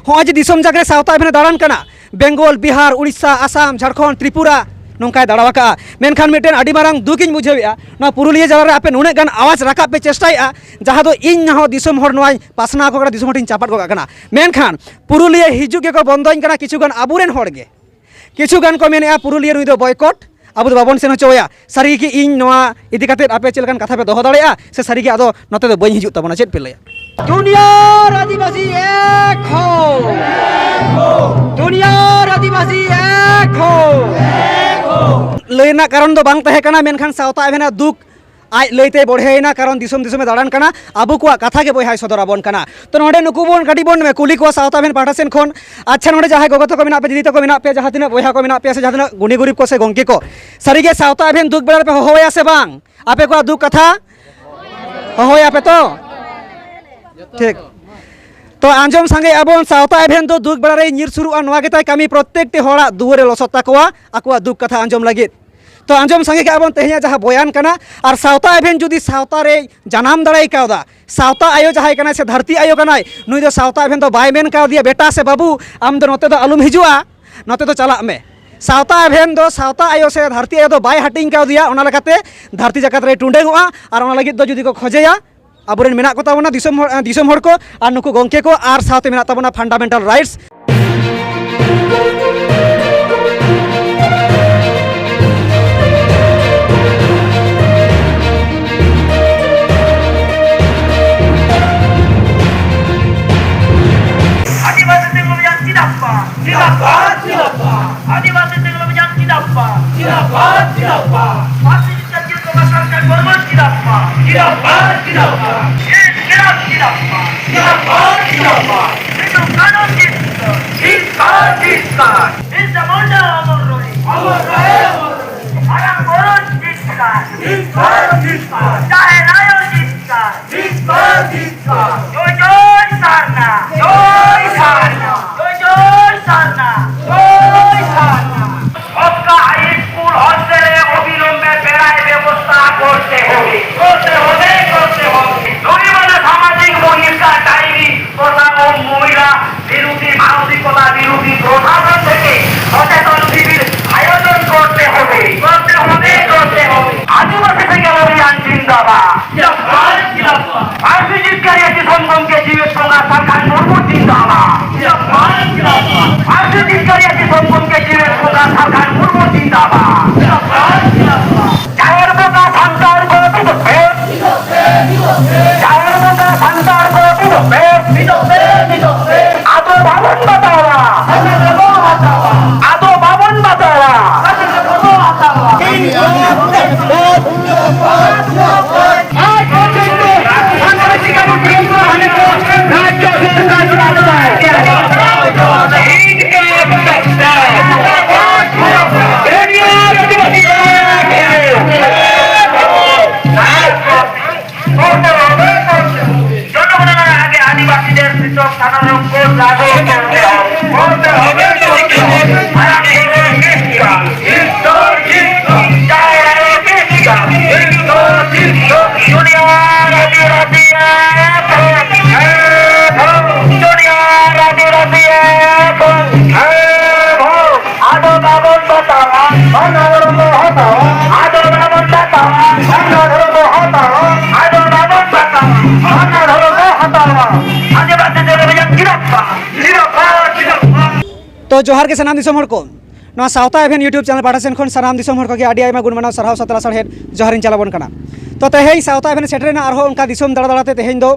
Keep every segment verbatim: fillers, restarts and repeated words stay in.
ᱦᱚᱸᱜᱼᱚᱭ ᱡᱮ ᱫᱤᱥᱚᱢ ᱡᱟᱠ ᱨᱮ ᱥᱟᱶᱛᱟ ᱮᱵᱷᱮᱱᱮ ᱫᱟᱬᱟᱱ ᱠᱟᱱᱟ, ᱵᱮᱝᱜᱚᱞ, ᱵᱤᱦᱟᱨ, ᱩᱲᱤᱥᱥᱟ, ᱟᱥᱟᱢ, ᱡᱷᱟᱲᱠᱷᱚᱸᱰ, ᱛᱨᱤᱯᱩᱨᱟ, ᱱᱚᱝᱠᱟᱭ ᱫᱟᱬᱟ ᱟᱠᱟᱜᱼᱟ᱾ ᱢᱮᱱᱠᱷᱟᱱ ᱢᱤᱫᱴᱮᱱ ᱟᱹᱰᱤ ᱢᱟᱨᱟᱝ ᱫᱩᱠ ᱤᱧ ᱵᱩᱡᱷᱟᱹᱣᱮᱫᱼᱟ, ᱱᱚᱣᱟ ᱯᱩᱨᱩᱞᱤᱭᱟᱹ ᱡᱮᱞᱟ ᱨᱮ ᱟᱯᱮ ᱱᱩᱱᱟᱹᱜ ᱜᱟᱱ ᱟᱣᱟᱡᱽ ᱨᱟᱠᱟᱵ ᱯᱮ ᱪᱮᱥᱴᱟᱭᱮᱫᱼᱟ, ᱡᱟᱦᱟᱸ ᱫᱚ ᱤᱧ ᱦᱚᱸ ᱫᱤᱥᱚᱢ ᱦᱚᱲ ᱱᱚᱣᱟᱧ ᱯᱟᱥᱱᱟᱣ ᱟᱠᱚ ᱠᱟᱱᱟ, ᱫᱤᱥᱚᱢ ᱦᱚᱲ ᱴᱷᱮᱱᱤᱧ ᱪᱟᱯᱟᱫ ᱜᱚᱫ ᱠᱟᱜ ᱠᱟᱱᱟ᱾ ᱢᱮᱱᱠᱷᱟᱱ ᱯᱩᱨᱩᱞᱤᱭᱟᱹ ᱦᱤᱡᱩᱜ ᱜᱮᱠᱚ ᱵᱚᱱᱫᱚᱧ ᱠᱟᱱᱟ ᱠᱤᱪᱷᱩ ᱜᱟᱱ ᱟᱵᱚᱨᱮᱱ ᱦᱚᱲ ᱜᱮ᱾ ᱠᱤᱪᱷᱩ ᱜᱟᱱ ᱠᱚ ᱢᱮᱱᱮᱫᱼᱟ ᱯᱩᱨᱩᱞᱤᱭᱟᱹ ᱱᱩᱭ ᱫᱚ ᱵᱚᱭᱠᱚᱴ, ᱟᱵᱚ ᱫᱚ ᱵᱟᱵᱚᱱ ᱥᱮᱱ ᱦᱚᱪᱚᱣᱟᱭᱟ᱾ ᱥᱟᱹᱨᱤ ᱜᱮ ᱤᱧ ᱱᱚᱣᱟ ᱤᱫᱤ ᱠᱟᱛᱮᱫ ᱟᱯᱮ ᱪᱮᱫ ᱞᱮᱠᱟᱱ ᱠᱟᱛᱷᱟ ᱯᱮ ᱫᱚᱦᱚ ᱫᱟᱲᱮᱭᱟᱜᱼᱟ, ᱥᱮ ᱥᱟᱹᱨᱤ ᱜᱮ ᱟᱫᱚ ᱱᱚᱛᱮ ᱫᱚ ᱵᱟᱹᱧ ᱦᱤᱡᱩᱜ ᱛᱟᱵᱚᱱᱟ, ᱪᱮᱫ ᱯᱮ ᱞᱟᱹᱭᱟ? ᱡᱩᱱᱤᱭᱚᱨ ᱟᱹᱫᱤᱵᱟᱹᱥᱤ ᱮᱠ ᱦᱳ, ᱡᱩᱱᱤᱭᱚᱨ ᱟᱹᱫᱤᱵᱟᱹᱥᱤ ᱮᱠ ᱦᱳ᱾ ᱞᱟᱹᱭ ᱨᱮᱱᱟᱜ ᱠᱟᱨᱚᱱ ᱫᱚ ᱵᱟᱝ ᱛᱟᱦᱮᱸ ᱠᱟᱱᱟ, ᱢᱮᱱᱠᱷᱟᱱ ᱥᱟᱶᱛᱟ ᱮᱵᱷᱮᱱᱟᱜ ᱫᱩᱠ ᱟᱡ ᱞᱟᱹᱭᱛᱮᱭ ᱵᱚᱲᱦᱮᱭᱮᱱᱟ, ᱠᱟᱨᱚᱱ ᱫᱤᱥᱚᱢ ᱫᱤᱥᱚᱢᱮ ᱫᱟᱬᱟᱱ ᱠᱟᱱᱟ, ᱟᱵᱚ ᱠᱚᱣᱟᱜ ᱠᱟᱛᱷᱟ ᱜᱮ ᱵᱚᱭᱦᱟᱭ ᱥᱚᱫᱚᱨ ᱟᱵᱚᱱ ᱠᱟᱱᱟ᱾ ᱛᱚ ᱱᱚᱰᱮ ᱱᱩᱠᱩ ᱵᱚᱱ ᱠᱟᱹᱴᱤᱡ ᱵᱚᱱ ᱠᱩᱞᱤ ᱠᱚᱣᱟ ᱥᱟᱶᱛᱟ ᱮᱵᱷᱮᱱ ᱯᱟᱦᱴᱟ ᱥᱮᱱ ᱠᱷᱚᱱ᱾ ᱟᱪᱪᱷᱟ, ᱱᱚᱰᱮ ᱡᱟᱦᱟᱸᱭ ᱜᱚᱜᱚ ᱛᱟᱠᱚ ᱢᱮᱱᱟᱜ ᱯᱮ, ᱫᱤᱫᱤ ᱛᱟᱠᱚ ᱢᱮᱱᱟᱜ ᱯᱮ, ᱡᱟᱦᱟᱸ ᱛᱤᱱᱟᱹᱜ ᱵᱚᱭᱦᱟ ᱠᱚ ᱢᱮᱱᱟᱜ ᱯᱮᱭᱟ, ᱥᱮ ᱡᱟᱦᱟᱸ ᱛᱤᱱᱟᱹᱜ ᱜᱩᱱᱤ ᱜᱩᱨᱤᱵ ᱠᱚ ᱥᱮ ᱜᱚᱝᱠᱮ ᱠᱚ, ᱥᱟᱹᱨᱤᱜᱮ ᱥᱟᱶᱛᱟ ᱮᱵᱷᱮᱱ ᱫᱩᱠ ᱵᱮᱲᱟ ᱨᱮᱯᱮ ᱦᱚᱦᱚᱣᱟᱭᱟ ᱥᱮ ᱵᱟᱝ? ᱟᱯᱮ ᱠᱚᱣᱟᱜ ᱫᱩᱠ ᱠᱟᱛᱷᱟ ᱦᱚᱦᱚᱭᱟᱯᱮ ᱛᱚ? ᱴᱷᱤᱠ᱾ ᱛᱚ ᱟᱸᱡᱚᱢ ᱥᱟᱸᱜᱮ ᱟᱵᱚᱱ, ᱥᱟᱶᱛᱟ ᱮᱵᱷᱮᱱ ᱫᱚ ᱫᱩᱠ ᱵᱮᱲᱟ ᱨᱮᱭ ᱧᱤᱨ ᱥᱩᱨᱩᱜᱼᱟ, ᱱᱚᱣᱟ ᱜᱮᱛᱟᱭ ᱠᱟᱹᱢᱤ, ᱯᱨᱚᱛᱮᱠᱴᱤ ᱦᱚᱲᱟᱜ ᱫᱩᱣᱟᱹᱨᱮ ᱞᱚᱥᱚᱫ ᱛᱟᱠᱚᱣᱟ ᱟᱠᱚᱣᱟᱜ ᱫᱩᱠ ᱠᱟᱛᱷᱟ ᱟᱸᱡᱚᱢ ᱞᱟᱹᱜᱤᱫ᱾ ᱛᱚ ᱟᱸᱡᱚᱢ ᱥᱟᱸᱜᱮ ᱠᱟᱜᱼᱟ ᱵᱚᱱ ᱛᱮᱦᱮᱧᱟᱜ ᱡᱟᱦᱟᱸ ᱵᱚᱭᱟᱱ ᱠᱟᱱᱟ, ᱟᱨ ᱥᱟᱶᱛᱟ ᱮᱵᱷᱮᱱ ᱡᱩᱫᱤ ᱥᱟᱶᱛᱟ ᱨᱮᱭ ᱡᱟᱱᱟᱢ ᱫᱟᱲᱮ ᱠᱟᱣᱫᱟ, ᱥᱟᱶᱛᱟ ᱟᱭᱳ ᱡᱟᱦᱟᱸᱭ ᱠᱟᱱᱟᱭ ᱥᱮ ᱫᱷᱟᱹᱨᱛᱤ ᱟᱭᱳ ᱠᱟᱱᱟᱭ, ᱱᱩᱭ ᱫᱚ ᱥᱟᱶᱛᱟ ᱮᱵᱷᱮᱱ ᱫᱚ ᱵᱟᱭ ᱢᱮᱱ ᱠᱟᱣᱫᱮᱭᱟ, "ᱵᱮᱴᱟ ᱥᱮ ᱵᱟᱹᱵᱩ, ᱟᱢ ᱫᱚ ᱱᱚᱛᱮ ᱫᱚ ᱟᱞᱚᱢ ᱦᱤᱡᱩᱜᱼᱟ, ᱱᱚᱛᱮ ᱫᱚ ᱪᱟᱞᱟᱜ ᱢᱮ᱾" ᱥᱟᱶᱛᱟ ᱮᱵᱷᱮᱱ ᱫᱚ ᱥᱟᱶᱛᱟ ᱟᱭᱳ ᱥᱮ ᱫᱷᱟᱹᱨᱛᱤ ᱟᱭᱳ ᱫᱚ ᱵᱟᱭ ᱦᱟᱹᱴᱤᱧ ᱠᱟᱣᱫᱮᱭᱟ, ᱚᱱᱟ ᱞᱮᱠᱟᱛᱮ ᱫᱷᱟᱹᱨᱛᱤ ᱡᱟᱠᱟᱛ ᱨᱮᱭ ᱴᱩᱰᱟᱹᱝᱚᱜᱼᱟ᱾ ᱟᱨ ᱚᱱᱟ ᱞᱟᱹᱜᱤᱫ ᱫᱚ ᱡᱩᱫᱤ ᱠᱚ ᱠᱷᱚᱡᱮᱭᱟ, ᱟᱵᱚᱨᱮᱱ ᱢᱮᱱᱟᱜ ᱠᱚ ᱛᱟᱵᱚᱱᱟ ᱫᱤᱥᱚᱢ ᱦᱚᱲ, ᱫᱤᱥᱚᱢ ᱦᱚᱲ ᱠᱚ, ᱟᱨ ᱱᱩᱠᱩ ᱜᱚᱝᱠᱮ ᱠᱚ, ᱟᱨ ᱥᱟᱶᱛᱮ ᱢᱮᱱᱟᱜ ᱛᱟᱵᱚᱱᱟ fundamental rights᱾ ᱟᱹᱫᱤᱵᱟᱹᱥᱤ ᱛᱤᱸᱜᱩ ᱞᱟᱹᱜᱤᱫ ᱪᱮᱫᱟᱜ ᱵᱟᱝ? ᱪᱮᱫᱟᱜ ᱵᱟᱝ? ᱪᱮᱫᱟᱜ ᱵᱟᱝ? ᱟᱹᱫᱤᱵᱟᱹᱥᱤ ᱛᱤᱸᱜᱩ ᱞᱟᱹᱜᱤᱫ ᱪᱮᱫᱟᱜ ᱵᱟᱝ? ᱪᱮᱫᱟᱜ ᱵᱟᱝ? ᱪᱮᱫᱟᱜ ᱵᱟᱝ? ᱯᱟᱹᱨᱥᱤ ᱡᱟᱹᱛᱤᱭᱟᱹ ᱠᱚ ᱵᱟᱠᱷᱨᱟ ᱛᱮ ᱜᱚᱨᱵᱚ ᱪᱮᱫᱟᱜ ᱵᱟᱝ? ᱪᱮᱫᱟᱜ ᱵᱟᱝ? ᱪᱮᱫᱟᱜ ᱵᱟᱝ? ᱪᱮᱫ ᱪᱮᱫᱟᱜ ᱪᱮᱫᱟᱜ ᱵᱟᱝ? ᱪᱮᱫᱟᱜ ᱵᱟᱝ? ᱪᱮᱫᱟᱜ ᱵᱟᱝ? ᱥᱤᱫᱩ ᱠᱟᱹᱱᱦᱩ ᱡᱤᱛᱠᱟᱹᱨ᱾ ᱡᱤᱛᱠᱟᱹᱨ, ᱡᱤᱛᱠᱟᱹᱨ᱾ ᱵᱤᱨᱥᱟ ᱢᱩᱱᱰᱟ ᱚᱢᱚᱨ ᱨᱚᱦᱮ᱾ ᱚᱢᱚᱨ ᱨᱚᱦᱮ, ᱚᱢᱚᱨ ᱨᱚᱦᱮ᱾ ᱢᱟᱨᱟᱝ ᱵᱩᱨᱩ ᱡᱤᱛᱠᱟᱹᱨ᱾ ᱡᱤᱛᱠᱟᱹᱨ, ᱡᱤᱛᱠᱟᱹᱨ᱾ ᱡᱟᱦᱮᱨ ᱟᱭᱳ ᱡᱤᱛᱠᱟᱹᱨ᱾ ᱡᱤᱛᱠᱟᱹᱨ, ᱡᱤᱛᱠᱟᱹᱨ᱾ ᱡᱚᱭ ᱡᱚᱭ ᱥᱟᱨᱱᱟ᱾ ᱡᱚᱭ ᱥᱟᱨᱱᱟ᱾ ᱡᱚᱭ ᱡᱚᱭ ᱥᱟᱨᱱᱟ᱾ ᱡᱚᱭ ᱥᱟᱨᱱᱟ᱾ ᱚᱠᱟ ᱦᱟᱭ ᱥᱠᱩᱞ ᱦᱚᱥᱴᱮᱞ ᱨᱮ ᱚᱵᱤᱞᱚᱢᱵᱮ ᱯᱮᱲᱟᱭ ᱵᱮᱵᱚᱥᱛᱷᱟ ᱠᱚᱨᱛᱮ ᱦᱳᱭ, ᱠᱚᱨᱛᱮ ᱦᱳᱭ, ᱠᱚᱨᱛᱮ ᱦᱳᱭ᱾ ᱡᱚᱨᱤᱢᱟᱱᱟ ᱥᱟᱢᱟᱡᱤᱠ ᱵᱚᱦᱤᱥᱠᱟᱨ ᱰᱟᱭᱨᱤ ᱛᱚᱛᱷᱟ ᱠᱚ ᱢᱚᱦᱤᱞᱟ ᱵᱤᱨᱩᱫᱷ মানসিকতা বিরোধী প্রশাসন থেকে সচেতন শিবির আয়োজন করতে হবে, করতে হবে, করতে হবে। আদিবাসী সেঙ্গেল অভিযান জিন্দাবাদ। জিন্দাবাদ, জিন্দাবাদ। আরসি চিৎকারিয়া কিষণগঞ্জকে জীবিত প্রকাশ সরকার মুর্মু জিন্দাবাদ। জিন্দাবাদ, জিন্দাবাদ। আরসি চিৎকারিয়া কিষণগঞ্জকে জীবিত প্রকাশ সরকার মুর্মু জিন্দাবাদ। জিন্দাবাদ, জিন্দাবাদ। ᱡᱟᱦᱮᱨ ᱵᱚᱸᱜᱟ ᱥᱟᱱᱛᱟᱲ ᱠᱚ ᱢᱤᱫᱚᱜ ᱯᱮ᱾ ᱡᱟᱦᱮᱨ ᱵᱚᱸᱜᱟ ᱥᱟᱱᱛᱟᱲ ᱠᱚ ᱢᱤᱫᱚᱜ ᱯᱮ᱾ ᱢᱤᱫᱚᱜ ᱯᱮ, ᱢᱤᱫᱚᱜ ᱯᱮ᱾ ᱟᱫᱚ ᱵᱟᱵᱚᱱ ᱵᱟᱛᱟᱣᱟ᱾ ᱟᱫᱚ ᱵᱟᱵᱚᱱ ᱦᱟᱛᱟᱣᱟ᱾ ᱟᱫᱚ ᱵᱟᱵᱚᱱ ᱵᱟᱛᱟᱣᱟ᱾ ᱟᱫᱚ ᱵᱟᱵᱚᱱ ᱦᱟᱛᱟᱣᱟ᱾ জনগণনার আগে আদিবাসীদের পৃথক স্থানাঙ্কন লাগু করতে হবে। করতে হবে, করতে হবে। আগামী দিনে জুনিয়র আদিবাসী এখন, এখন। জুনিয়র আদিবাসী এখন, এখন। ᱟᱫᱚ ᱵᱟᱵᱚᱱ ᱵᱟᱛᱟᱣᱟ, ᱚᱱᱟ ᱫᱷᱚᱨᱚᱢ ᱵᱚ ᱦᱟᱛᱟᱣᱟ᱾ ᱟᱫᱚ ᱵᱟᱵᱚᱱ ᱵᱟᱛᱟᱣᱟ, ᱚᱱᱟ ᱫᱷᱚᱨᱚᱢ ᱵᱚ ᱦᱟᱛᱟᱣᱟ᱾ ᱟᱫᱚ ᱵᱟᱵᱚᱱ ᱵᱟᱛᱟᱣᱟ, ᱚᱱᱟ ᱫᱷᱚᱨᱚᱢ ᱵᱚ ᱦᱟᱛᱟᱣᱟ᱾ ᱟᱹᱫᱤᱵᱟᱹᱥᱤ ᱫᱚᱞ ᱨᱮᱭᱟᱜ ᱡᱤᱨᱟᱯᱟ, ᱡᱤᱨᱟᱯᱟ, ᱡᱤᱨᱟᱯᱟ᱾ ᱛᱚ ᱡᱚᱦᱟᱨ ᱜᱮ ᱥᱟᱱᱟᱢ ᱫᱤᱥᱚᱢ ᱦᱚᱲ ᱠᱚ᱾ ᱱᱚᱣᱟ ᱥᱟᱶᱛᱟ ᱮᱵᱷᱮᱱ YouTube channel ᱯᱟᱦᱴᱟ ᱥᱮᱱ ᱠᱷᱚᱱ ᱥᱟᱱᱟᱢ ᱫᱤᱥᱚᱢ ᱦᱚᱲ ᱠᱚᱜᱮ ᱟᱹᱰᱤ ᱟᱭᱢᱟ ᱜᱩᱱ ᱢᱟᱱᱟᱣ ᱥᱟᱨᱦᱟᱣ ᱥᱟᱛᱞᱟ ᱥᱟᱨᱦᱮᱫ ᱡᱚᱦᱟᱨᱤᱧ ᱪᱟᱞᱟᱵᱚᱱ ᱠᱟᱱᱟ᱾ ᱛᱚ ᱛᱮᱦᱮᱧ ᱥᱟᱶᱛᱟ ᱮᱵᱷᱮᱱ ᱥᱮᱴᱮᱨᱮᱱᱟ ᱟᱨᱦᱚᱸ ᱚᱱᱠᱟ ᱫᱤᱥᱚᱢ ᱫᱟᱬᱟ ᱫᱟᱬᱟᱛᱮ ᱛᱮᱦᱮᱧ ᱫᱚ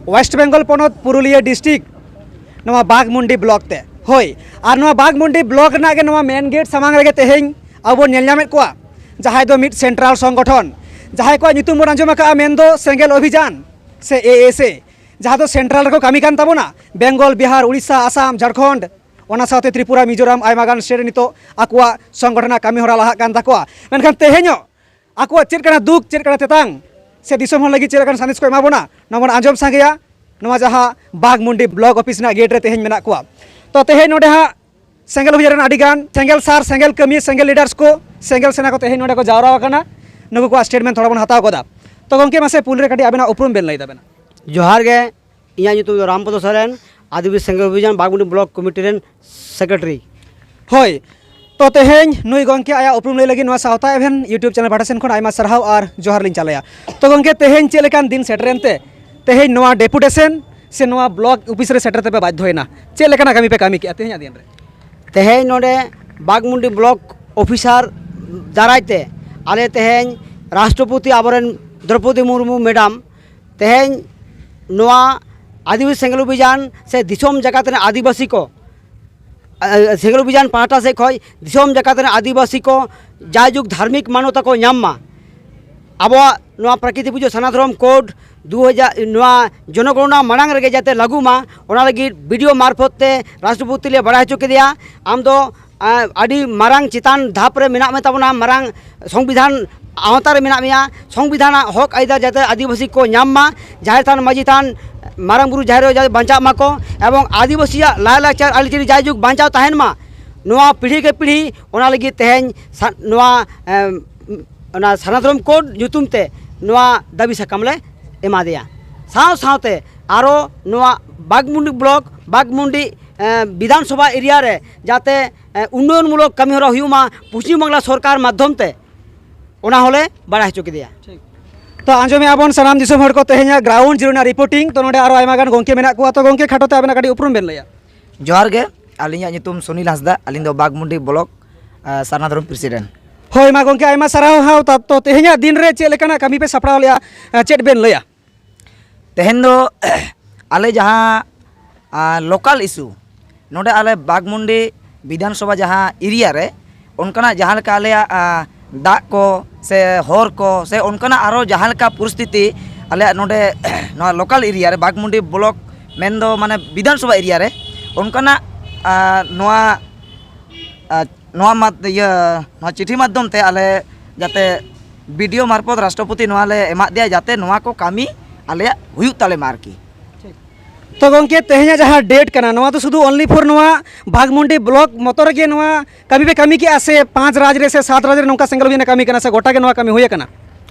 ᱳᱭᱮᱥᱴ ᱵᱮᱝᱜᱚᱞ ᱯᱚᱱᱚᱛ ᱯᱩᱨᱩᱞᱤᱭᱟᱹ ᱰᱤᱥᱴᱨᱤᱠᱴ ᱱᱚᱣᱟ ᱵᱟᱜᱽᱢᱩᱱᱰᱤ ᱵᱞᱚᱠ ᱛᱮ᱾ ᱦᱳᱭ, ᱟᱨ ᱱᱚᱣᱟ ᱵᱟᱜᱽᱢᱩᱱᱰᱤ ᱵᱞᱚᱠ ᱨᱮᱱᱟᱜ ᱜᱮ ᱱᱚᱣᱟ ᱢᱮᱱ ᱜᱮᱴ ᱥᱟᱢᱟᱝ ᱨᱮᱜᱮ ᱛᱮᱦᱮᱧ ᱟᱵᱚ ᱵᱚᱱ ᱧᱮᱞ ᱧᱟᱢᱮᱫ ᱠᱚᱣᱟ, ᱡᱟᱦᱟᱸᱭ ᱫᱚ ᱢᱤᱫ ᱥᱮᱱᱴᱨᱟᱞ ᱥᱚᱝᱜᱚᱴᱷᱚᱱ, ᱡᱟᱦᱟᱸᱭ ᱠᱚᱣᱟᱜ ᱧᱩᱛᱩᱢ ᱵᱚᱱ ᱟᱸᱡᱚᱢ ᱟᱠᱟᱫᱼᱟ, ᱢᱮᱱᱫᱚ ᱥᱮᱸᱜᱮᱞ ᱚᱵᱷᱤᱡᱟᱱ ᱥᱮ ᱮ ᱮᱥ ᱮ, ᱡᱟᱦᱟᱸ ᱫᱚ ᱥᱮᱱᱴᱨᱟᱞ ᱨᱮᱠᱚ ᱠᱟᱹᱢᱤ ᱠᱟᱱ ᱛᱟᱵᱚᱱᱟ, ᱵᱮᱝᱜᱚᱞ, ᱵᱤᱦᱟᱨ, ᱩᱲᱤᱥᱥᱟ, ᱟᱥᱟᱢ, ᱡᱷᱟᱲᱠᱷᱚᱸᱰ, ᱚᱱᱟ ᱥᱟᱶᱛᱮ ᱛᱨᱤᱯᱩᱨᱟ, ᱢᱤᱡᱳᱨᱟᱢ, ᱟᱭᱢᱟ ᱜᱟᱱ ᱥᱴᱮᱴ ᱨᱮ ᱱᱤᱛᱚᱜ ᱟᱠᱚᱣᱟᱜ ᱥᱚᱝᱜᱚᱴᱷᱚᱱ ᱨᱮᱱᱟᱜ ᱠᱟᱹᱢᱤ ᱦᱚᱨᱟ ᱞᱟᱦᱟᱜ ᱠᱟᱱ ᱛᱟᱠᱚᱣᱟ᱾ ᱢᱮᱱᱠᱷᱟᱱ ᱛᱮᱦᱮᱧᱚᱜ ᱟᱠᱚᱣᱟᱜ ᱪᱮᱫ ᱠᱟᱱᱟ ᱫᱩᱠ, ᱪᱮᱫ ᱠᱟᱱᱟ ᱛᱮᱛᱟᱝ, ᱥᱮ ᱫᱤᱥᱚᱢ ᱦᱚᱲ ᱞᱟᱹᱜᱤᱫ ᱪᱮᱫ ᱞᱮᱠᱟᱱ ᱥᱟᱸᱫᱮᱥ ᱠᱚ ᱮᱢᱟ ᱵᱚᱱᱟ, ᱱᱚᱣᱟ ᱵᱚᱱ ᱟᱸᱡᱚᱢ ᱥᱟᱸᱜᱮᱭᱟ᱾ ᱱᱚᱣᱟ ᱡᱟᱦᱟᱸ ᱵᱟᱜᱽᱢᱩᱱᱰᱤ ᱵᱞᱚᱠ ᱚᱯᱷᱤᱥ ᱨᱮᱱᱟᱜ ᱜᱮᱴ ᱨᱮ ᱛᱮᱦᱮᱧ ᱢᱮᱱᱟᱜ ᱠᱚᱣᱟ᱾ ᱛᱚ ᱛᱮᱦᱮᱧ ᱱᱚᱰᱮ ᱦᱟᱸᱜ ᱥᱮᱸᱜᱮᱞ ᱚᱵᱷᱤᱡᱟᱱ ᱨᱮᱱ ᱟᱹᱰᱤ ᱜᱟᱱ ᱥᱮᱸᱜᱮᱞ ᱥᱟᱨ, ᱥᱮᱸᱜᱮᱞ ᱠᱟᱹᱢᱤᱭᱟᱹ, ᱥᱮᱸᱜᱮᱞ ᱞᱤᱰᱟᱨᱥ ᱠᱚ, ᱥᱮᱸᱜᱮᱞ ᱥᱮᱱᱟ ᱠᱚ ᱛᱮᱦᱮᱧ ᱱᱚᱰᱮ ᱠᱚ ᱡᱟᱣᱨᱟ ᱟᱠᱟᱱᱟ᱾ ᱱᱩᱠᱩ ᱠᱚᱣᱟᱜ ᱥᱴᱮᱴᱢᱮᱱᱴ ᱛᱷᱚᱲᱟ ᱵᱚᱱ ᱦᱟᱛᱟᱣ ᱜᱚᱫᱟ᱾ ᱛᱚ ᱜᱚᱢᱠᱮ, ᱢᱟᱥᱮ ᱯᱩᱭᱞᱩ ᱨᱮ ᱠᱟᱹᱴᱤᱡ ᱟᱵᱮᱱᱟᱜ ᱩᱯᱨᱩᱢ ᱵᱮᱱ ᱞᱟᱹᱭ ᱛᱟᱵᱮᱱᱟ᱾ ᱡᱚᱦᱟᱨ ᱜᱮ, ᱤᱧᱟᱹᱜ ᱧᱩᱛᱩᱢ ᱫᱚ ᱨᱟᱢᱯᱚᱫᱚ ᱥᱚᱨᱮᱱ᱾ ᱟᱹᱫᱤᱵᱟᱹᱥᱤ ᱥᱮᱸᱜᱮᱞ ᱚᱵᱷᱤᱡᱟᱱ ᱵᱟᱜᱽᱢᱩᱱᱰᱤ ᱵᱞᱚᱠ ᱠᱚᱢᱤᱴᱤ ᱨᱮᱱ ᱥᱮᱠᱨᱮᱴᱟᱨᱤ᱾ ᱦᱳᱭ, ᱛᱚ ᱛᱮᱦᱮᱧ ᱱᱩᱭ ᱜᱚᱢᱠᱮ ᱟᱭᱟᱜ ᱩᱯᱨᱩᱢ ᱞᱟᱹᱭ ᱞᱟᱹᱜᱤᱫ ᱱᱚᱣᱟ ᱥᱟᱶᱛᱟ ᱮᱵᱷᱮᱱ YouTube ᱪᱮᱱᱮᱞ ᱯᱟᱦᱴᱟ ᱥᱮᱱ ᱠᱷᱚᱱ ᱟᱭᱢᱟ ᱥᱟᱨᱦᱟᱣ ᱟᱨ ᱡᱚᱦᱟᱨ ᱞᱤᱧ ᱪᱟᱞᱟᱭᱟ᱾ ᱛᱚ ᱜᱚᱢᱠᱮ, ᱛᱮᱦᱮᱧ ᱪᱮᱫ ᱞᱮᱠᱟᱱ ᱫᱤᱱ ᱥᱮᱴᱮᱨᱮᱱ ᱛᱮ ᱛᱮᱦᱮᱧ ᱱᱚᱣᱟ ᱰᱮᱯᱩᱴᱮᱥᱚᱱ ᱥᱮ ᱱᱚᱣᱟ ᱵᱞᱚᱠ ᱚᱯᱷᱤᱥ ᱨᱮ ᱥᱮᱴᱮᱨ ᱛᱮᱯᱮ ᱵᱟᱫᱽᱫᱷᱚᱭᱮᱱᱟ? ᱪᱮᱫ ᱞᱮᱠᱟᱱᱟᱜ ᱠᱟᱹᱢᱤ ᱯᱮ ᱠᱟᱹᱢᱤ ᱠᱮᱜᱼᱟ ᱛᱮᱦᱮᱧᱟᱜ ᱫᱤᱱ ᱨᱮ? ᱛᱮᱦᱮᱧ ᱱᱚᱰᱮ ᱵᱟᱜᱽᱢᱩᱱᱰᱤ ᱵᱞᱚᱠ ᱚᱯᱷᱤᱥᱟᱨ ᱫᱟᱨᱟᱭ ᱛᱮ ᱟᱞᱮ ᱛᱮᱦᱮᱧ ᱨᱟᱥᱴᱨᱚᱯᱚᱛᱤ ᱟᱵᱚᱨᱮᱱ ᱫᱨᱚᱯᱚᱫᱤ ᱢᱩᱨᱢᱩ ᱢᱮᱰᱟᱢ ᱛᱮᱦᱮᱧ ᱱᱚᱣᱟ ᱟᱹᱫᱤᱵᱟᱹᱥᱤ ᱥᱮᱸᱜᱮᱞ ᱚᱵᱷᱤᱡᱟᱱ ᱥᱮ ᱫᱤᱥᱚᱢ ᱡᱟᱠᱟᱛ ᱨᱮᱱ ᱟᱹᱫᱤᱵᱟᱹᱥᱤ ᱠᱚ, ᱟ, ᱥᱮᱸᱜᱮᱞ ᱚᱵᱷᱤᱡᱟᱱ ᱯᱟᱦᱴᱟ ᱥᱮᱫ ᱠᱷᱚᱱ ᱫᱤᱥᱚᱢ ᱡᱟᱠᱟᱛ ᱨᱮᱱ ᱟᱹᱫᱤᱵᱟᱹᱥᱤ ᱠᱚ ᱡᱟᱭᱡᱩᱜᱽ ᱫᱷᱟᱨᱢᱤᱠ ᱢᱟᱱᱚᱛᱟ ᱠᱚ ᱧᱟᱢ ᱢᱟ, ᱟᱵᱚᱣᱟᱜ ᱱᱚᱣᱟ ᱯᱨᱟᱠᱨᱤᱛᱤᱠ ᱯᱩᱡᱟᱹ ᱥᱟᱨᱱᱟ ᱫᱷᱚᱨᱚᱢ ᱠᱳᱰ ᱫᱩ ᱦᱟᱡᱟᱨ, ᱱᱚᱣᱟ ᱡᱚᱱᱚᱜᱚᱬᱚᱱᱟ ᱢᱟᱲᱟᱝ ᱨᱮᱜᱮ ᱡᱟᱛᱮ ᱞᱟᱹᱜᱩ ᱢᱟ, ᱚᱱᱟ ᱞᱟᱹᱜᱤᱫ ᱵᱤᱰᱤᱳ ᱢᱟᱨᱯᱷᱚᱛ ᱛᱮ ᱨᱟᱥᱴᱨᱚᱯᱚᱛᱤ ᱞᱮ ᱵᱟᱲᱟᱭ ᱦᱚᱪᱚ ᱠᱮᱫᱮᱭᱟ᱾ ᱟᱢ ᱫᱚ ᱟᱹᱰᱤ ᱢᱟᱨᱟᱝ ᱪᱮᱛᱟᱱ ᱫᱷᱟᱯ ᱨᱮ ᱢᱮᱱᱟᱜ ᱢᱮ ᱛᱟᱵᱚᱱᱟ, ᱢᱟᱨᱟᱝ ᱥᱚᱝᱵᱤᱫᱷᱟᱱ ᱟᱣᱛᱟ ᱨᱮ ᱢᱮᱱᱟᱜ ᱢᱮᱭᱟ᱾ ᱥᱚᱝᱵᱤᱫᱷᱟᱱᱟᱜ ᱦᱚᱠ ᱟᱹᱭᱫᱟᱹᱨ ᱡᱟᱛᱮ ᱟᱹᱫᱤᱵᱟᱹᱥᱤ ᱠᱚ ᱧᱟᱢ ᱢᱟ, ᱡᱟᱦᱮᱨ ᱛᱷᱟᱱ, ᱢᱟᱹᱡᱷᱤ ᱛᱷᱟᱱ, ᱢᱟᱨᱟᱝ ᱵᱩᱨᱩ ᱡᱟᱦᱮᱨ ᱟᱭᱳ ᱡᱟᱛᱮ ᱵᱟᱧᱪᱟᱜ ᱢᱟᱠᱚ ᱮᱵᱚᱝ ᱟᱹᱫᱤᱵᱟᱹᱥᱤᱭᱟᱜ ᱞᱟᱭᱼᱞᱟᱠᱪᱟᱨ ᱟᱹᱨᱤᱪᱟᱹᱞᱤ ᱡᱟᱭᱡᱩᱜᱽ ᱵᱟᱧᱪᱟᱣ ᱛᱟᱦᱮᱱ ᱢᱟ, ᱱᱚᱣᱟ ᱯᱤᱲᱦᱤ ᱠᱮ ᱯᱤᱲᱦᱤ᱾ ᱚᱱᱟ ᱞᱟᱹᱜᱤᱫ ᱛᱮᱦᱮᱧ ᱥᱟ-, ᱱᱚᱣᱟ, ᱮᱢ, ᱚᱱᱟ ᱥᱟᱨᱱᱟ ᱫᱷᱚᱨᱚᱢ ᱠᱳᱰ ᱧᱩᱛᱩᱢ ᱛᱮ ᱱᱚᱣᱟ ᱫᱟᱹᱵᱤ ᱥᱟᱠᱟᱢ ᱞᱮ ᱮᱢᱟᱫᱮᱭᱟ᱾ ᱥᱟᱶ ᱥᱟᱶᱛᱮ ᱟᱨᱚ ᱱᱚᱣᱟ ᱵᱟᱜᱽᱢᱩᱱᱰᱤ ᱵᱞᱚᱠ, ᱵᱟᱜᱽᱢᱩᱱᱰᱤ, ᱮ, ᱵᱤᱫᱷᱟᱱ ᱥᱚᱵᱷᱟ ᱮᱨᱤᱭᱟ ᱨᱮ ᱡᱟᱛᱮ, ᱮ, ᱩᱱᱱᱚᱭᱚᱱ ᱢᱩᱞᱚᱠ ᱠᱟᱹᱢᱤ ᱦᱚᱨᱟ ᱦᱩᱭᱩᱜ ᱢᱟ ᱯᱚᱪᱷᱤᱢ ᱵᱟᱝᱞᱟ ᱥᱚᱨᱠᱟᱨ ᱢᱟᱫᱽᱫᱷᱚᱢ ᱛᱮ, ᱚᱱᱟ ᱦᱚᱸᱞᱮ ᱵᱟᱲᱟᱭ ᱦᱚᱪᱚ ᱠᱮᱫᱮᱭᱟ᱾ ᱴᱷᱤᱠ᱾ ᱛᱚ ᱟᱸᱡᱚᱢᱮᱜᱼᱟ ᱵᱚᱱ ᱥᱟᱱᱟᱢ ᱫᱤᱥᱚᱢ ᱦᱚᱲ ᱠᱚ, ᱛᱮᱦᱮᱧᱟᱜ ᱜᱨᱟᱣᱩᱱᱰ ᱡᱤᱨᱳ ᱨᱮᱱᱟᱜ ᱨᱤᱯᱳᱨᱴᱤᱝ᱾ ᱛᱚ ᱱᱚᱰᱮ ᱟᱨᱚ ᱟᱭᱢᱟ ᱜᱟᱱ ᱜᱚᱢᱠᱮ ᱢᱮᱱᱟᱜ ᱠᱚᱣᱟ᱾ ᱛᱚ ᱜᱚᱢᱠᱮ, ᱠᱷᱟᱴᱚ ᱛᱮ ᱟᱵᱮᱱᱟᱜ ᱠᱟᱹᱴᱤᱡ ᱩᱯᱨᱩᱢ ᱵᱮᱱ ᱞᱟᱹᱭᱟ᱾ ᱡᱚᱦᱟᱨ ᱜᱮ, ᱟᱹᱞᱤᱧᱟᱜ ᱧᱩᱛᱩᱢ ᱥᱩᱱᱤᱞ ᱦᱟᱸᱥᱫᱟ, ᱟᱹᱞᱤᱧ ᱫᱚ ᱵᱟᱜᱽᱢᱩᱱᱰᱤ ᱵᱞᱚᱠ, ᱟ, ᱥᱟᱨᱱᱟ ᱫᱷᱚᱨᱚᱢ ᱯᱨᱮᱥᱤᱰᱮᱱᱴ᱾ ᱦᱳᱭ, ᱢᱟ ᱜᱚᱢᱠᱮ, ᱟᱭᱢᱟ ᱥᱟᱨᱦᱟᱣ᱾ ᱦᱟᱣ, ᱛᱟ-, ᱛᱚ ᱛᱮᱦᱮᱧᱟᱜ ᱫᱤᱱ ᱨᱮ ᱪᱮᱫ ᱞᱮᱠᱟᱱᱟᱜ ᱠᱟᱹᱢᱤ ᱯᱮ ᱥᱟᱯᱲᱟᱣ ᱞᱮᱜᱼᱟ, ᱟ, ᱪᱮᱫ ᱵᱮᱱ ᱞᱟᱹᱭᱟ? ᱛᱮᱦᱮᱧ ᱫᱚ ᱟᱞᱮ ᱡᱟᱦᱟᱸ, ᱟ, ᱞᱳᱠᱟᱞ ᱤᱥᱩ, ᱱᱚᱰᱮ ᱟᱞᱮ ᱵᱟᱜᱽᱢᱩᱱᱰᱤ ᱵᱤᱫᱷᱟᱱ ᱥᱚᱵᱷᱟ ᱡᱟᱦᱟᱸ ᱮᱨᱤᱭᱟ ᱨᱮ, ᱚᱱᱠᱟᱱᱟᱜ ᱡᱟᱦᱟᱸ ᱞᱮᱠᱟ ᱟᱞᱮᱭᱟᱜ, ᱟ, ᱫᱟᱜ ᱠᱚ ᱥᱮ ᱦᱚᱨ ᱠᱚ ᱥᱮ ᱚᱱᱠᱟᱱᱟᱜ ᱟᱨᱚ ᱡᱟᱦᱟᱸ ᱞᱮᱠᱟ ᱯᱚᱨᱤᱥᱛᱷᱤᱛᱤ ᱟᱞᱮᱭᱟᱜ ᱱᱚᱰᱮ ᱱᱚᱣᱟ ᱞᱳᱠᱟᱞ ᱮᱨᱤᱭᱟ ᱨᱮ, ᱵᱟᱜᱽᱢᱩᱱᱰᱤ ᱵᱞᱚᱠ ᱢᱮᱱᱫᱚ ᱢᱟᱱᱮ ᱵᱤᱫᱷᱟᱱ ᱥᱚᱵᱷᱟ ᱮᱨᱤᱭᱟ ᱨᱮ ᱚᱱᱠᱟᱱᱟᱜ, ᱟ, ᱱᱚᱣᱟ, ᱟ, ᱱᱚᱣᱟ ᱢᱟᱫ-, ᱤᱭᱟᱹ, ᱱᱚᱣᱟ ᱪᱤᱴᱷᱤ ᱢᱟᱫᱽᱫᱷᱚᱢ ᱛᱮ ᱟᱞᱮ ᱡᱟᱛᱮ ᱵᱤᱰᱤᱳ ᱢᱟᱨᱯᱷᱚᱛ ᱨᱟᱥᱴᱨᱚᱯᱚᱛᱤ ᱱᱚᱣᱟ ᱞᱮ ᱮᱢᱟᱫ ᱫᱮᱭᱟ, ᱡᱟᱛᱮ ᱱᱚᱣᱟ ᱠᱚ ᱠᱟᱹᱢᱤ ᱟᱞᱮᱭᱟᱜ ᱦᱩᱭᱩᱜ ᱛᱟᱞᱮ ᱢᱟ ᱟᱨᱠᱤ᱾ ᱛᱚ ᱜᱚᱢᱠᱮ, ᱛᱮᱦᱮᱧᱟᱜ ᱡᱟᱦᱟᱸ ᱰᱮᱴ ᱠᱟᱱᱟ, ᱱᱚᱣᱟ ᱫᱚ ᱥᱩᱫᱷᱩ only for ᱱᱚᱣᱟ ᱵᱟᱜᱽᱢᱩᱱᱰᱤ ᱵᱞᱚᱠ ᱢᱚᱛᱚ ᱨᱮᱜᱮ ᱱᱚᱣᱟ ᱠᱟᱹᱢᱤ ᱯᱮ ᱠᱟᱹᱢᱤ ᱠᱮᱜᱼᱟ ᱥᱮ ᱯᱟᱸᱪ ᱨᱟᱡᱽ ᱨᱮ ᱥᱮ ᱥᱟᱛ ᱨᱟᱡᱽ ᱨᱮ ᱱᱚᱝᱠᱟ ᱥᱮᱸᱜᱮᱞ ᱦᱩᱭᱱᱟ ᱠᱟᱹᱢᱤ ᱠᱟᱱᱟ ᱥᱮ ᱜᱚᱴᱟ ᱜᱮ ᱱᱚᱣᱟ ᱠᱟᱹᱢᱤ ᱦᱩᱭ ᱟᱠᱟᱱᱟ?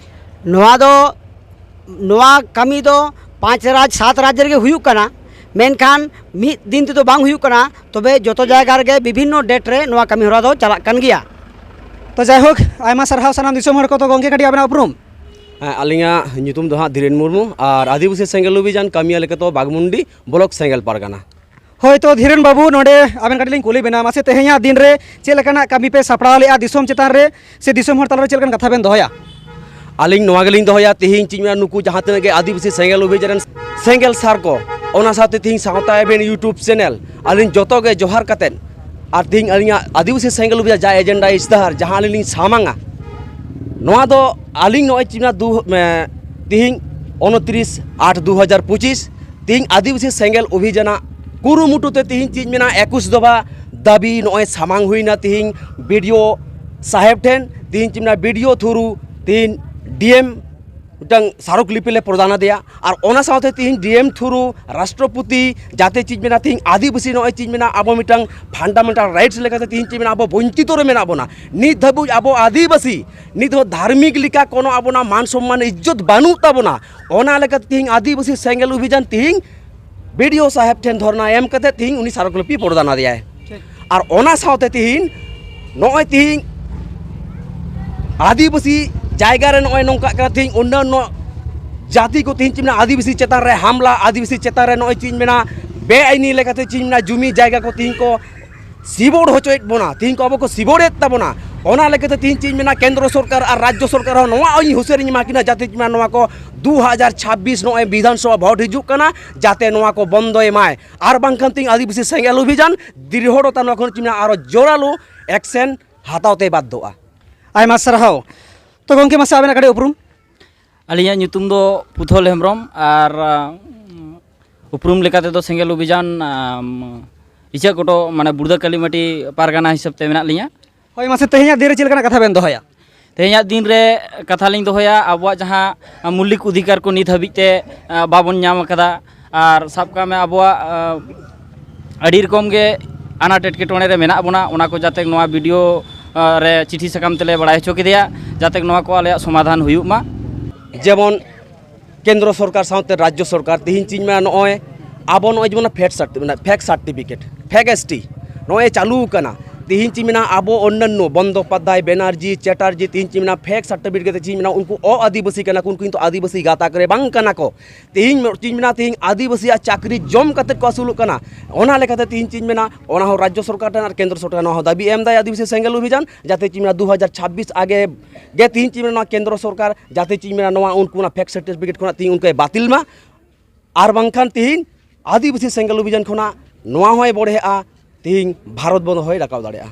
ᱱᱚᱣᱟ ᱫᱚ, ᱱᱚᱣᱟ ᱠᱟᱹᱢᱤ ᱫᱚ ᱯᱟᱸᱪ ᱨᱟᱡᱽ, ᱥᱟᱛ ᱨᱟᱡᱽ ᱨᱮᱜᱮ ᱦᱩᱭᱩᱜ ᱠᱟᱱᱟ᱾ ᱢᱮᱱᱠᱷᱟᱱ ᱢᱤᱫ ᱫᱤᱱ ᱛᱮᱫᱚ ᱵᱟᱝ ᱦᱩᱭᱩᱜ ᱠᱟᱱᱟ, ᱛᱚᱵᱮ ᱡᱚᱛᱚ ᱡᱟᱭᱜᱟ ᱨᱮᱜᱮ ᱵᱤᱵᱷᱤᱱᱱᱚ ᱰᱮᱴ ᱨᱮ ᱱᱚᱣᱟ ᱠᱟᱹᱢᱤ ᱦᱚᱨᱟ ᱫᱚ ᱪᱟᱞᱟᱜ ᱠᱟᱱ ᱜᱮᱭᱟ᱾ ᱛᱚ ᱡᱟᱭᱦᱳᱠ, ᱟᱭᱢᱟ ᱥᱟᱨᱦᱟᱣ ᱥᱟᱱᱟᱢ ᱫᱤᱥᱚᱢ ᱦᱚᱲ ᱠᱚ᱾ ᱛᱚ ᱜᱚᱢᱠᱮ, ᱠᱟᱹᱴᱤᱡ ᱟᱵᱮᱱᱟᱜ ᱩᱯᱨᱩᱢ? ᱦᱮᱸ, ᱟᱹᱞᱤᱧᱟᱜ ᱧᱩᱛᱩᱢ ᱫᱚ ᱦᱟᱸᱜ ᱫᱷᱤᱨᱮᱱ ᱢᱩᱨᱢᱩ, ᱟᱨ ᱟᱹᱫᱤᱵᱟᱹᱥᱤ ᱥᱮᱸᱜᱮᱞ ᱚᱵᱷᱤᱡᱟᱱ ᱠᱟᱹᱢᱤᱭᱟᱹ ᱞᱮᱠᱟᱛᱮ ᱵᱟᱜᱽᱢᱩᱱᱰᱤ ᱵᱞᱚᱠ ᱥᱮᱸᱜᱮᱞ ᱯᱟᱨᱜᱟᱱᱟ᱾ ᱦᱳᱭ, ᱛᱚ ᱫᱷᱤᱨᱮᱱ ᱵᱟᱹᱵᱩ, ᱱᱚᱰᱮ ᱟᱵᱮᱱ ᱠᱟᱹᱴᱤᱡ ᱞᱤᱧ ᱠᱩᱞᱤ ᱵᱮᱱᱟ, ᱢᱟᱥᱮ ᱛᱮᱦᱮᱧᱟᱜ ᱫᱤᱱ ᱨᱮ ᱪᱮᱫ ᱞᱮᱠᱟᱱᱟᱜ ᱠᱟᱹᱢᱤ ᱯᱮ ᱥᱟᱯᱲᱟᱣ ᱞᱮᱫᱼᱟ ᱫᱤᱥᱚᱢ ᱪᱮᱛᱟᱱ ᱨᱮ, ᱥᱮ ᱫᱤᱥᱚᱢ ᱦᱚᱲ ᱛᱟᱞᱟᱨᱮ ᱪᱮᱫ ᱞᱮᱠᱟᱱ ᱠᱟᱛᱷᱟ ᱵᱮᱱ ᱫᱚᱦᱚᱭᱟ? ᱟᱹᱞᱤᱧ ᱱᱚᱣᱟ ᱜᱮᱞᱤᱧ ᱫᱚᱦᱚᱭᱟ, ᱛᱮᱦᱮᱧ ᱪᱮᱫ ᱢᱮᱱᱟ, ᱱᱩᱠᱩ ᱡᱟᱦᱟᱸ ᱛᱤᱱᱟᱹᱜ ᱜᱮ ᱟᱹᱫᱤᱵᱟᱹᱥᱤ ᱥᱮᱸᱜᱮᱞ ᱚᱵᱷᱤᱡᱟᱱ ᱨᱮᱱ ᱥᱮᱸᱜᱮᱞ ᱥᱟᱨ ᱠᱚ, ᱚᱱᱟ ᱥᱟᱶᱛᱮ ᱛᱮᱦᱮᱧ ᱥᱟᱶᱛᱟ ᱮᱵᱷᱮᱱ YouTube ᱪᱮᱱᱮᱞ, ᱟᱹᱞᱤᱧ ᱡᱚᱛᱚ ᱜᱮ ᱡᱚᱦᱟᱨ ᱠᱟᱛᱮᱫ, ᱟᱨ ᱛᱮᱦᱮᱧ ᱟᱹᱞᱤᱧᱟᱜ ᱟᱹᱫᱤᱵᱟᱹᱥᱤ ᱥᱮᱸᱜᱮᱞ ᱚᱵᱷᱤᱡᱟᱱ ᱡᱟ ᱮᱡᱮᱱᱰᱟ ᱤᱥᱛᱟᱦᱟᱨ ᱡᱟᱦᱟᱸ ᱟᱹᱞᱤᱧ ᱞᱤᱧ ᱥᱟᱢᱟᱝᱟ, ᱱᱚᱣᱟ ᱫᱚ ᱟᱹᱞᱤᱧ ᱱᱚᱜᱼᱚᱭ ᱪᱮᱫ ᱢᱮᱱᱟ, ᱫᱩ ᱮ, ᱛᱮᱦᱮᱧ ᱩᱱᱛᱨᱤᱥ ᱟᱴ ᱫᱩ ᱦᱟᱡᱟᱨ ᱯᱚᱸᱪᱤᱥ, ᱛᱮᱦᱮᱧ ᱟᱹᱫᱤᱵᱟᱹᱥᱤ ᱥᱮᱸᱜᱮᱞ ᱚᱵᱷᱤᱡᱟᱱᱟᱜ ᱠᱩᱨᱩᱢᱩᱴᱩ ᱛᱮ ᱛᱮᱦᱮᱧ ᱪᱮᱫ ᱢᱮᱱᱟ, ᱮᱠᱩᱥ ᱫᱚᱯᱷᱟ ᱫᱟᱹᱵᱤ ᱱᱚᱜᱼᱚᱭ ᱥᱟᱢᱟᱝ ᱦᱩᱭᱱᱟ ᱛᱮᱦᱮᱧ BDO ᱥᱟᱦᱮᱵᱽ ᱴᱷᱮᱱ᱾ ᱛᱮᱦᱮᱧ ᱪᱮᱫ ᱢᱮᱱᱟ, BDO ᱛᱷᱨᱩ ᱛᱮᱦᱮᱧ DM ᱢᱤᱫᱴᱟᱝ ᱥᱟᱨᱚᱠ ᱞᱤᱯᱤ ᱞᱮ ᱯᱨᱚᱫᱟᱱ ᱟᱫᱮᱭᱟ, ᱟᱨ ᱚᱱᱟ ᱥᱟᱶᱛᱮ ᱛᱮᱦᱮᱧ DM ᱛᱷᱨᱩ ᱨᱟᱥᱴᱨᱚᱯᱚᱛᱤ, ᱡᱟᱛᱮ ᱪᱮᱫ ᱢᱮᱱᱟ, ᱛᱮᱦᱮᱧ ᱟᱹᱫᱤᱵᱟᱹᱥᱤ ᱱᱚᱜᱼᱚᱭ ᱪᱮᱫ ᱢᱮᱱᱟ, ᱟᱵᱚ ᱢᱤᱫᱴᱟᱝ ᱯᱷᱟᱱᱰᱟᱢᱮᱱᱴᱟᱞ ᱨᱟᱭᱤᱴᱥ ᱞᱮᱠᱟᱛᱮ ᱛᱮᱦᱮᱧ ᱪᱮᱫ ᱢᱮᱱᱟ, ᱟᱵᱚ ᱵᱚᱧᱪᱤᱛᱚ ᱨᱮ ᱢᱮᱱᱟᱜ ᱵᱚᱱᱟ᱾ ᱱᱤᱛ ᱫᱷᱟᱹᱵᱤᱡ ᱟᱵᱚ ᱟᱹᱫᱤᱵᱟᱹᱥᱤ ᱱᱤᱛ ᱦᱚᱸ ᱫᱷᱟᱨᱢᱤᱠ ᱞᱮᱠᱟ ᱠᱳᱱᱳ ᱟᱵᱚᱱᱟᱜ ᱢᱟᱱ ᱥᱚᱢᱢᱟᱱ ᱤᱡᱽᱡᱚᱛ ᱵᱟᱹᱱᱩᱜ ᱛᱟᱵᱚᱱᱟ᱾ ᱚᱱᱟ ᱞᱮᱠᱟᱛᱮ ᱛᱮᱦᱮᱧ ᱟᱹᱫᱤᱵᱟᱹᱥᱤ ᱥᱮᱸᱜᱮᱞ ᱚᱵᱷᱤᱡᱟᱱ ᱛᱮᱦᱮᱧ BDO ᱥᱟᱦᱮᱵᱽ ᱴᱷᱮᱱ ᱫᱷᱚᱨᱱᱟ ᱮᱢ ᱠᱟᱛᱮ ᱛᱮᱦᱮᱧ ᱩᱱᱤ ᱥᱟᱨᱚᱠ ᱞᱤᱯᱤ ᱯᱨᱚᱫᱟᱱ ᱟᱫᱮᱭᱟᱭ᱾ ᱟᱨ ᱚᱱᱟ ᱥᱟᱶᱛᱮ ᱛᱮᱦᱮᱧ ᱱᱚᱜᱼᱚᱭ ᱛᱮᱦᱮᱧ ᱟᱹᱫᱤᱵᱟᱹᱥᱤ ᱡᱟᱭᱜᱟ ᱨᱮ ᱱᱚᱜᱼᱚᱭ ᱱᱚᱝᱠᱟᱜ ᱠᱟᱱᱟ, ᱛᱮᱦᱮᱧ ᱚᱱᱱᱟᱱᱱᱚ ᱡᱟᱹᱛᱤ ᱠᱚ ᱛᱮᱦᱮᱧ ᱪᱮᱫ ᱢᱮᱱᱟ, ᱟᱹᱫᱤᱵᱟᱹᱥᱤ ᱪᱮᱛᱟᱱ ᱨᱮ ᱦᱟᱢᱞᱟ, ᱟᱹᱫᱤᱵᱟᱹᱥᱤ ᱪᱮᱛᱟᱱ ᱨᱮ ᱱᱚᱜᱼᱚᱭ ᱪᱮᱫ ᱢᱮᱱᱟ, ᱵᱮᱟᱭᱤᱱᱤ ᱞᱮᱠᱟᱛᱮ ᱪᱮᱫ ᱢᱮᱱᱟ, ᱡᱩᱢᱤ ᱡᱟᱭᱜᱟ ᱠᱚ ᱛᱮᱦᱮᱧ ᱠᱚ ᱥᱤᱵᱚᱲ ᱦᱚᱪᱚᱭᱮᱫ ᱵᱚᱱᱟ, ᱛᱮᱦᱮᱧ ᱠᱚ ᱟᱵᱚ ᱠᱚ ᱥᱤᱵᱚᱲᱮᱫ ᱛᱟᱵᱚᱱᱟ᱾ ᱚᱱᱟ ᱞᱮᱠᱟᱛᱮ ᱛᱮᱦᱮᱧ ᱪᱮᱫ ᱢᱮᱱᱟ, ᱠᱮᱱᱫᱨᱚ ᱥᱚᱨᱠᱟᱨ ᱟᱨ ᱨᱟᱡᱽᱡᱚ ᱥᱚᱨᱠᱟᱨ ᱦᱚᱸ ᱱᱚᱣᱟ ᱤᱧ ᱦᱩᱸᱥᱤᱭᱟᱨᱤᱧ ᱮᱢᱟ ᱠᱤᱱᱟ, ᱡᱟᱛᱮ ᱪᱮᱫ ᱢᱮᱱᱟ, ᱱᱚᱣᱟ ᱠᱚ ᱫᱩ ᱦᱟᱡᱟᱨ ᱪᱷᱟᱵᱵᱤᱥ ᱱᱚᱜᱼᱚᱭ ᱵᱤᱫᱷᱟᱱ ᱥᱚᱵᱷᱟ ᱵᱷᱳᱴ ᱦᱤᱡᱩᱜ ᱠᱟᱱᱟ, ᱡᱟᱛᱮ ᱱᱚᱣᱟ ᱠᱚ ᱵᱚᱱᱫᱚᱭ ᱢᱟᱭ᱾ ᱟᱨ ᱵᱟᱝᱠᱷᱟᱱ ᱛᱮᱦᱮᱧ ᱟᱹᱫᱤᱵᱟᱹᱥᱤ ᱥᱮᱸᱜᱮᱞ ᱚᱵᱷᱤᱡᱟᱱ ᱫᱨᱤᱲᱦᱚᱛᱟ ᱱᱚᱣᱟ ᱠᱷᱚᱱ ᱪᱮᱫ ᱢᱮᱱᱟ, ᱟᱨᱚ ᱡᱳᱨᱟᱞᱳ ᱮᱠᱥᱮᱱ ᱦᱟᱛᱟᱣ ᱛᱮ ᱵᱟᱫᱽᱫᱷᱚᱜᱼᱟ᱾ ᱟᱭᱢᱟ ᱥᱟᱨᱦᱟᱣ᱾ ᱛᱚ ᱜᱚᱢᱠᱮ, ᱢᱟᱥᱮ ᱟᱵᱮᱱᱟᱜ ᱠᱟᱹᱴᱤᱡ ᱩᱯᱨᱩᱢ? ᱟᱹᱞᱤᱧᱟᱜ ᱧᱩᱛᱩᱢ ᱫᱚ ᱯᱩᱛᱷᱚᱞ ᱦᱮᱢᱵᱨᱚᱢ, ᱟᱨ ᱩᱯᱨᱩᱢ ᱞᱮᱠᱟ ᱛᱮᱫᱚ ᱥᱮᱸᱜᱮᱞ ᱚᱵᱷᱤᱡᱟᱱ ᱤᱪᱟᱹᱜ ᱠᱚᱴᱚ, ᱢᱟᱱᱮ ᱵᱩᱲᱫᱟ ᱠᱟᱹᱞᱤᱢᱟᱹᱴᱤ ᱯᱟᱨᱜᱟᱱᱟ ᱦᱤᱥᱟᱹᱵ ᱛᱮ ᱢᱮᱱᱟᱜ ᱞᱤᱧᱟ᱾ ᱦᱳᱭ, ᱢᱟᱥᱮ ᱛᱮᱦᱮᱧᱟᱜ ᱫᱤᱱ ᱨᱮ ᱪᱮᱫ ᱞᱮᱠᱟᱱᱟᱜ ᱠᱟᱛᱷᱟ ᱵᱮᱱ ᱫᱚᱦᱚᱭᱟ? ᱛᱮᱦᱮᱧᱟᱜ ᱫᱤᱱ ᱨᱮ ᱠᱟᱛᱷᱟ ᱞᱤᱧ ᱫᱚᱦᱚᱭᱟ, ᱟᱵᱚᱣᱟᱜ ᱡᱟᱦᱟᱸ ᱢᱳᱣᱞᱤᱠ ᱚᱫᱷᱤᱠᱟᱨ ᱠᱚ ᱱᱤᱛ ᱦᱟᱹᱵᱤᱡ ᱛᱮ ᱵᱟᱵᱚᱱ ᱧᱟᱢ ᱟᱠᱟᱫᱟ, ᱟᱨ ᱥᱟᱵ ᱠᱟᱜ ᱢᱮ, ᱟᱵᱚᱣᱟᱜ ᱟᱹᱰᱤ ᱨᱚᱠᱚᱢ ᱜᱮ ᱟᱱᱟᱴ ᱮᱴᱠᱮᱴᱚᱬᱮ ᱨᱮ ᱢᱮᱱᱟᱜ ᱵᱚᱱᱟ, ᱚᱱᱟ ᱠᱚ ᱡᱟᱛᱮ ᱱᱚᱣᱟ BDO ᱨᱮ ᱪᱤᱴᱷᱤ ᱥᱟᱠᱟᱢ ᱛᱮᱞᱮ ᱵᱟᱲᱟᱭ ᱦᱚᱪᱚ ᱠᱮᱫᱮᱭᱟ, ᱡᱟᱛᱮ ᱱᱚᱣᱟ ᱠᱚ ᱟᱞᱮᱭᱟᱜ ᱥᱚᱢᱟᱫᱷᱟᱱ ᱦᱩᱭᱩᱜ ᱢᱟ᱾ ᱡᱮᱢᱚᱱ ᱠᱮᱱᱫᱨᱚ ᱥᱚᱨᱠᱟᱨ ᱥᱟᱶᱛᱮ ᱨᱟᱡᱽᱡᱚ ᱥᱚᱨᱠᱟᱨ ᱛᱮᱦᱮᱧ ᱪᱮᱫ ᱢᱮᱱᱟ, ᱱᱚᱜᱼᱚᱭ ᱟᱵᱚ ᱱᱚᱜᱼᱚᱭ ᱡᱮᱢᱚᱱ ᱯᱷᱮᱠ ᱥᱟᱨᱴᱤ-, ᱢᱟᱱᱮ fake certificate, fake S T ᱱᱚᱜᱼᱚᱭ ᱪᱟᱹᱞᱩ ᱟᱠᱟᱱᱟ᱾ ᱛᱤᱦᱤᱧ ᱪᱮᱫ ᱢᱮᱱᱟ, ᱟᱵᱚ ᱚᱱᱱᱟᱱᱱᱚ ᱵᱚᱱᱫᱳᱯᱟᱫᱽᱫᱷᱟᱭ, ᱵᱮᱱᱟᱨᱡᱤ, ᱪᱮᱴᱟᱨᱡᱤ, ᱛᱤᱦᱤᱧ ᱪᱮᱫ ᱢᱮᱱᱟ, ᱯᱷᱮᱠ ᱥᱟᱨᱴᱤᱯᱷᱤᱠᱮᱴ ᱠᱟᱛᱮ ᱪᱮᱫ ᱢᱮᱱᱟ, ᱩᱱᱠᱩ ᱚ ᱟᱹᱫᱤᱵᱟᱹᱥᱤ ᱠᱟᱱᱟ ᱠᱚ, ᱩᱱᱠᱩ ᱠᱤᱱᱛᱩ ᱟᱹᱫᱤᱵᱟᱹᱥᱤ ᱜᱟᱛᱟᱠ ᱨᱮ ᱵᱟᱝ ᱠᱟᱱᱟ ᱠᱚ᱾ ᱛᱤᱦᱤᱧ ᱪᱮᱫ ᱢᱮᱱᱟ, ᱛᱤᱦᱤᱧ ᱟᱹᱫᱤᱵᱟᱹᱥᱤᱭᱟᱜ ᱪᱟᱹᱠᱨᱤ ᱡᱚᱢ ᱠᱟᱛᱮ ᱠᱚ ᱟᱹᱥᱩᱞᱚᱜ ᱠᱟᱱᱟ᱾ ᱚᱱᱟ ᱞᱮᱠᱟᱛᱮ ᱛᱤᱦᱤᱧ ᱪᱮᱫ ᱢᱮᱱᱟ, ᱚᱱᱟ ᱦᱚᱸ ᱨᱟᱡᱽᱡᱚ ᱥᱚᱨᱠᱟᱨ ᱴᱷᱮᱱ ᱟᱨ ᱠᱮᱱᱫᱨᱚ ᱥᱚᱨᱠᱟᱨ ᱱᱚᱣᱟ ᱦᱚᱸ ᱫᱟᱹᱵᱤ ᱮᱢ ᱫᱟᱭ ᱟᱹᱫᱤᱵᱟᱹᱥᱤ ᱥᱮᱸᱜᱮᱞ ᱚᱵᱷᱤᱡᱟᱱ, ᱡᱟᱛᱮ ᱪᱮᱫ ᱢᱮᱱᱟ, ᱫᱩ ᱦᱟᱡᱟᱨ ᱪᱷᱟᱵᱵᱤᱥ ᱟᱜᱮ ᱜᱮ ᱛᱤᱦᱤᱧ ᱪᱮᱫ ᱢᱮᱱᱟ, ᱱᱚᱣᱟ ᱠᱮᱱᱫᱨᱚ ᱥᱚᱨᱠᱟᱨ ᱡᱟᱛᱮ ᱪᱮᱫ ᱢᱮᱱᱟ, ᱱᱚᱣᱟ ᱩᱱᱠᱩ ᱚᱱᱟ ᱯᱷᱮᱠ ᱥᱟᱨᱴᱤᱯᱷᱤᱠᱮᱴ ᱠᱷᱚᱱᱟᱜ ᱛᱤᱦᱤᱧ ᱩᱱᱠᱩᱭ ᱵᱟᱹᱛᱤᱞ ᱢᱟ᱾ ᱟᱨ ᱵᱟᱝᱠᱷᱟᱱ ᱛᱤᱦᱤᱧ ᱟᱹᱫᱤᱵᱟᱹᱥᱤ ᱥᱮᱸᱜᱮᱞ ᱚᱵᱷᱤᱡᱟᱱ ᱠᱷᱚᱱᱟᱜ ᱱᱚᱣᱟ ᱦᱚᱸᱭ ᱵᱚᱲᱦᱮᱜᱼᱟ, ᱛᱤᱦᱤᱧ ᱵᱷᱟᱨᱚᱛ ᱵᱚᱱᱫᱷ ᱦᱚᱸᱭ ᱨᱟᱠᱟᱵ ᱫᱟᱲᱮᱭᱟᱜᱼᱟ᱾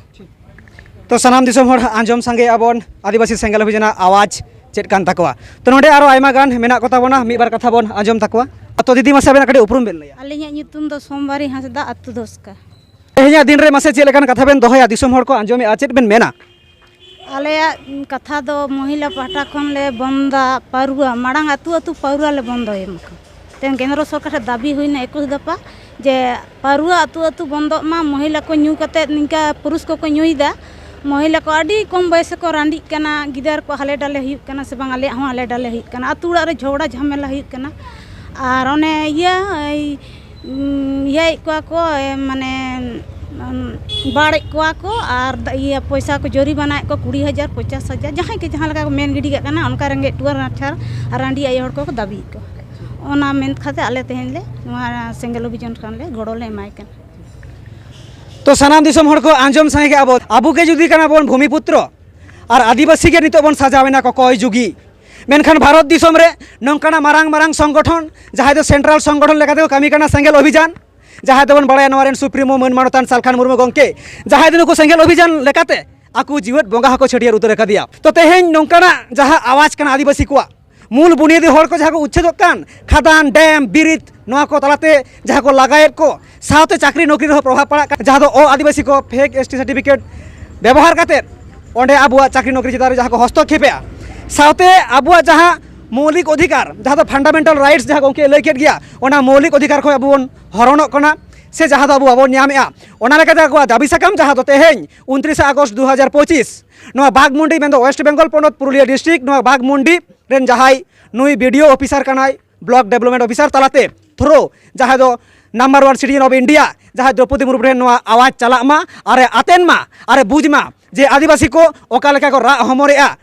ᱛᱚ ᱥᱟᱱᱟᱢ ᱫᱤᱥᱚᱢ ᱦᱚᱲ ᱟᱸᱡᱚᱢ ᱥᱟᱸᱜᱮᱭᱟ ᱵᱚᱱ ᱟᱹᱫᱤᱵᱟᱹᱥᱤ ᱥᱮᱸᱜᱮᱞ ᱚᱵᱷᱤᱡᱟᱱᱟᱜ ᱟᱣᱟᱡᱽ ᱪᱮᱫ ᱠᱟᱱ ᱛᱟᱠᱚᱣᱟ᱾ ᱛᱚ ᱱᱚᱰᱮ ᱟᱨᱚ ᱟᱭᱢᱟ ᱜᱟᱱ ᱢᱮᱱᱟᱜ ᱠᱚ ᱛᱟᱵᱚᱱᱟ, ᱢᱤᱫ ᱵᱟᱨ ᱠᱟᱛᱷᱟ ᱵᱚᱱ ᱟᱸᱡᱚᱢ ᱛᱟᱠᱚᱣᱟ᱾ ᱛᱚ ᱫᱤᱫᱤ, ᱢᱟᱥᱮ ᱟᱵᱮᱱᱟᱜ ᱠᱟᱹᱴᱤᱡ ᱩᱯᱨᱩᱢ ᱵᱮᱱ ᱞᱟᱹᱭᱟ᱾ ᱟᱹᱞᱤᱧᱟᱜ ᱧᱩᱛᱩᱢ ᱫᱚ ᱥᱳᱢᱵᱟᱨᱤ ᱦᱟᱸᱥᱫᱟ, ᱟᱹᱛᱩ ᱫᱷᱚᱥᱠᱟ᱾ ᱛᱮᱦᱮᱧᱟᱜ ᱫᱤᱱ ᱨᱮ ᱢᱟᱥᱮ ᱪᱮᱫ ᱞᱮᱠᱟᱱ ᱠᱟᱛᱷᱟ ᱵᱮᱱ ᱫᱚᱦᱚᱭᱟ, ᱫᱤᱥᱚᱢ ᱦᱚᱲ ᱠᱚ ᱟᱸᱡᱚᱢᱮᱫᱼᱟ, ᱪᱮᱫ ᱵᱮᱱ ᱢᱮᱱᱟ? ᱟᱞᱮᱭᱟᱜ ᱠᱟᱛᱷᱟ ᱫᱚ ᱢᱚᱦᱤᱞᱟ ᱯᱟᱦᱴᱟ ᱠᱷᱚᱱ ᱞᱮ ᱵᱚᱱᱫᱟ ᱯᱟᱹᱨᱩᱣᱟ, ᱢᱟᱲᱟᱝ ᱟᱹᱛᱩ ᱟᱹᱛᱩ ᱯᱟᱹᱣᱨᱟ ᱞᱮ ᱵᱚᱱᱫᱚᱭ ᱮᱢ ᱠᱟᱱᱟ᱾ ᱛᱮᱦᱮᱧ ᱠᱮᱱᱫᱨᱚ ᱥᱚᱨᱠᱟᱨ ᱴᱷᱮᱱ ᱫᱟᱹᱵᱤ ᱦᱩᱭᱱᱟ ᱮᱠᱩᱥ ᱫᱟᱯᱟ, ᱡᱮ ᱯᱟᱹᱨᱩᱣᱟ ᱟᱹᱛᱩ ᱟᱹᱛᱩ ᱵᱚᱱᱫᱚᱜ ᱢᱟ, ᱢᱚᱦᱤᱞᱟ ᱠᱚ ᱧᱩ ᱠᱟᱛᱮᱫ ᱱᱤᱝᱠᱟ ᱯᱩᱨᱩᱥ ᱠᱚᱠᱚ ᱧᱩᱭᱮᱫᱟ, ᱢᱚᱦᱤᱞᱟ ᱠᱚ ᱟᱹᱰᱤ ᱠᱚᱢ ᱵᱚᱭᱮᱥ ᱨᱮᱠᱚ ᱨᱟᱺᱰᱤᱜ ᱠᱟᱱᱟ, ᱜᱤᱫᱟᱹᱨ ᱠᱚ ᱦᱟᱞᱮ ᱰᱟᱞᱮ ᱦᱩᱭᱩᱜ ᱠᱟᱱᱟ ᱥᱮ ᱵᱟᱝ, ᱟᱞᱮᱭᱟᱜ ᱦᱚᱸ ᱦᱟᱞᱮ ᱰᱟᱞᱮ ᱦᱩᱭᱩᱜ ᱠᱟᱱᱟ, ᱟᱹᱛᱩ ᱚᱲᱟᱜ ᱨᱮ ᱡᱷᱚᱜᱽᱲᱟ ᱡᱷᱟᱢᱮᱞᱟ ᱦᱩᱭᱩᱜ ᱠᱟᱱᱟ᱾ ᱟᱨ ᱚᱱᱮ ᱤᱭᱟᱹ, ᱤᱭᱟᱹᱭᱮᱫ ᱠᱚᱣᱟ ᱠᱚ, ᱢᱟᱱᱮ ᱵᱟᱲᱮᱫ ᱠᱚᱣᱟ ᱠᱚ ᱟᱨ ᱤᱭᱟᱹ ᱯᱚᱭᱥᱟ ᱠᱚ ᱡᱚᱨᱤᱢᱟᱱᱟᱭᱮᱫ ᱠᱚᱣᱟ, ᱠᱩᱲᱤ ᱦᱟᱡᱟᱨ, ᱯᱚᱧᱪᱟᱥ ᱦᱟᱡᱟᱨ, ᱡᱟᱦᱟᱸᱭ ᱜᱮ ᱡᱟᱦᱟᱸ ᱞᱮᱠᱟ ᱠᱚ ᱢᱮᱱ ᱜᱤᱰᱤ ᱠᱟᱜ ᱠᱟᱱᱟ, ᱚᱱᱠᱟ ᱨᱮᱸᱜᱮᱡ ᱴᱩᱣᱟᱹᱨ ᱱᱟᱪᱟᱨ ᱟᱨ ᱨᱟᱺᱰᱤ ᱟᱭᱳ ᱦᱚᱲ ᱠᱚᱠᱚ ᱫᱟᱹᱵᱤᱭᱮᱫ ᱠᱚᱣᱟ᱾ ᱚᱱᱟ ᱢᱮᱱ ᱠᱟᱛᱮ ᱟᱞᱮ ᱛᱮᱦᱮᱧ ᱞᱮ ᱱᱚᱣᱟ ᱥᱮᱸᱜᱮᱞ ᱚᱵᱷᱤᱡᱟᱱ ᱠᱷᱚᱱ ᱞᱮ ᱜᱚᱲᱚ ᱞᱮ ᱮᱢᱟᱭ ᱠᱟᱱᱟ᱾ ᱛᱚ ᱥᱟᱱᱟᱢ ᱫᱤᱥᱚᱢ ᱦᱚᱲ ᱠᱚ ᱟᱸᱡᱚᱢ ᱥᱟᱸᱜᱮ ᱠᱮᱜᱼᱟ ᱵᱚᱱ, ᱟᱵᱚ ᱜᱮ ᱡᱩᱫᱤ ᱠᱟᱱᱟ ᱵᱚᱱ ᱵᱷᱩᱢᱤᱯᱩᱛᱨᱚ ᱟᱨ ᱟᱹᱫᱤᱵᱟᱹᱥᱤ ᱜᱮ ᱱᱤᱛᱚᱜ ᱵᱚᱱ ᱥᱟᱡᱟᱣ ᱮᱱᱟ ᱠᱚᱠᱚᱭ ᱡᱩᱜᱤ, ᱢᱮᱱᱠᱷᱟᱱ ᱵᱷᱟᱨᱚᱛ ᱫᱤᱥᱚᱢ ᱨᱮ ᱱᱚᱝᱠᱟᱱᱟᱜ ᱢᱟᱨᱟᱝ ᱢᱟᱨᱟᱝ ᱥᱚᱝᱜᱚᱴᱷᱚᱱ, ᱡᱟᱦᱟᱸᱭ ᱫᱚ ᱥᱮᱱᱴᱨᱟᱞ ᱥᱚᱝᱜᱚᱴᱷᱚᱱ ᱞᱮᱠᱟᱛᱮ ᱠᱚ ᱠᱟᱹᱢᱤ ᱠᱟᱱᱟ, ᱥᱮᱸᱜᱮᱞ ᱚᱵᱷᱤᱡᱟᱱ, ᱡᱟᱦᱟᱸᱭ ᱫᱚᱵᱚᱱ ᱵᱟᱲᱟᱭᱟ ᱱᱚᱣᱟ ᱨᱮᱱ ᱥᱩᱯᱨᱤᱢᱳ ᱢᱟᱹᱱ ᱢᱟᱱᱚᱛᱟᱱ ᱥᱟᱞᱠᱷᱟᱱ ᱢᱩᱨᱢᱩ ᱜᱚᱢᱠᱮ, ᱡᱟᱦᱟᱸᱭ ᱫᱚ ᱱᱩᱠᱩ ᱥᱮᱸᱜᱮᱞ ᱚᱵᱷᱤᱡᱟᱱ ᱞᱮᱠᱟᱛᱮ ᱟᱠᱚ ᱡᱤᱣᱮᱫ ᱵᱚᱸᱜᱟ ᱦᱚᱸᱠᱚ ᱪᱷᱟᱹᱴᱭᱟᱹᱨ ᱩᱛᱟᱹᱨ ᱟᱠᱟᱫᱮᱭᱟ᱾ ᱛᱚ ᱛᱮᱦᱮᱧ ᱱᱚᱝᱠᱟᱱᱟᱜ ᱡᱟᱦᱟᱸ ᱟᱣᱟᱡᱽ ᱠᱟᱱᱟ ᱟᱹᱫᱤᱵᱟᱹᱥᱤ ᱠᱚᱣᱟᱜ, ᱢᱩᱞ ᱵᱩᱱᱤᱭᱟᱹᱫᱤ ᱦᱚᱲ ᱠᱚ ᱡᱟᱦᱟᱸ ᱠᱚ ᱩᱪᱪᱷᱮᱫᱚᱜ ᱠᱟᱱ, ᱠᱷᱟᱫᱟᱱ, ᱰᱮᱢ, ᱵᱤᱨᱤᱫ, ᱱᱚᱣᱟ ᱠᱚ ᱛᱟᱞᱟᱛᱮ ᱡᱟᱦᱟᱸ ᱠᱚ ᱞᱟᱜᱟᱭᱮᱫ ᱠᱚ, ᱥᱟᱶᱛᱮ ᱪᱟᱹᱠᱨᱤ ᱱᱚᱠᱨᱤ ᱨᱮᱦᱚᱸ ᱯᱨᱚᱵᱷᱟᱵᱽ ᱯᱟᱲᱟᱜ ᱠᱟᱱᱟ, ᱡᱟᱦᱟᱸ ᱫᱚ ᱚ ᱟᱹᱫᱤᱵᱟᱹᱥᱤ ᱠᱚ ᱯᱷᱮᱠ ᱮᱥ ᱴᱤ ᱥᱟᱨᱴᱤᱯᱷᱤᱠᱮᱴ ᱵᱮᱵᱚᱦᱟᱨ ᱠᱟᱛᱮᱫ ᱚᱸᱰᱮ ᱟᱵᱚᱣᱟᱜ ᱪᱟᱹᱠᱨᱤ ᱱᱚᱠᱨᱤ ᱪᱮᱛᱟᱱ ᱨᱮ ᱡᱟᱦᱟᱸ ᱠᱚ ᱦᱚᱥᱛᱚᱠᱷᱮᱯᱮᱜᱼᱟ, ᱥᱟᱶᱛᱮ ᱟᱵᱚᱣᱟᱜ ᱡᱟᱦᱟᱸ ᱢᱳᱣᱞᱤᱠ ᱚᱫᱷᱤᱠᱟᱨ, ᱡᱟᱦᱟᱸ ᱫᱚ ᱯᱷᱟᱱᱰᱟᱢᱮᱱᱴᱟᱞ ᱨᱟᱭᱤᱴᱥ ᱡᱟᱦᱟᱸ ᱜᱚᱢᱠᱮ ᱞᱟᱹᱭ ᱠᱮᱫ ᱜᱮᱭᱟ, ᱚᱱᱟ ᱢᱳᱣᱞᱤᱠ ᱚᱫᱷᱤᱠᱟᱨ ᱠᱷᱚᱱ ᱟᱵᱚ ᱵᱚᱱ ᱦᱚᱨᱚᱱᱚᱜ ᱠᱟᱱᱟ, ᱥᱮ ᱡᱟᱦᱟᱸ ᱫᱚ ᱟᱵᱚ ᱵᱟᱵᱚᱱ ᱧᱟᱢᱮᱜᱼᱟ᱾ ᱚᱱᱟ ᱞᱮᱠᱟᱛᱮ ᱟᱠᱚᱣᱟᱜ ᱫᱟᱹᱵᱤ ᱥᱟᱠᱟᱢ, ᱡᱟᱦᱟᱸ ᱫᱚ ᱛᱮᱦᱮᱧ ᱩᱱᱛᱨᱤᱥᱮ ᱟᱜᱚᱥᱴ ᱫᱩ ᱦᱟᱡᱟᱨ ᱯᱚᱸᱪᱤᱥ, ᱱᱚᱣᱟ ᱵᱟᱜᱽᱢᱩᱱᱰᱤ, ᱢᱮᱱᱫᱚ ᱳᱭᱮᱥᱴ ᱵᱮᱝᱜᱚᱞ ᱯᱚᱱᱚᱛ ᱯᱩᱨᱩᱞᱤᱭᱟᱹ ᱰᱤᱥᱴᱨᱤᱠᱴ, ᱱᱚᱣᱟ ᱵᱟᱜᱽᱢᱩᱱᱰᱤ ᱨᱮᱱ ᱡᱟᱦᱟᱸᱭ ᱱᱩᱭ ᱵᱤ ᱰᱤ ᱳ ᱚᱯᱷᱤᱥᱟᱨ ᱠᱟᱱᱟᱭ, ᱵᱞᱚᱠ ᱰᱮᱵᱷᱞᱚᱯᱢᱮᱱᱴ ᱚᱯᱷᱤᱥᱟᱨ ᱛᱟᱞᱟᱛᱮ ᱛᱷᱨᱳ, ᱡᱟᱦᱟᱸ ᱫᱚ number one citizen of India, ᱡᱟᱦᱟᱸ ᱫᱨᱚᱯᱚᱫᱤ ᱢᱩᱨᱢᱩ ᱴᱷᱮᱱ ᱱᱚᱣᱟ ᱟᱣᱟᱡᱽ ᱪᱟᱞᱟᱜ ᱢᱟ, ᱟᱨᱮ ᱟᱛᱮᱱ ᱢᱟ, ᱟᱨᱮ ᱵᱩᱡᱽ ᱢᱟ ᱡᱮ ᱟᱹᱫᱤᱵᱟᱹᱥᱤ ᱠᱚ ᱚᱠᱟ ᱞᱮᱠᱟ ᱠᱚ ᱨᱟᱜ ᱦᱚᱢᱚᱨᱮᱜᱼᱟ᱾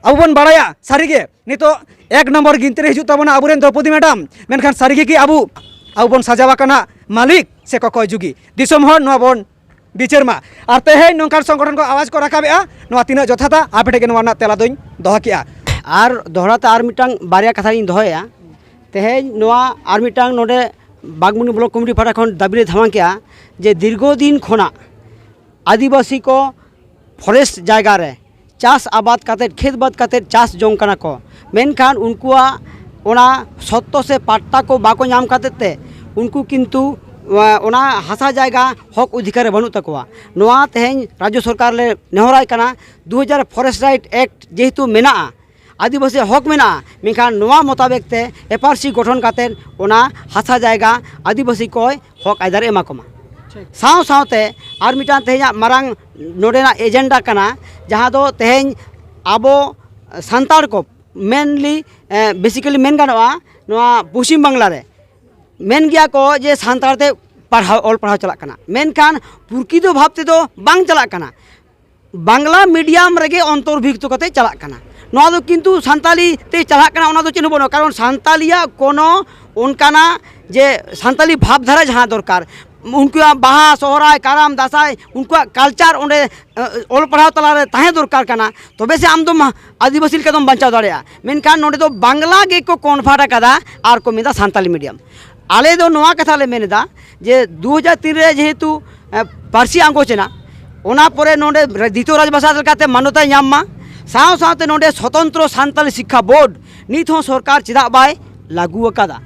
ᱟᱵᱚ ᱵᱚᱱ ᱵᱟᱲᱟᱭᱟ ᱥᱟᱹᱨᱤᱜᱮ ᱱᱤᱛᱚᱜ ᱮᱠ ᱱᱚᱢᱵᱚᱨ ᱜᱤᱱᱛᱤ ᱨᱮ ᱦᱤᱡᱩᱜ ᱛᱟᱵᱚᱱᱟ ᱟᱵᱚᱨᱮᱱ ᱫᱨᱚᱯᱚᱫᱤ ᱢᱮᱰᱟᱢ, ᱢᱮᱱᱠᱷᱟᱱ ᱥᱟᱹᱨᱤᱜᱮ ᱠᱤ ᱟᱵᱚ, ᱟᱵᱚ ᱵᱚᱱ ᱥᱟᱡᱟᱣ ᱟᱠᱟᱱᱟ ᱢᱟᱹᱞᱤᱠ ᱥᱮ ᱠᱚᱠᱚᱭ ᱡᱩᱜᱤ? ᱫᱤᱥᱚᱢ ᱦᱚᱲ ᱱᱚᱣᱟ ᱵᱚᱱ ᱵᱤᱪᱟᱹᱨ ᱢᱟ᱾ ᱟᱨ ᱛᱮᱦᱮᱧ ᱱᱚᱝᱠᱟᱱ ᱥᱚᱝᱜᱚᱴᱷᱚᱱ ᱠᱚ ᱟᱣᱟᱡᱽ ᱠᱚ ᱨᱟᱠᱟᱵᱮᱜᱼᱟ, ᱱᱚᱣᱟ ᱛᱤᱱᱟᱹᱜ ᱡᱚᱛᱷᱟᱛᱟ? ᱟᱯᱮ ᱴᱷᱮᱱ ᱜᱮ ᱱᱚᱣᱟ ᱨᱮᱱᱟᱜ ᱛᱮᱞᱟ ᱫᱚᱧ ᱫᱚᱦᱚ ᱠᱮᱜᱼᱟ᱾ ᱟᱨ ᱫᱚᱦᱲᱟ ᱛᱮ ᱟᱨ ᱢᱤᱫᱴᱟᱝ ᱵᱟᱨᱭᱟ ᱠᱟᱛᱷᱟᱧ ᱫᱚᱦᱚᱭᱮᱜᱼᱟ᱾ ᱛᱮᱦᱮᱧ ᱱᱚᱣᱟ ᱟᱨ ᱢᱤᱫᱴᱟᱝ ᱱᱚᱰᱮ ᱵᱟᱜᱽᱢᱩᱱᱤ ᱵᱞᱚᱠ ᱠᱚᱢᱤᱴᱤ ᱯᱟᱦᱴᱟ ᱠᱷᱚᱱ ᱫᱟᱹᱵᱤ ᱞᱮ ᱫᱷᱟᱢᱟ ᱠᱮᱜᱼᱟ ᱡᱮ ᱫᱤᱨᱜᱷᱚ ᱫᱤᱱ ᱠᱷᱚᱱᱟᱜ ᱟᱹᱫᱤᱵᱟᱹᱥᱤ ᱠᱚ ᱯᱷᱚᱨᱮᱥᱴ ᱡᱟᱭᱜᱟ ᱨᱮ ᱪᱟᱥ ᱟᱵᱟᱫ ᱠᱟᱛᱮᱫ, ᱠᱷᱮᱛ ᱵᱟᱫ ᱠᱟᱛᱮᱫ ᱪᱟᱥ ᱡᱚᱝ ᱠᱟᱱᱟ ᱠᱚ, ᱢᱮᱱᱠᱷᱟᱱ ᱩᱱᱠᱩᱣᱟᱜ ᱚᱱᱟ ᱥᱚᱛᱛᱚ ᱥᱮ ᱯᱟᱴᱴᱟ ᱠᱚ ᱵᱟᱠᱚ ᱧᱟᱢ ᱠᱟᱛᱮᱫ ᱛᱮ ᱩᱱᱠᱩ ᱠᱤᱱᱛᱩ, ᱮ, ᱚᱱᱟ ᱦᱟᱥᱟ ᱡᱟᱭᱜᱟ ᱦᱚᱠ ᱚᱫᱷᱤᱠᱟᱨ ᱨᱮ ᱵᱟᱹᱱᱩᱜ ᱛᱟᱠᱚᱣᱟ᱾ ᱱᱚᱣᱟ ᱛᱮᱦᱮᱧ ᱨᱟᱡᱽᱡᱚ ᱥᱚᱨᱠᱟᱨ ᱞᱮ ᱱᱮᱦᱚᱨᱟᱭ ᱠᱟᱱᱟ, ᱫᱩ ᱦᱟᱡᱟᱨ ᱯᱷᱚᱨᱮᱥᱴ ᱨᱟᱭᱤᱴ ᱮᱠᱴ ᱡᱮᱦᱮᱛᱩ ᱢᱮᱱᱟᱜᱼᱟ, ᱟᱹᱫᱤᱵᱟᱹᱥᱤ ᱦᱚᱠ ᱢᱮᱱᱟᱜᱼᱟ, ᱢᱮᱱᱠᱷᱟᱱ ᱱᱚᱣᱟ ᱢᱚᱛᱟᱵᱮᱠ ᱛᱮ ᱮᱯᱟᱨᱥᱤ ᱜᱚᱴᱷᱚᱱ ᱠᱟᱛᱮᱫ ᱚᱱᱟ ᱦᱟᱥᱟ ᱡᱟᱭᱜᱟ ᱟᱹᱫᱤᱵᱟᱹᱥᱤ ᱠᱚᱭ ᱦᱚᱠ ᱟᱭᱫᱟᱨ ᱮᱢᱟ ᱠᱚᱢᱟ᱾ ᱴᱷᱤᱠ᱾ ᱥᱟᱶ ᱥᱟᱶᱛᱮ ᱟᱨ ᱢᱤᱫᱴᱟᱝ ᱛᱮᱦᱮᱧᱟᱜ ᱢᱟᱨᱟᱝ ᱱᱚᱰᱮᱱᱟᱜ ᱮᱡᱮᱱᱰᱟ ᱠᱟᱱᱟ, ᱡᱟᱦᱟᱸ ᱫᱚ ᱛᱮᱦᱮᱧ ᱟᱵᱚ ᱥᱟᱱᱛᱟᱲ ᱠᱚ ᱢᱮᱱᱞᱤ, ᱵᱮᱥᱤᱠᱟᱞᱤ ᱢᱮᱱ ᱜᱟᱱᱚᱜᱼᱟ, ᱱᱚᱣᱟ ᱯᱚᱥᱪᱤᱢ ᱵᱟᱝᱞᱟ ᱨᱮ ᱢᱮᱱ ᱜᱮᱭᱟ ᱠᱚ ᱡᱮ ᱥᱟᱱᱛᱟᱲ ᱛᱮ ᱯᱟᱲᱦᱟᱣ, ᱚᱞ ᱯᱟᱲᱦᱟᱣ ᱪᱟᱞᱟᱜ ᱠᱟᱱᱟ, ᱢᱮᱱᱠᱷᱟᱱ ᱯᱨᱚᱠᱤᱛᱚ ᱵᱷᱟᱵ ᱛᱮᱫᱚ ᱵᱟᱝ ᱪᱟᱞᱟᱜ ᱠᱟᱱᱟ᱾ ᱵᱟᱝᱞᱟ ᱢᱤᱰᱤᱭᱟᱢ ᱨᱮᱜᱮ ᱚᱱᱛᱚᱨᱵᱷᱩᱠᱛᱚ ᱠᱟᱛᱮ ᱪᱟᱞᱟᱜ ᱠᱟᱱᱟ᱾ ᱱᱚᱣᱟ ᱫᱚ ᱠᱤᱱᱛᱩ ᱥᱟᱱᱛᱟᱞᱤ ᱛᱮ ᱪᱟᱞᱟᱜ ᱠᱟᱱᱟ, ᱚᱱᱟ ᱫᱚ ᱪᱮᱫ ᱦᱚᱸ ᱵᱟᱹᱱᱩᱜᱼᱟ, ᱠᱟᱨᱚᱱ ᱥᱟᱱᱛᱟᱞᱤᱭᱟᱜ ᱠᱳᱱᱳ ᱚᱱᱠᱟᱱᱟᱜ ᱡᱮ ᱥᱟᱱᱛᱟᱞᱤ ᱵᱷᱟᱵᱽ ᱫᱷᱟᱨᱟ ᱡᱟᱦᱟᱸ ᱫᱚᱨᱠᱟᱨ, ᱩᱱᱠᱩᱣᱟᱜ ᱵᱟᱦᱟ, ᱥᱚᱦᱨᱟᱭ, ᱠᱟᱨᱟᱢ, ᱫᱟᱸᱥᱟᱭ, ᱩᱱᱠᱩᱣᱟᱜ ᱠᱟᱞᱪᱟᱨ ᱚᱸᱰᱮ, ᱮ, ᱚᱞ ᱯᱟᱲᱦᱟᱣ ᱛᱟᱞᱟᱨᱮ ᱛᱟᱦᱮᱸ ᱫᱚᱨᱠᱟᱨ ᱠᱟᱱᱟ, ᱛᱚᱵᱮ ᱥᱮ ᱟᱢ ᱫᱚᱢ ᱟᱹᱫᱤᱵᱟᱹᱥᱤ ᱞᱮᱠᱟ ᱫᱚᱢ ᱵᱟᱧᱪᱟᱣ ᱫᱟᱲᱮᱭᱟᱜᱼᱟ᱾ ᱢᱮᱱᱠᱷᱟᱱ ᱱᱚᱰᱮ ᱫᱚ ᱵᱟᱝᱞᱟ ᱜᱮᱠᱚ ᱠᱚᱱᱵᱷᱟᱨᱴ ᱟᱠᱟᱫᱟ ᱟᱨ ᱠᱚ ᱢᱮᱱᱫᱟ ᱥᱟᱱᱛᱟᱞᱤ ᱢᱤᱰᱤᱭᱟᱢ᱾ ᱟᱞᱮ ᱫᱚ ᱱᱚᱣᱟ ᱠᱟᱛᱷᱟ ᱞᱮ ᱢᱮᱱ ᱮᱫᱟ ᱡᱮ ᱫᱩ ᱦᱟᱡᱟᱨ ᱛᱤᱱ ᱨᱮ ᱡᱮᱦᱮᱛᱩ, ᱮ, ᱯᱟᱹᱨᱥᱤ ᱟᱸᱜᱚᱪ ᱮᱱᱟ, ᱚᱱᱟ ᱯᱚᱨᱮ ᱱᱚᱰᱮ ᱫᱤᱛᱤᱭᱚ ᱨᱟᱡᱽᱵᱷᱟᱥᱟ ᱞᱮᱠᱟᱛᱮ ᱢᱟᱱᱚᱛᱟᱭ ᱧᱟᱢ ᱢᱟ, ᱥᱟᱶ ᱥᱟᱶᱛᱮ ᱱᱚᱰᱮ ᱥᱚᱛᱚᱱᱛᱨᱚ ᱥᱟᱱᱛᱟᱞᱤ ᱥᱤᱠᱠᱷᱟ ᱵᱳᱨᱰ ᱱᱤᱛ ᱦᱚᱸ ᱥᱚᱨᱠᱟᱨ ᱪᱮᱫᱟᱜ ᱵᱟᱭ ᱞᱟᱹᱜᱩ ᱟᱠᱟᱫᱟ?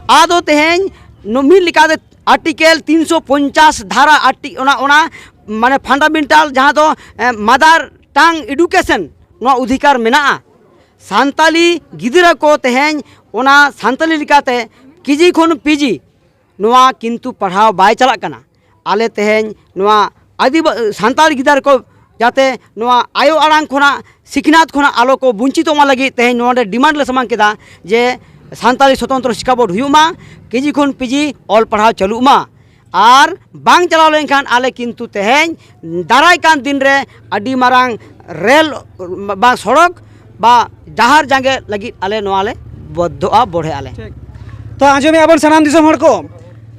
ᱟᱫᱚ ᱛᱮᱦᱮᱧ ᱱᱚ-, ᱢᱤᱫ ᱞᱮᱠᱟᱛᱮ ᱟᱨᱴᱤᱠᱮᱞ ᱛᱤᱱᱥᱚ ᱯᱚᱧᱪᱟᱥ ᱫᱷᱟᱨᱟ ᱟᱨᱴᱤ-, ᱚᱱᱟ, ᱚᱱᱟ ᱢᱟᱱᱮ ᱯᱷᱟᱱᱰᱟᱢᱮᱱᱴᱟᱞ ᱡᱟᱦᱟᱸ ᱫᱚ, ᱮ, ᱢᱟᱫᱟᱨ ᱴᱟᱝ ᱮᱰᱩᱠᱮᱥᱚᱱ, ᱱᱚᱣᱟ ᱚᱫᱷᱤᱠᱟᱨ ᱢᱮᱱᱟᱜᱼᱟ᱾ ᱥᱟᱱᱛᱟᱞᱤ ᱜᱤᱫᱽᱨᱟᱹ ᱠᱚ ᱛᱮᱦᱮᱧ ᱚᱱᱟ ᱥᱟᱱᱛᱟᱞᱤ ᱞᱮᱠᱟᱛᱮ ᱠᱮᱡᱤ ᱠᱷᱚᱱ ᱯᱤᱡᱤ ᱱᱚᱣᱟ ᱠᱤᱱᱛᱩ ᱯᱟᱲᱦᱟᱣ ᱵᱟᱭ ᱪᱟᱞᱟᱜ ᱠᱟᱱᱟ᱾ ᱟᱞᱮ ᱛᱮᱦᱮᱧ ᱱᱚᱣᱟ ᱟᱹᱫᱤᱵᱟ-, ᱥᱟᱱᱛᱟᱲ ᱜᱤᱫᱟᱹᱨ ᱠᱚ ᱡᱟᱛᱮ ᱱᱚᱣᱟ ᱟᱭᱳ ᱟᱲᱟᱝ ᱠᱷᱚᱱᱟᱜ, ᱥᱤᱠᱷᱱᱟᱹᱛ ᱠᱷᱚᱱᱟᱜ ᱟᱞᱚ ᱠᱚ ᱵᱚᱧᱪᱤᱛᱚᱜ ᱢᱟ ᱞᱟᱹᱜᱤᱫ ᱛᱮᱦᱮᱧ ᱱᱚᱰᱮ ᱰᱤᱢᱟᱱᱰ ᱞᱮ ᱥᱟᱢᱟᱝ ᱠᱮᱫᱟ ᱡᱮ ᱥᱟᱱᱛᱟᱲᱤ ᱥᱚᱛᱚᱱᱛᱨᱚ ᱥᱤᱠᱠᱷᱟ ᱵᱳᱨᱰ ᱦᱩᱭᱩᱜ ᱢᱟ, ᱠᱮᱡᱤ ᱠᱷᱚᱱ ᱯᱤᱡᱤ ᱚᱞ ᱯᱟᱲᱦᱟᱣ ᱪᱟᱹᱞᱩᱜ ᱢᱟ᱾ ᱟᱨ ᱵᱟᱝ ᱪᱟᱞᱟᱣ ᱞᱮᱱᱠᱷᱟᱱ ᱟᱞᱮ ᱠᱤᱱᱛᱩ ᱛᱮᱦᱮᱧ ᱫᱟᱨᱟᱭ ᱠᱟᱱ ᱫᱤᱱ ᱨᱮ ᱟᱹᱰᱤ ᱢᱟᱨᱟᱝ ᱨᱮᱞ ᱵᱟ ᱥᱚᱲᱚᱠ ᱵᱟ ᱰᱟᱦᱟᱨ ᱡᱟᱸᱜᱮ ᱞᱟᱹᱜᱤᱫ ᱟᱞᱮ ᱱᱚᱣᱟ ᱞᱮ ᱵᱚᱫᱽᱫᱷᱚᱜᱼᱟ, ᱵᱚᱲᱦᱮᱜᱼᱟ ᱞᱮ᱾ ᱴᱷᱤᱠ᱾ ᱛᱚ, ᱟᱸᱡᱚᱢᱮᱜᱼᱟ ᱵᱚᱱ ᱥᱟᱱᱟᱢ ᱫᱤᱥᱚᱢ ᱦᱚᱲ ᱠᱚ,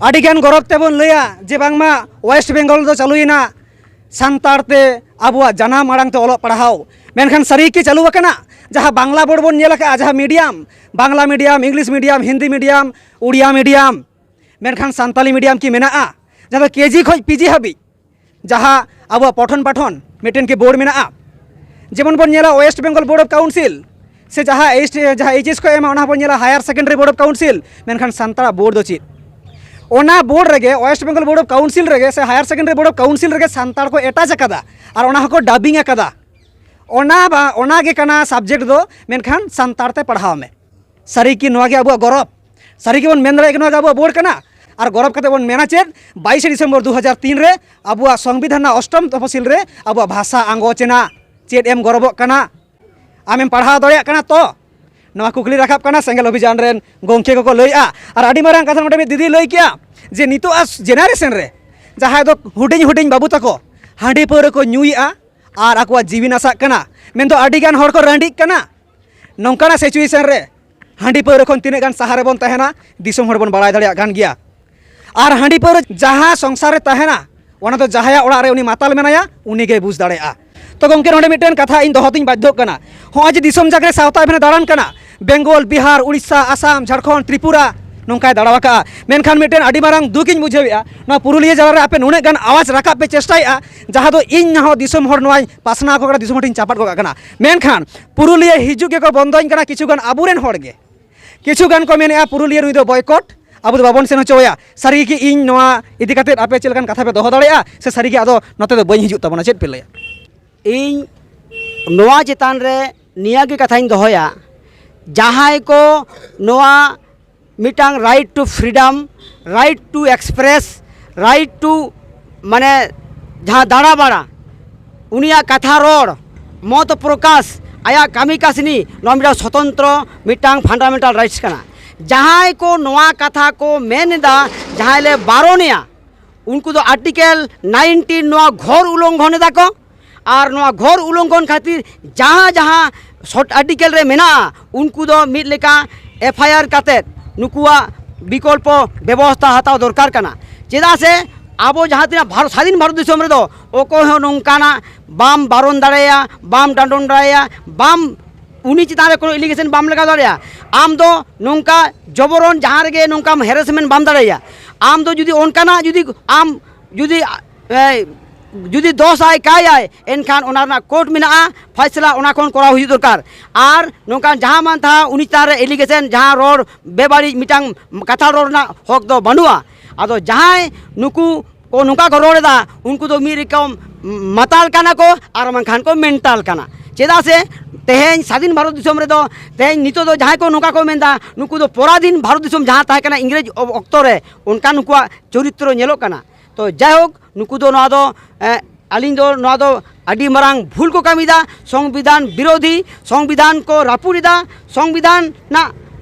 ᱟᱹᱰᱤ ᱜᱟᱱ ᱜᱚᱨᱚᱵᱽ ᱛᱮᱵᱚᱱ ᱞᱟᱹᱭᱟ ᱡᱮ ᱵᱟᱝᱢᱟ ᱳᱭᱮᱥᱴ ᱵᱮᱝᱜᱚᱞ ᱫᱚ ᱪᱟᱹᱞᱩᱭᱮᱱᱟ ᱥᱟᱱᱛᱟᱲ ᱛᱮ ᱟᱵᱚᱣᱟᱜ ᱡᱟᱱᱟᱢ ᱟᱲᱟᱝ ᱛᱮ ᱚᱞᱚᱜ ᱯᱟᱲᱦᱟᱣ᱾ ᱢᱮᱱᱠᱷᱟᱱ ᱥᱟᱹᱨᱤ ᱜᱮ ᱪᱟᱹᱞᱩ ᱟᱠᱟᱱᱟ? ᱡᱟᱦᱟᱸ ᱵᱟᱝᱞᱟ ᱵᱳᱨᱰ ᱵᱚᱱ ᱧᱮᱞ ᱟᱠᱟᱫᱼᱟ, ᱡᱟᱦᱟᱸ medium, Bangla medium, English medium, Hindi medium, Odia medium, ᱢᱮᱱᱠᱷᱟᱱ ᱥᱟᱱᱛᱟᱞᱤ ᱢᱤᱰᱤᱭᱟᱢ ᱠᱤ ᱢᱮᱱᱟᱜᱼᱟ? ᱡᱟᱦᱟᱸ ᱫᱚ ᱠᱮᱡᱤ ᱠᱷᱚᱱ ᱯᱤᱡᱤ ᱦᱟᱹᱵᱤᱡ ᱡᱟᱦᱟᱸ ᱟᱵᱚᱣᱟᱜ ᱯᱚᱴᱷᱚᱱ ᱯᱟᱴᱷᱚᱱ ᱢᱤᱫᱴᱮᱱ ᱠᱤ ᱵᱳᱨᱰ ᱢᱮᱱᱟᱜᱼᱟ? ᱡᱮᱢᱚᱱ ᱵᱚᱱ ᱧᱮᱞᱟ West Bengal Board of Council, ᱥᱮ ᱡᱟᱦᱟᱸ H-, ᱡᱟᱦᱟᱸ H S ᱠᱚ ᱮᱢᱟ, ᱚᱱᱟ ᱦᱚᱸᱵᱚᱱ ᱧᱮᱞᱟ Higher Secondary Board of Council, ᱢᱮᱱᱠᱷᱟᱱ ᱥᱟᱱᱛᱟᱲᱟᱜ ᱵᱳᱨᱰ ᱫᱚ ᱪᱮᱫ? ᱚᱱᱟ ᱵᱳᱨᱰ ᱨᱮᱜᱮ, West Bengal Board of Council ᱨᱮᱜᱮ ᱥᱮ Higher Secondary Board of Council ᱨᱮᱜᱮ ᱥᱟᱱᱛᱟᱲ ᱠᱚ ᱮᱴᱟᱪ ᱟᱠᱟᱫᱟ ᱟᱨ ᱚᱱᱟ ᱦᱚᱸᱠᱚ ᱰᱟᱵᱤᱝ ᱟᱠᱟᱫᱟ᱾ ᱚᱱᱟ ᱵᱟ-, ᱚᱱᱟ ᱜᱮ ᱠᱟᱱᱟ ᱥᱟᱵᱡᱮᱠᱴ ᱫᱚ, ᱢᱮᱱᱠᱷᱟᱱ ᱥᱟᱱᱛᱟᱲ ᱛᱮ ᱯᱟᱲᱦᱟᱣ ᱢᱮ᱾ ᱥᱟᱹᱨᱤ ᱠᱤ ᱱᱚᱣᱟ ᱜᱮ ᱟᱵᱚᱣᱟᱜ ᱜᱚᱨᱚᱵᱽ? ᱥᱟᱹᱨᱤ ᱜᱮᱵᱚᱱ ᱢᱮᱱ ᱫᱟᱲᱮᱭᱟᱜᱼᱟ ᱠᱤ ᱱᱚᱣᱟ ᱜᱮ ᱟᱵᱚᱣᱟᱜ ᱵᱳᱨᱰ ᱠᱟᱱᱟ? ᱟᱨ ᱜᱚᱨᱚᱵᱽ ᱠᱟᱛᱮ ᱵᱚᱱ ᱢᱮᱱᱟ ᱪᱮᱫ, ᱵᱟᱭᱤᱥᱮ ᱰᱤᱥᱮᱢᱵᱚᱨ ᱫᱩ ᱦᱟᱡᱟᱨ ᱛᱤᱱ ᱨᱮ ᱟᱵᱚᱣᱟᱜ ᱥᱚᱝᱵᱤᱫᱷᱟᱱ ᱨᱮᱱᱟᱜ ᱚᱥᱴᱚᱢ ᱛᱚᱯᱚᱥᱤᱞ ᱨᱮ ᱟᱵᱚᱣᱟᱜ ᱵᱷᱟᱥᱟ ᱟᱸᱜᱚᱪ ᱮᱱᱟ? ᱪᱮᱫ ᱮᱢ ᱜᱚᱨᱚᱵᱚᱜ ᱠᱟᱱᱟ? ᱟᱢᱮᱢ ᱯᱟᱲᱦᱟᱣ ᱫᱟᱲᱮᱭᱟᱜ ᱠᱟᱱᱟ ᱛᱚ? ᱱᱚᱣᱟ ᱠᱩᱠᱞᱤ ᱨᱟᱠᱟᱵ ᱠᱟᱱᱟ, ᱥᱮᱸᱜᱮᱞ ᱚᱵᱷᱤᱡᱟᱱ ᱨᱮᱱ ᱜᱚᱢᱠᱮ ᱠᱚᱠᱚ ᱞᱟᱹᱭᱮᱜᱼᱟ᱾ ᱟᱨ ᱟᱹᱰᱤ ᱢᱟᱨᱟᱝ ᱠᱟᱛᱷᱟ ᱱᱚᱰᱮ ᱢᱤᱫ ᱫᱤᱫᱤᱭ ᱞᱟᱹᱭ ᱠᱮᱜᱼᱟ ᱡᱮ ᱱᱤᱛᱚᱜ ᱟᱜ ᱡᱮᱱᱟᱨᱮᱥᱚᱱ ᱨᱮ ᱡᱟᱦᱟᱸᱭ ᱫᱚ ᱦᱩᱰᱤᱧ ᱦᱩᱰᱤᱧ ᱵᱟᱹᱵᱩ ᱛᱟᱠᱚ ᱦᱟᱺᱰᱤ ᱯᱟᱹᱣᱨᱟᱹ ᱠᱚ ᱧᱩᱭᱮᱜᱼᱟ ᱟᱨ ᱟᱠᱚᱣᱟᱜ ᱡᱤᱣᱤ ᱱᱟᱥᱟᱜ ᱠᱟᱱᱟ, ᱢᱮᱱᱫᱚ ᱟᱹᱰᱤ ᱜᱟᱱ ᱦᱚᱲ ᱠᱚ ᱨᱟᱺᱰᱤᱜ ᱠᱟᱱᱟ᱾ ᱱᱚᱝᱠᱟᱱᱟᱜ ᱥᱤᱪᱩᱭᱮᱥᱚᱱ ᱨᱮ ᱦᱟᱺᱰᱤ ᱯᱟᱹᱣᱨᱟᱹ ᱠᱷᱚᱱ ᱛᱤᱱᱟᱹᱜ ᱜᱟᱱ ᱥᱟᱦᱟ ᱨᱮᱵᱚᱱ ᱛᱟᱦᱮᱱᱟ, ᱫᱤᱥᱚᱢ ᱦᱚᱲ ᱵᱚᱱ ᱵᱟᱲᱟᱭ ᱫᱟᱲᱮᱭᱟᱜ ᱠᱟᱱ ᱜᱮᱭᱟ᱾ ᱟᱨ ᱦᱟᱺᱰᱤ ᱯᱟᱹᱣᱨᱟᱹ ᱡᱟᱦᱟᱸ ᱥᱚᱝᱥᱟᱨ ᱨᱮ ᱛᱟᱦᱮᱱᱟ, ᱚᱱᱟ ᱫᱚ ᱡᱟᱦᱟᱸᱭᱟᱜ ᱚᱲᱟᱜ ᱨᱮ ᱩᱱᱤ ᱢᱟᱛᱟᱞ ᱢᱮᱱᱟᱭᱟ, ᱩᱱᱤ ᱜᱮᱭ ᱵᱩᱡᱽ ᱫᱟᱲᱮᱭᱟᱜᱼᱟ᱾ ᱛᱚ ᱜᱚᱢᱠᱮ, ᱱᱚᱰᱮ ᱢᱤᱫᱴᱮᱱ ᱠᱟᱛᱷᱟ ᱤᱧ ᱫᱚᱦᱚ ᱛᱤᱧ ᱵᱟᱫᱽᱫᱷᱚᱜ ᱠᱟᱱᱟ᱾ ᱦᱚᱸᱜᱼᱚᱭ ᱡᱮ ᱫᱤᱥᱚᱢ ᱡᱟᱠ ᱨᱮ ᱥᱟᱶᱛᱟ ᱮᱵᱷᱮᱱᱮ ᱫᱟᱬᱟᱱ ᱠᱟᱱᱟ, ᱵᱮᱝᱜᱚᱞ, ᱵᱤᱦᱟᱨ, ᱩᱲᱤᱥᱥᱟ, ᱟᱥᱟᱢ, ᱡᱷᱟᱲᱠᱷᱚᱸᱰ, ᱛᱨᱤᱯᱩᱨᱟ, ᱱᱚᱝᱠᱟᱭ ᱫᱟᱬᱟ ᱟᱠᱟᱜᱼᱟ᱾ ᱢᱮᱱᱠᱷᱟᱱ ᱢᱤᱫᱴᱮᱱ ᱟᱹᱰᱤ ᱢᱟᱨᱟᱝ ᱫᱩᱠ ᱤᱧ ᱵᱩᱡᱷᱟᱹᱣᱮᱫᱼᱟ, ᱱᱚᱣᱟ ᱯᱩᱨᱩᱞᱤᱭᱟᱹ ᱡᱮᱞᱟ ᱨᱮ ᱟᱯᱮ ᱱᱩᱱᱟᱹᱜ ᱜᱟᱱ ᱟᱣᱟᱡᱽ ᱨᱟᱠᱟᱵ ᱯᱮ ᱪᱮᱥᱴᱟᱭᱮᱫᱼᱟ, ᱡᱟᱦᱟᱸ ᱫᱚ ᱤᱧ ᱦᱚᱸ ᱫᱤᱥᱚᱢ ᱦᱚᱲ ᱱᱚᱣᱟᱧ ᱯᱟᱥᱱᱟᱣ ᱟᱠᱚ ᱠᱟᱱᱟ, ᱫᱤᱥᱚᱢ ᱦᱚᱲ ᱴᱷᱮᱱ ᱪᱟᱯᱟᱫ ᱜᱚᱫ ᱠᱟᱜ ᱠᱟᱱᱟ᱾ ᱢᱮᱱᱠᱷᱟᱱ ᱯᱩᱨᱩᱞᱤᱭᱟᱹ ᱦᱤᱡᱩᱜ ᱜᱮᱠᱚ ᱵᱚᱱᱫᱚᱧ ᱠᱟᱱᱟ ᱠᱤᱪᱷᱩ ᱜᱟᱱ ᱟᱵᱚᱨᱮᱱ ᱦᱚᱲ ᱜᱮ᱾ ᱠᱤᱪᱷᱩ ᱜᱟᱱ ᱠᱚ ᱢᱮᱱᱮᱫᱼᱟ, "ᱯᱩᱨᱩᱞᱤᱭᱟᱹ ᱱᱩᱭ ᱫᱚ ᱵᱚᱭᱠᱚᱴ, ᱟᱵᱚ ᱫᱚ ᱵᱟᱵᱚᱱ ᱥᱮᱱ ᱦᱚᱪᱚ ᱟᱭᱟ᱾" ᱥᱟᱹᱨᱤ ᱜᱮ ᱤᱧ ᱱᱚᱣᱟ ᱤᱫᱤ ᱠᱟᱛᱮᱫ ᱟᱯᱮ ᱪᱮᱫ ᱞᱮᱠᱟᱱ ᱠᱟᱛᱷᱟ ᱯᱮ ᱫᱚᱦᱚ ᱫᱟᱲᱮᱭᱟᱜᱼᱟ, ᱥᱮ ᱥᱟᱹᱨᱤ ᱜᱮ ᱟᱫᱚ ᱱᱚᱛᱮ ᱫᱚ ᱵᱟᱹᱧ ᱦᱤᱡᱩᱜ ᱛᱟᱵᱚᱱᱟ, ᱪᱮᱫ ᱯᱮ ᱞᱟᱹᱭᱟ? ᱤᱧ ᱱᱚᱣᱟ ᱪᱮᱛᱟᱱ ᱨᱮ ᱱᱤᱭᱟᱹ ᱜᱮ ᱠᱟᱛᱷᱟᱧ ᱫᱚᱦᱚᱭᱟ, ᱡᱟᱦᱟᱸᱭ ᱠᱚ ᱱᱚᱣᱟ ᱢᱤᱫᱴᱟᱝ right to freedom, right to express, right to, ᱢᱟᱱᱮ, ᱡᱟᱦᱟᱸ ᱫᱟᱬᱟ ᱵᱟᱲᱟ, ᱩᱱᱤᱭᱟᱜ ᱠᱟᱛᱷᱟ ᱨᱚᱲ, ᱢᱚᱛ ᱯᱨᱚᱠᱟᱥ, ᱟᱭᱟᱜ ᱠᱟᱹᱢᱤ ᱠᱟᱹᱥᱱᱤ, ᱱᱚᱣᱟ ᱢᱤᱫᱴᱟᱝ ᱥᱚᱛᱚᱱᱛᱨᱚ ᱢᱤᱫᱴᱟᱝ ᱯᱷᱟᱱᱰᱟᱢᱮᱱᱴᱟᱞ ᱨᱟᱭᱤᱴᱥ ᱠᱟᱱᱟ᱾ ᱡᱟᱦᱟᱸᱭ ᱠᱚ ᱱᱚᱣᱟ ᱠᱟᱛᱷᱟ ᱠᱚ ᱢᱮᱱ ᱮᱫᱟ, ᱡᱟᱦᱟᱸᱭ ᱞᱮ ᱵᱟᱨᱚᱱᱮᱭᱟ, ᱩᱱᱠᱩ ᱫᱚ ᱟᱨᱴᱤᱠᱮᱞ ᱱᱟᱭᱤᱱᱴᱤᱱ ᱱᱚᱣᱟ ᱜᱷᱳᱨ ᱩᱞᱞᱚᱝᱜᱷᱚᱱ ᱮᱫᱟ ᱠᱚ᱾ ᱟᱨ ᱱᱚᱣᱟ ᱜᱷᱳᱨ ᱩᱞᱞᱚᱝᱜᱷᱚᱱ ᱠᱷᱟᱹᱛᱤᱨ ᱡᱟᱦᱟᱸ ᱡᱟᱦᱟᱸ ᱥᱚᱨᱴ ᱟᱨᱴᱤᱠᱮᱞ ᱨᱮ ᱢᱮᱱᱟᱜᱼᱟ, ᱩᱱᱠᱩ ᱫᱚ ᱢᱤᱫ ᱞᱮᱠᱟ ᱮᱯᱷ ᱟᱭ ᱟᱨ ᱠᱟᱛᱮᱫ ᱱᱩᱠᱩᱣᱟᱜ ᱵᱤᱠᱚᱞᱯᱚ ᱵᱮᱵᱚᱥᱛᱷᱟ ᱦᱟᱛᱟᱣ ᱫᱚᱨᱠᱟᱨ ᱠᱟᱱᱟ᱾ ᱪᱮᱫᱟᱜ ᱥᱮ ᱟᱵᱚ ᱡᱟᱦᱟᱸ ᱛᱤᱱᱟᱹᱜ ᱵᱷᱟᱨᱚᱛ, ᱥᱟᱫᱷᱤᱱ ᱵᱷᱟᱨᱚᱛ ᱫᱤᱥᱚᱢ ᱨᱮᱫᱚ ᱚᱠᱚᱭ ᱦᱚᱸ ᱱᱚᱝᱠᱟᱱᱟᱜ ᱵᱟᱢ ᱵᱟᱨᱚᱱ ᱫᱟᱲᱮᱭᱟᱭᱟ, ᱵᱟᱢ ᱰᱟᱸᱰᱚᱢ ᱫᱟᱲᱮᱭᱟᱭᱟ, ᱵᱟᱢ, ᱩᱱᱤ ᱪᱮᱛᱟᱱ ᱨᱮ ᱠᱳᱱᱳ ᱮᱞᱤᱜᱮᱥᱚᱱ ᱵᱟᱢ ᱞᱟᱜᱟᱣ ᱫᱟᱲᱮᱭᱟᱜᱼᱟ᱾ ᱟᱢ ᱫᱚ ᱱᱚᱝᱠᱟ ᱡᱚᱵᱚᱨᱚᱱ ᱡᱟᱦᱟᱸ ᱨᱮᱜᱮ ᱱᱚᱝᱠᱟᱢ ᱦᱮᱨᱮᱥᱢᱮᱱᱴ ᱵᱟᱢ ᱫᱟᱲᱮᱭᱟᱜᱼᱟ᱾ ᱟᱢ ᱫᱚ ᱡᱩᱫᱤ ᱚᱱᱠᱟᱱᱟᱜ, ᱡᱩᱫᱤ ᱟᱢ ᱡᱩᱫᱤ, ᱮ, ᱡᱩᱫᱤ ᱫᱚᱥ ᱟᱭ, ᱠᱟᱭ ᱟᱭ, ᱮᱱᱠᱷᱟᱱ ᱚᱱᱟ ᱨᱮᱱᱟᱜ ᱠᱳᱨᱴ ᱢᱮᱱᱟᱜᱼᱟ, ᱯᱷᱟᱭᱥᱟᱞᱟ ᱚᱱᱟ ᱠᱷᱚᱱ ᱠᱚᱨᱟᱣ ᱦᱩᱭᱩᱜ ᱫᱚᱨᱠᱟᱨ᱾ ᱟᱨ ᱱᱚᱝᱠᱟᱱ ᱡᱟᱦᱟᱸ ᱢᱟᱱ ᱛᱟᱦᱟᱸ ᱩᱱᱤ ᱪᱮᱛᱟᱱ ᱨᱮ ᱮᱞᱤᱜᱮᱥᱚᱱ, ᱡᱟᱦᱟᱸ ᱨᱚᱲ ᱵᱮᱵᱟᱹᱲᱤᱡ ᱢᱤᱫᱴᱟᱝ ᱠᱟᱛᱷᱟ ᱨᱚᱲ ᱨᱮᱱᱟᱜ ᱦᱚᱠ ᱫᱚ ᱵᱟᱹᱱᱩᱜᱼᱟ᱾ ᱟᱫᱚ ᱡᱟᱦᱟᱸᱭ ᱱᱩᱠᱩ ᱠᱚ ᱱᱚᱝᱠᱟ ᱠᱚ ᱨᱚᱲ ᱮᱫᱟ, ᱩᱱᱠᱩ ᱫᱚ ᱢᱤᱫ ᱨᱚᱠᱚᱢ ᱢᱟᱛᱟᱞ ᱠᱟᱱᱟ ᱠᱚ ᱟᱨ ᱵᱟᱝᱠᱷᱟᱱ ᱠᱚ ᱢᱮᱱᱴᱟᱞ ᱠᱟᱱᱟ᱾ ᱪᱮᱫᱟᱜ ᱥᱮ ᱛᱮᱦᱮᱧ ᱥᱟᱫᱷᱤᱱ ᱵᱷᱟᱨᱚᱛ ᱫᱤᱥᱚᱢ ᱨᱮᱫᱚ, ᱛᱮᱦᱮᱧ ᱱᱤᱛᱚᱜ ᱫᱚ ᱡᱟᱦᱟᱸᱭ ᱠᱚ ᱱᱚᱝᱠᱟ ᱠᱚ ᱢᱮᱱᱫᱟ, ᱱᱩᱠᱩ ᱫᱚ ᱯᱚᱨᱟᱫᱷᱤᱱ ᱵᱷᱟᱨᱚᱛ ᱫᱤᱥᱚᱢ ᱡᱟᱦᱟᱸ ᱛᱟᱦᱮᱸ ᱠᱟᱱᱟ ᱤᱝᱨᱮᱡᱽ ᱚ-, ᱚᱠᱛᱚ ᱨᱮ, ᱚᱱᱠᱟ ᱱᱩᱠᱩᱣᱟᱜ ᱪᱚᱨᱤᱛᱨᱚ ᱧᱮᱞᱚᱜ ᱠᱟᱱᱟ᱾ ᱛᱚ ᱡᱟᱭᱦᱳᱠ, ᱱᱩᱠᱩ ᱫᱚ ᱱᱚᱣᱟ ᱫᱚ, ᱮ, ᱟᱹᱞᱤᱧ ᱫᱚ ᱱᱚᱣᱟ ᱫᱚ ᱟᱹᱰᱤ ᱢᱟᱨᱟᱝ ᱵᱷᱩᱞ ᱠᱚ ᱠᱟᱹᱢᱤᱭᱮᱫᱟ, ᱥᱚᱝᱵᱤᱫᱷᱟᱱ ᱵᱤᱨᱳᱫᱷᱤ, ᱥᱚᱝᱵᱤᱫᱷᱟᱱ ᱠᱚ ᱨᱟᱹᱯᱩᱫ ᱮᱫᱟ, ᱥᱚᱝᱵᱤᱫᱷᱟᱱ ᱨᱮᱱᱟᱜ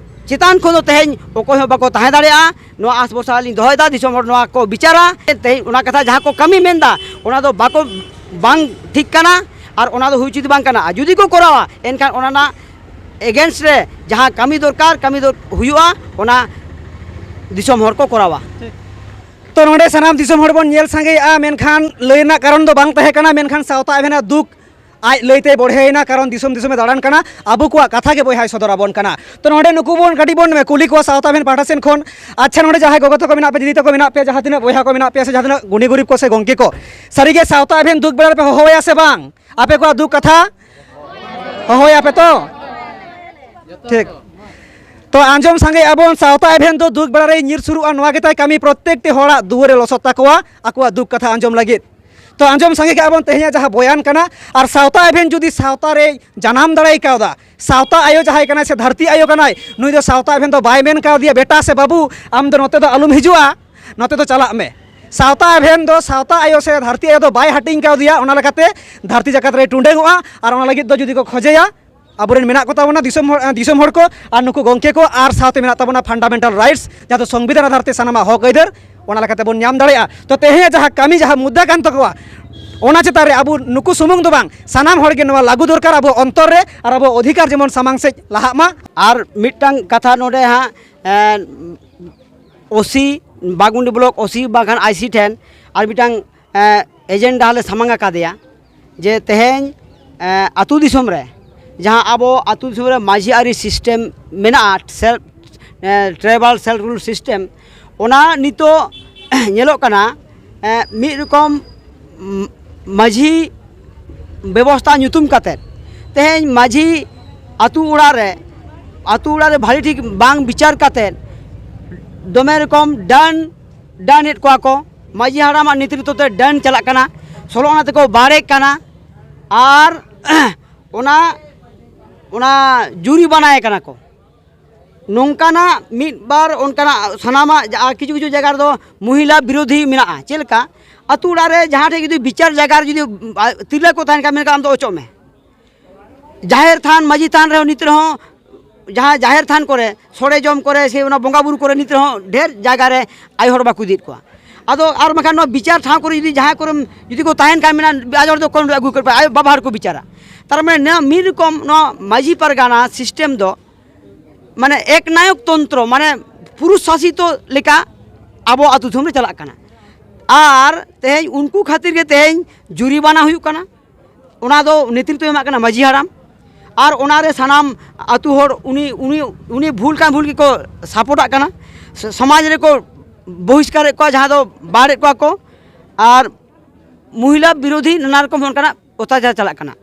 ᱪᱮᱛᱟᱱ ᱠᱷᱚᱱ ᱫᱚ ᱛᱮᱦᱮᱧ ᱚᱠᱚᱭ ᱦᱚᱸ ᱵᱟᱠᱚ ᱛᱟᱦᱮᱸ ᱫᱟᱲᱮᱭᱟᱜᱼᱟ᱾ ᱱᱚᱣᱟ ᱟᱥ ᱵᱷᱚᱨᱥᱟ ᱟᱹᱞᱤᱧ ᱫᱚᱦᱚᱭᱮᱫᱟ, ᱫᱤᱥᱚᱢ ᱦᱚᱲ ᱱᱚᱣᱟ ᱠᱚ ᱵᱤᱪᱟᱨᱟ᱾ ᱛᱮᱦᱮᱧ ᱚᱱᱟ ᱠᱟᱛᱷᱟ ᱡᱟᱦᱟᱸ ᱠᱚ ᱠᱟᱹᱢᱤ ᱢᱮᱱᱫᱟ, ᱚᱱᱟ ᱫᱚ ᱵᱟᱠᱚ, ᱵᱟᱝ ᱴᱷᱤᱠ ᱠᱟᱱᱟ ᱟᱨ ᱚᱱᱟ ᱫᱚ ᱦᱩᱭ ᱩᱪᱤᱛ ᱵᱟᱝ ᱠᱟᱱᱟ᱾ ᱟᱨ ᱡᱩᱫᱤ ᱠᱚ ᱠᱚᱨᱟᱣᱟ, ᱮᱱᱠᱷᱟᱱ ᱚᱱᱟ ᱨᱮᱱᱟᱜ ᱮᱜᱮᱱᱥᱴ ᱨᱮ ᱡᱟᱦᱟᱸ ᱠᱟᱹᱢᱤ ᱫᱚᱨᱠᱟᱨ, ᱠᱟᱹᱢᱤ ᱫᱚ ᱦᱩᱭᱩᱜᱼᱟ, ᱚᱱᱟ ᱫᱤᱥᱚᱢ ᱦᱚᱲ ᱠᱚ ᱠᱚᱨᱟᱣᱟ᱾ ᱛᱚ ᱱᱚᱰᱮ ᱥᱟᱱᱟᱢ ᱫᱤᱥᱚᱢ ᱦᱚᱲ ᱵᱚᱱ ᱧᱮᱞ ᱥᱟᱸᱜᱮᱭᱮᱫᱼᱟ, ᱢᱮᱱᱠᱷᱟᱱ ᱞᱟᱹᱭ ᱨᱮᱱᱟᱜ ᱠᱟᱨᱚᱱ ᱫᱚ ᱵᱟᱝ ᱛᱟᱦᱮᱸ ᱠᱟᱱᱟ, ᱢᱮᱱᱠᱷᱟᱱ ᱥᱟᱶᱛᱟ ᱮᱵᱷᱮᱱᱟᱜ ᱫᱩᱠ ᱟᱡ ᱞᱟᱹᱭᱛᱮᱭ ᱵᱚᱲᱦᱮᱭᱮᱱᱟ, ᱠᱟᱨᱚᱱ ᱫᱤᱥᱚᱢ ᱫᱤᱥᱚᱢᱮ ᱫᱟᱬᱟᱱ ᱠᱟᱱᱟ, ᱟᱵᱚ ᱠᱚᱣᱟᱜ ᱠᱟᱛᱷᱟ ᱜᱮ ᱵᱚᱭᱦᱟᱭ ᱥᱚᱫᱚᱨ ᱟᱵᱚᱱ ᱠᱟᱱᱟ᱾ ᱛᱚ ᱱᱚᱰᱮ ᱱᱩᱠᱩ ᱵᱚᱱ ᱠᱟᱹᱴᱤᱡ ᱵᱚᱱ ᱠᱩᱞᱤ ᱠᱚᱣᱟ ᱥᱟᱶᱛᱟ ᱮᱵᱷᱮᱱ ᱯᱟᱦᱴᱟ ᱥᱮᱱ ᱠᱷᱚᱱ᱾ ᱟᱪᱪᱷᱟ, ᱱᱚᱰᱮ ᱡᱟᱦᱟᱸᱭ ᱜᱚᱜᱚ ᱛᱟᱠᱚ ᱢᱮᱱᱟᱜ ᱯᱮ, ᱫᱤᱫᱤ ᱛᱟᱠᱚ ᱢᱮᱱᱟᱜ ᱯᱮᱭᱟ, ᱡᱟᱦᱟᱸ ᱛᱤᱱᱟᱹᱜ ᱵᱚᱭᱦᱟ ᱠᱚ ᱢᱮᱱᱟᱜ ᱯᱮᱭᱟ, ᱥᱮ ᱡᱟᱦᱟᱸ ᱛᱤᱱᱟᱹᱜ ᱜᱩᱱᱤ ᱜᱩᱨᱤᱵ ᱠᱚ ᱥᱮ ᱜᱚᱝᱠᱮ ᱠᱚ, ᱥᱟᱹᱨᱤᱜᱮ ᱥᱟᱶᱛᱟ ᱮᱵᱷᱮᱱ ᱫᱩᱠ ᱵᱮᱲᱟ ᱨᱮᱯᱮ ᱦᱚᱦᱚᱣᱟᱭᱟ ᱥᱮ ᱵᱟᱝ? ᱟᱯᱮ ᱠᱚᱣᱟᱜ ᱫᱩᱠ ᱠᱟᱛᱷᱟ ᱦᱚᱦᱚᱭᱟᱯᱮ ᱛᱚ? ᱴᱷᱤᱠ᱾ ᱛᱚ ᱟᱸᱡᱚᱢ ᱥᱟᱸᱜᱮ ᱟᱵᱚᱱ, ᱥᱟᱶᱛᱟ ᱮᱵᱷᱮᱱ ᱫᱚ ᱫᱩᱠ ᱵᱮᱲᱟ ᱨᱮᱭ ᱧᱤᱨ ᱥᱩᱨᱩᱜᱼᱟ, ᱱᱚᱣᱟ ᱜᱮᱛᱟᱭ ᱠᱟᱹᱢᱤ, ᱯᱨᱚᱛᱛᱮᱠᱴᱤ ᱦᱚᱲᱟᱜ ᱫᱩᱣᱟᱹᱨᱮ ᱞᱚᱥᱚᱫ ᱛᱟᱠᱚᱣᱟ ᱟᱠᱚᱣᱟᱜ ᱫᱩᱠ ᱠᱟᱛᱷᱟ ᱟᱸᱡᱚᱢ ᱞᱟᱹᱜᱤᱫ᱾ ᱛᱚ ᱟᱸᱡᱚᱢ ᱥᱟᱸᱜᱮ ᱠᱟᱜᱼᱟ ᱵᱚᱱ ᱛᱮᱦᱮᱧᱟᱜ ᱡᱟᱦᱟᱸ ᱵᱚᱭᱟᱱ ᱠᱟᱱᱟ, ᱟᱨ ᱥᱟᱶᱛᱟ ᱮᱵᱷᱮᱱ ᱡᱩᱫᱤ ᱥᱟᱶᱛᱟ ᱨᱮᱭ ᱡᱟᱱᱟᱢ ᱫᱟᱲᱮ ᱠᱟᱣᱫᱟ, ᱥᱟᱶᱛᱟ ᱟᱭᱳ ᱡᱟᱦᱟᱸᱭ ᱠᱟᱱᱟᱭ ᱥᱮ ᱫᱷᱟᱹᱨᱛᱤ ᱟᱭᱳ ᱠᱟᱱᱟᱭ, ᱱᱩᱭ ᱫᱚ ᱥᱟᱶᱛᱟ ᱮᱵᱷᱮᱱ ᱫᱚ ᱵᱟᱭ ᱢᱮᱱ ᱠᱟᱣᱫᱮᱭᱟ, "ᱵᱮᱴᱟ ᱥᱮ ᱵᱟᱹᱵᱩ, ᱟᱢ ᱫᱚ ᱱᱚᱛᱮ ᱫᱚ ᱟᱞᱚᱢ ᱦᱤᱡᱩᱜᱼᱟ, ᱱᱚᱛᱮ ᱫᱚ ᱪᱟᱞᱟᱜ ᱢᱮ"᱾ ᱥᱟᱶᱛᱟ ᱮᱵᱷᱮᱱ ᱫᱚ ᱥᱟᱶᱛᱟ ᱟᱭᱳ ᱥᱮ ᱫᱷᱟᱹᱨᱛᱤ ᱟᱭᱳ ᱫᱚ ᱵᱟᱭ ᱦᱟᱹᱴᱤᱧ ᱠᱟᱣᱫᱮᱭᱟ, ᱚᱱᱟ ᱞᱮᱠᱟᱛᱮ ᱫᱷᱟᱹᱨᱛᱤ ᱡᱟᱠᱟᱛ ᱨᱮᱭ ᱴᱩᱸᱰᱟᱹᱝᱚᱜᱼᱟ᱾ ᱟᱨ ᱚᱱᱟ ᱞᱟᱹᱜᱤᱫ ᱫᱚ ᱡᱩᱫᱤ ᱠᱚ ᱠᱷᱚᱡᱮᱭᱟ, ᱟᱵᱚᱨᱮᱱ ᱢᱮᱱᱟᱜ ᱠᱚ ᱛᱟᱵᱚᱱᱟ ᱫᱤᱥᱚᱢ ᱦᱚᱲ, ᱫᱤᱥᱚᱢ ᱦᱚᱲ ᱠᱚ ᱟᱨ ᱱᱩᱠᱩ ᱜᱚᱢᱠᱮ ᱠᱚ, ᱟᱨ ᱥᱟᱶᱛᱮ ᱢᱮᱱᱟᱜ ᱛᱟᱵᱚᱱᱟ ᱯᱷᱟᱱᱰᱟᱢᱮᱱᱴᱟᱞ ᱨᱟᱭᱤᱴᱥ, ᱡᱟᱦᱟᱸ ᱫᱚ ᱥᱚᱝᱵᱤᱫᱷᱟᱱ ᱟᱫᱷᱟᱨ ᱛᱮ ᱥᱟᱱᱟᱢᱟᱜ ᱦᱚᱠ ᱟᱹᱭᱫᱟᱹᱨ, ᱚᱱᱟ ᱞᱮᱠᱟᱛᱮ ᱵᱚᱱ ᱧᱟᱢ ᱫᱟᱲᱮᱭᱟᱜᱼᱟ᱾ ᱛᱚ, ᱛᱮᱦᱮᱧᱟᱜ ᱡᱟᱦᱟᱸ ᱠᱟᱹᱢᱤ, ᱡᱟᱦᱟᱸ ᱢᱩᱫᱽᱫᱟ ᱠᱟᱱ ᱛᱟᱠᱚᱣᱟ, ᱚᱱᱟ ᱪᱮᱛᱟᱱ ᱨᱮ ᱟᱵᱚ ᱱᱩᱠᱩ ᱥᱩᱢᱩᱝ ᱫᱚ ᱵᱟᱝ, ᱥᱟᱱᱟᱢ ᱦᱚᱲ ᱜᱮ ᱱᱚᱣᱟ ᱞᱟᱹᱜᱩ ᱫᱚᱨᱠᱟᱨ ᱟᱵᱚ ᱚᱱᱛᱚᱨ ᱨᱮ, ᱟᱨ ᱟᱵᱚ ᱚᱫᱷᱤᱠᱟᱨ ᱡᱮᱢᱚᱱ ᱥᱟᱢᱟᱝ ᱥᱮᱫ ᱞᱟᱦᱟᱜ ᱢᱟ᱾ ᱟᱨ ᱢᱤᱫᱴᱟᱝ ᱠᱟᱛᱷᱟ ᱱᱚᱰᱮ ᱦᱟᱸᱜ, ᱮᱸ, ᱳᱥᱤ, ᱵᱟᱜᱽᱢᱩᱱᱰᱤ ᱵᱞᱚᱠ ᱳᱥᱤ ᱵᱟᱝᱠᱷᱟᱱ ᱟᱭᱥᱤ ᱴᱷᱮᱱ ᱟᱨ ᱢᱤᱫᱴᱟᱝ, ᱮᱸ, ᱮᱡᱮᱱᱰᱟ ᱞᱮ ᱥᱟᱢᱟᱝ ᱟᱠᱟᱫᱮᱭᱟ, ᱡᱮ ᱛᱮᱦᱮᱧ, ᱮᱸ, ᱟᱹᱛᱩ ᱫᱤᱥᱚᱢ ᱨᱮ, ᱡᱟᱦᱟᱸ ᱟᱵᱚ ᱟᱹᱛᱩ ᱫᱤᱥᱚᱢ ᱨᱮ ᱢᱟᱹᱡᱷᱤ ᱟᱹᱨᱤ ᱥᱤᱥᱴᱮᱢ ᱢᱮᱱᱟᱜᱼᱟ, ᱥᱮᱞᱯ, ᱮᱸ, ᱴᱨᱟᱭᱵᱟᱞ ᱥᱮᱞᱯ ᱨᱩᱞ ᱥᱤᱥᱴᱮᱢ, ᱚᱱᱟ ᱱᱤᱛᱚᱜ ᱧᱮᱞᱚᱜ ᱠᱟᱱᱟ, ᱮᱸ, ᱢᱤᱫ ᱨᱚᱠᱚᱢ, ᱩᱢ, ᱢᱟᱹᱡᱷᱤ ᱵᱮᱵᱚᱥᱛᱷᱟ ᱧᱩᱛᱩᱢ ᱠᱟᱛᱮᱫ ᱛᱮᱦᱮᱧ ᱢᱟᱹᱡᱷᱤ ᱟᱹᱛᱩ ᱚᱲᱟᱜ ᱨᱮ, ᱟᱹᱛᱩ ᱚᱲᱟᱜ ᱨᱮ ᱵᱷᱟᱹᱞᱤ ᱴᱷᱤᱠ ᱵᱟᱝ ᱵᱤᱪᱟᱹᱨ ᱠᱟᱛᱮᱫ ᱫᱚᱢᱮ ᱨᱚᱠᱚᱢ ᱰᱟᱹᱱ, ᱰᱟᱹᱱᱮᱫ ᱠᱚᱣᱟ ᱠᱚ᱾ ᱢᱟᱹᱡᱷᱤ ᱦᱟᱲᱟᱢᱟᱜ ᱱᱮᱛᱨᱤᱛᱵ ᱛᱮ ᱰᱟᱹᱱ ᱪᱟᱞᱟᱜ ᱠᱟᱱᱟ, ᱥᱚᱞᱚ ᱟᱱᱟ ᱛᱮᱠᱚ ᱵᱟᱲᱮᱜ ᱠᱟᱱᱟ᱾ ᱟᱨ ᱚᱱᱟ, ᱚᱱᱟ ᱡᱩᱨᱤ ᱵᱟᱱᱟᱭᱮ ᱠᱟᱱᱟ ᱠᱚ᱾ ᱱᱚᱝᱠᱟᱱᱟᱜ ᱢᱤᱫ ᱵᱟᱨ ᱚᱱᱠᱟᱱᱟᱜ ᱥᱟᱱᱟᱢᱟᱜ ᱡᱟ-, ᱠᱤᱪᱷᱩ ᱠᱤᱪᱷᱩ ᱡᱟᱭᱜᱟ ᱨᱮᱫᱚ ᱢᱚᱦᱤᱞᱟ ᱵᱤᱨᱳᱫᱷᱤ ᱢᱮᱱᱟᱜᱼᱟ᱾ ᱪᱮᱫ ᱞᱮᱠᱟ? ᱟᱹᱛᱩ ᱚᱲᱟᱜ ᱨᱮ ᱡᱟᱦᱟᱸ ᱴᱷᱮᱱ ᱡᱩᱫᱤ ᱵᱤᱪᱟᱨ ᱡᱟᱭᱜᱟ ᱨᱮ ᱡᱩᱫᱤ, ᱟ, ᱛᱤᱨᱞᱟᱹ ᱠᱚ ᱛᱟᱦᱮᱱ ᱠᱷᱟᱱ, ᱢᱮᱱ ᱠᱷᱟᱱ ᱟᱢ ᱫᱚ ᱚᱪᱚᱜ ᱢᱮ᱾ ᱡᱟᱦᱮᱨ ᱛᱷᱟᱱ, ᱢᱟᱹᱡᱷᱤ ᱛᱷᱟᱱ ᱨᱮᱦᱚᱸ ᱱᱤᱛ ᱨᱮᱦᱚᱸ, ᱡᱟᱦᱟᱸ ᱡᱟᱦᱮᱨ ᱛᱷᱟᱱ ᱠᱚᱨᱮ, ᱥᱚᱲᱮ ᱡᱚᱢ ᱠᱚᱨᱮ, ᱥᱮ ᱚᱱᱟ ᱵᱚᱸᱜᱟ ᱵᱩᱨᱩ ᱠᱚᱨᱮ ᱱᱤᱛ ᱨᱮᱦᱚᱸ ᱰᱷᱮᱨ ᱡᱟᱭᱜᱟ ᱨᱮ ᱟᱭᱳ ᱦᱚᱲ ᱵᱟᱠᱚ ᱤᱫᱤᱭᱮᱫ ᱠᱚᱣᱟ᱾ ᱟᱫᱚ ᱟᱨ ᱵᱟᱠᱷᱟᱱ ᱱᱚᱣᱟ ᱵᱤᱪᱟᱨ ᱴᱷᱟᱶ ᱠᱚᱨᱮ ᱡᱩᱫᱤ ᱡᱟᱦᱟᱸᱭ ᱠᱚᱨᱮᱢ ᱡᱩᱫᱤ ᱠᱚ ᱛᱟᱦᱮᱱ ᱠᱷᱟᱱ, ᱢᱮᱱᱟ ᱟᱭᱳ ᱦᱚᱲ ᱫᱚ ᱠᱚᱱ ᱟᱹᱜᱩ ᱠᱚ ᱯᱮ, ᱟᱭᱳ ᱵᱟᱵᱟ ᱦᱚᱲ ᱠᱚ ᱵᱤᱪᱟᱨᱟ᱾ ᱛᱟᱨ ᱢᱟᱱᱮ ᱱᱚᱣᱟ ᱢᱤᱫ ᱨᱚᱠᱚᱢ ᱱᱚᱣᱟ ᱢᱟᱹᱡᱷᱤ ᱯᱟᱨᱜᱟᱱᱟ ᱥᱤᱥᱴᱮᱢ ᱫᱚ ᱢᱟᱱᱮ ᱮᱠᱱᱟᱭᱚᱠ ᱛᱚᱱᱛᱨᱚ, ᱢᱟᱱᱮ ᱯᱩᱨᱩᱥ ᱥᱟᱥᱤᱛᱚ ᱞᱮᱠᱟ ᱟᱵᱚ ᱟᱹᱛᱩ ᱫᱤᱥᱚᱢ ᱨᱮ ᱪᱟᱞᱟᱜ ᱠᱟᱱᱟ᱾ ᱟᱨ ᱛᱮᱦᱮᱧ ᱩᱱᱠᱩ ᱠᱷᱟᱹᱛᱤᱨ ᱜᱮ ᱛᱮᱦᱮᱧ ᱡᱩᱨᱤᱢᱟᱱᱟ ᱦᱩᱭᱩᱜ ᱠᱟᱱᱟ, ᱚᱱᱟ ᱫᱚ ᱱᱮᱛᱨᱤᱛᱵ ᱮᱢᱟᱜ ᱠᱟᱱᱟ ᱢᱟᱹᱡᱷᱤ ᱦᱟᱲᱟᱢ᱾ ᱟᱨ ᱚᱱᱟ ᱨᱮ ᱥᱟᱱᱟᱢ ᱟᱹᱛᱩ ᱦᱚᱲ ᱩᱱᱤ, ᱩᱱᱤ, ᱩᱱᱤ ᱵᱷᱩᱞ ᱠᱟᱱ ᱵᱷᱩᱞ ᱜᱮᱠᱚ ᱥᱟᱯᱳᱨᱴᱟᱜ ᱠᱟᱱᱟ᱾ ᱥ-, ᱥᱚᱢᱟᱡᱽ ᱨᱮᱠᱚ ᱵᱚᱦᱤᱥᱠᱟᱨᱮᱫ ᱠᱚᱣᱟ, ᱡᱟᱦᱟᱸ ᱫᱚ ᱵᱟᱦᱮᱲᱮᱫ ᱠᱚᱣᱟ ᱠᱚ᱾ ᱟᱨ ᱢᱚᱦᱤᱞᱟ ᱵᱤᱨᱳᱫᱷᱤ ᱱᱟᱱᱟ ᱨᱚᱠᱚᱢ ᱚᱱᱠᱟᱱᱟᱜ ᱚᱛᱛᱟᱪᱟᱨ ᱪᱟᱞᱟᱜ ᱠᱟᱱᱟ᱾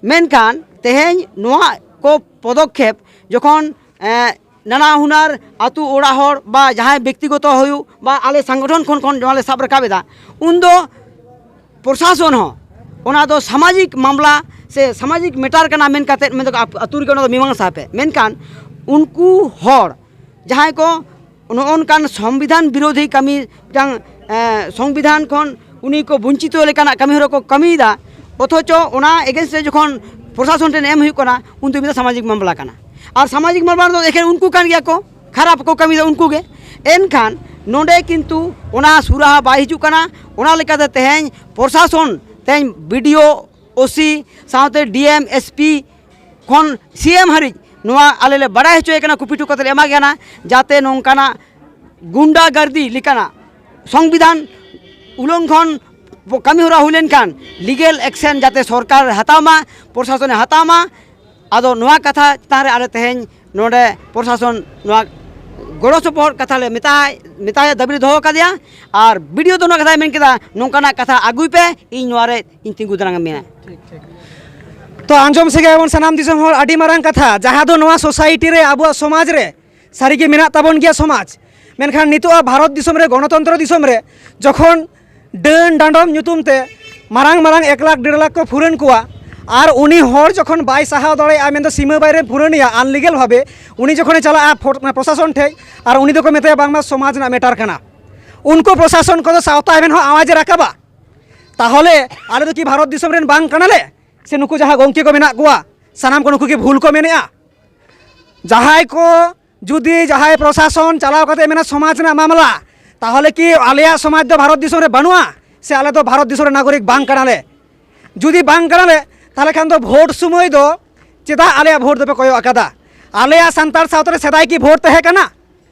ᱢᱮᱱᱠᱷᱟᱱ ᱛᱮᱦᱮᱧ ᱱᱚᱣᱟ ᱠᱚ ᱯᱚᱫᱚᱠᱷᱮᱯ ᱡᱚᱠᱷᱚᱱ, ᱮᱸ, ᱱᱟᱱᱟ ᱦᱩᱱᱟᱹᱨ ᱟᱹᱛᱩ ᱚᱲᱟᱜ ᱦᱚᱲ ᱵᱟ ᱡᱟᱦᱟᱸᱭ ᱵᱮᱠᱛᱤᱜᱚᱛᱚ ᱦᱩᱭᱩᱜ ᱵᱟ ᱟᱞᱮ ᱥᱚᱝᱜᱚᱴᱷᱚᱱ ᱠᱷᱚᱱ ᱠᱷᱚᱱ ᱱᱚᱣᱟ ᱞᱮ ᱥᱟᱵ ᱨᱟᱠᱟᱵ ᱮᱫᱟ, ᱩᱱᱫᱚ ᱯᱨᱚᱥᱟᱥᱚᱱ ᱦᱚᱸ ᱚᱱᱟ ᱫᱚ ᱥᱟᱢᱟᱡᱤᱠ ᱢᱟᱢᱞᱟ ᱥᱮ ᱥᱟᱢᱟᱡᱤᱠ ᱢᱮᱴᱟᱨ ᱠᱟᱱᱟ ᱢᱮᱱ ᱠᱟᱛᱮᱫ ᱢᱮᱱ ᱫᱚᱠᱚ ᱟᱯ-, ᱟᱹᱛᱩ ᱨᱮᱜᱮ ᱚᱱᱟ ᱫᱚ ᱢᱤᱢᱟᱝᱥᱟ ᱯᱮ᱾ ᱢᱮᱱᱠᱷᱟᱱ ᱩᱱᱠᱩ ᱦᱚᱲ ᱡᱟᱦᱟᱸᱭ ᱠᱚ ᱱᱚᱜᱼᱚ ᱱᱚᱝᱠᱟᱱ ᱥᱚᱝᱵᱤᱫᱷᱟᱱ ᱵᱤᱨᱳᱫᱷᱤ ᱠᱟᱹᱢᱤ ᱢᱤᱫᱴᱟᱝ ᱮᱸ, ᱥᱚᱝᱵᱤᱫᱷᱟᱱ ᱠᱷᱚᱱ ᱩᱱᱤ ᱠᱚ ᱵᱚᱧᱪᱤᱛᱚ ᱞᱮᱠᱟᱱᱟᱜ ᱠᱟᱹᱢᱤ ᱦᱚᱨᱟ ᱠᱚ ᱠᱟᱹᱢᱤᱭᱮᱫᱟ, ᱚᱛᱷᱚᱪᱚ ᱚᱱᱟ against ᱨᱮ ᱡᱚᱠᱷᱚᱱ ᱯᱨᱚᱥᱟᱥᱚᱱ ᱴᱷᱮᱱ ᱮᱢ ᱦᱩᱭᱩᱜ ᱠᱟᱱᱟ, ᱩᱱ ᱫᱚ ᱢᱤᱫ ᱥᱟᱢᱟᱡᱤᱠ ᱢᱟᱢᱞᱟ ᱠᱟᱱᱟ᱾ ᱟᱨ ᱥᱟᱢᱟᱡᱤᱠ ᱢᱟᱢᱞᱟ ᱨᱮᱫᱚ ᱮᱠᱷᱮᱱ ᱩᱱᱠᱩ ᱠᱟᱱ ᱜᱮᱭᱟ ᱠᱚ, ᱠᱷᱟᱨᱟᱯ ᱠᱚ ᱠᱟᱹᱢᱤᱭᱮᱫᱟ ᱩᱱᱠᱩ ᱜᱮ᱾ ᱮᱱᱠᱷᱟᱱ ᱱᱚᱰᱮ ᱠᱤᱱᱛᱩ ᱚᱱᱟ ᱥᱩᱨᱟᱦᱟ ᱵᱟᱭ ᱦᱤᱡᱩᱜ ᱠᱟᱱᱟ᱾ ᱚᱱᱟ ᱞᱮᱠᱟᱛᱮ ᱛᱮᱦᱮᱧ ᱯᱨᱚᱥᱟᱥᱚᱱ, ᱛᱮᱦᱮᱧ BDO, OC, ᱥᱟᱶᱛᱮ DM, SP ᱠᱷᱚᱱ CM ᱦᱟᱹᱨᱤᱡ ᱱᱚᱣᱟ ᱟᱞᱮ ᱞᱮ ᱵᱟᱲᱟᱭ ᱦᱚᱪᱚᱭᱮ ᱠᱟᱱᱟ, ᱠᱚᱯᱤ ᱴᱩᱠᱟᱹ ᱠᱟᱛᱮ ᱞᱮ ᱮᱢᱟ ᱠᱟᱱᱟ, ᱡᱟᱛᱮ ᱱᱚᱝᱠᱟᱱᱟᱜ ᱜᱩᱱᱰᱟᱜᱟᱨᱫᱤ ᱞᱮᱠᱟᱱᱟᱜ ᱥᱚᱝᱵᱤᱫᱷᱟᱱ ᱩᱞᱞᱚᱝᱜᱷᱚᱱ ᱠᱟᱹᱢᱤ ᱦᱚᱨᱟ ᱦᱩᱭ ᱞᱮᱱᱠᱷᱟᱱ legal action ᱡᱟᱛᱮ ᱥᱚᱨᱠᱟᱨ ᱦᱟᱛᱟᱣ ᱢᱟ, ᱯᱨᱚᱥᱟᱥᱚᱱᱮ ᱦᱟᱛᱟᱣ ᱢᱟ᱾ ᱟᱫᱚ ᱱᱚᱣᱟ ᱠᱟᱛᱷᱟ ᱪᱮᱛᱟᱱ ᱨᱮ ᱟᱞᱮ ᱛᱮᱦᱮᱧ ᱱᱚᱰᱮ ᱯᱨᱚᱥᱟᱥᱚᱱ ᱱᱚᱣᱟ ᱜᱚᱲᱚ ᱥᱚᱯᱚᱦᱚᱫ ᱠᱟᱛᱷᱟ ᱞᱮ ᱢᱮᱛᱟᱭ, ᱢᱮᱛᱟᱭᱟ, ᱫᱟᱹᱵᱤ ᱞᱮ ᱫᱚᱦᱚ ᱠᱟᱫᱮᱭᱟ᱾ ᱟᱨ BDO ᱫᱚ ᱱᱚᱣᱟ ᱠᱟᱛᱷᱟᱭ ᱢᱮᱱ ᱠᱮᱫᱟ, ᱱᱚᱝᱠᱟᱱᱟᱜ ᱠᱟᱛᱷᱟ ᱟᱹᱜᱩᱭ ᱯᱮ, ᱤᱧ ᱱᱚᱣᱟ ᱨᱮ ᱤᱧ ᱛᱤᱸᱜᱩ ᱫᱟᱨᱟᱢ ᱢᱮᱭᱟ᱾ ᱛᱚ ᱟᱸᱡᱚᱢ ᱥᱮ ᱜᱮᱭᱟᱵᱚᱱ ᱥᱟᱱᱟᱢ ᱫᱤᱥᱚᱢ ᱦᱚᱲ, ᱟᱹᱰᱤ ᱢᱟᱨᱟᱝ ᱠᱟᱛᱷᱟ, ᱡᱟᱦᱟᱸ ᱫᱚ ᱱᱚᱣᱟ society ᱨᱮ, ᱟᱵᱚᱣᱟᱜ ᱥᱚᱢᱟᱡᱽ ᱨᱮ ᱥᱟᱹᱨᱤᱜᱮ ᱢᱮᱱᱟᱜ ᱛᱟᱵᱚᱱ ᱜᱮᱭᱟ ᱥᱚᱢᱟᱡᱽ᱾ ᱢᱮᱱᱠᱷᱟᱱ ᱱᱤᱛᱚᱜ ᱵᱷᱟᱨᱚᱛ ᱫᱤᱥᱚᱢ ᱨᱮ, ᱜᱚᱱᱚᱛᱚᱱᱛᱨᱚ ᱫᱤᱥᱚᱢ ᱨᱮ, ᱡᱚᱠᱷᱚᱱ ᱰᱟᱹᱱ ᱰᱟᱸᱰᱚᱢ ᱧᱩᱛᱩᱢ ᱛᱮ ᱢᱟᱨᱟᱝ ᱢᱟᱨᱟᱝ ᱮᱠ ᱞᱟᱠᱷ ᱰᱮᱲ ᱞᱟᱠᱷ ᱠᱚ ᱯᱷᱩᱨᱟᱹᱱ ᱠᱚᱣᱟ, ᱟᱨ ᱩᱱᱤ ᱦᱚᱲ ᱡᱚᱠᱷᱚᱱ ᱵᱟᱭ ᱥᱟᱦᱟᱣ ᱫᱟᱲᱮᱭᱟᱜᱼᱟ, ᱢᱮᱱᱫᱚ ᱥᱤᱢᱟᱹ ᱵᱟᱭᱨᱮ ᱯᱷᱩᱨᱟᱹᱱᱮᱭᱟ unlegal ᱵᱷᱟᱵᱮ, ᱩᱱᱤ ᱡᱚᱠᱷᱚᱱᱮ ᱪᱟᱞᱟᱜᱼᱟ ᱯᱷᱳᱨ-, ᱯᱨᱚᱥᱟᱥᱚᱱ ᱴᱷᱮᱡ, ᱟᱨ ᱩᱱᱤ ᱫᱚᱠᱚ ᱢᱮᱛᱟᱭᱟ ᱵᱟᱝᱢᱟ ᱥᱚᱢᱟᱡᱽ ᱨᱮᱱᱟᱜ matter ᱠᱟᱱᱟ, ᱩᱱᱠᱩ ᱯᱨᱚᱥᱟᱥᱚᱱ ᱠᱚᱫᱚ ᱥᱟᱶᱛᱟ ᱮᱵᱷᱮᱱ ᱦᱚᱸ ᱟᱣᱟᱡ ᱮ ᱨᱟᱠᱟᱵᱟ᱾ ᱛᱟᱦᱚᱞᱮ ᱟᱞᱮ ᱫᱚ ᱠᱤ ᱵᱷᱟᱨᱚᱛ ᱫᱤᱥᱚᱢ ᱨᱮᱱ ᱵᱟᱝ ᱠᱟᱱᱟᱞᱮ? ᱥᱮ ᱱᱩᱠᱩ ᱡᱟᱦᱟᱸ ᱜᱚᱢᱠᱮ ᱠᱚ ᱢᱮᱱᱟᱜ ᱠᱚᱣᱟ, ᱥᱟᱱᱟᱢ ᱠᱚ ᱱᱩᱠᱩ ᱠᱤ ᱵᱷᱩᱞ ᱠᱚ ᱢᱮᱱᱮᱜᱼᱟ? ᱡᱟᱦᱟᱸᱭ ᱠᱚ ᱡᱩᱫᱤ ᱡᱟᱦᱟᱸᱭ ᱯᱨᱚᱥᱟᱥᱚᱱ ᱪᱟᱞᱟᱣ ᱠᱟᱛᱮ ᱢᱮᱱᱟ ᱥᱚᱢᱟᱡᱽ ᱨᱮᱱᱟᱜ ᱢᱟᱢᱞᱟ, ᱛᱟᱦᱚᱞᱮ ᱠᱤ ᱟᱞᱮᱭᱟᱜ ᱥᱚᱢᱟᱡᱽ ᱫᱚ ᱵᱷᱟᱨᱚᱛ ᱫᱤᱥᱚᱢ ᱨᱮ ᱵᱟᱹᱱᱩᱜᱼᱟ? ᱥᱮ ᱟᱞᱮ ᱫᱚ ᱵᱷᱟᱨᱚᱛ ᱫᱤᱥᱚᱢ ᱨᱮ ᱱᱟᱜᱚᱨᱤᱠ ᱵᱟᱝ ᱠᱟᱱᱟᱞᱮ? ᱡᱩᱫᱤ ᱵᱟᱝ ᱠᱟᱱᱟᱞᱮ, ᱛᱟᱦᱚᱞᱮ ᱠᱷᱟᱱ ᱫᱚ ᱵᱷᱳᱴ ᱥᱚᱢᱚᱭ ᱫᱚ ᱪᱮᱫᱟᱜ ᱟᱞᱮᱭᱟᱜ ᱵᱷᱳᱴ ᱫᱚᱯᱮ ᱠᱚᱭᱚᱜ ᱟᱠᱟᱫᱟ? ᱟᱞᱮᱭᱟᱜ ᱥᱟᱱᱛᱟᱲ ᱥᱟᱶᱛᱟ ᱨᱮ ᱥᱮᱫᱟᱭ ᱠᱤ ᱵᱷᱳᱴ ᱛᱟᱦᱮᱸ ᱠᱟᱱᱟ?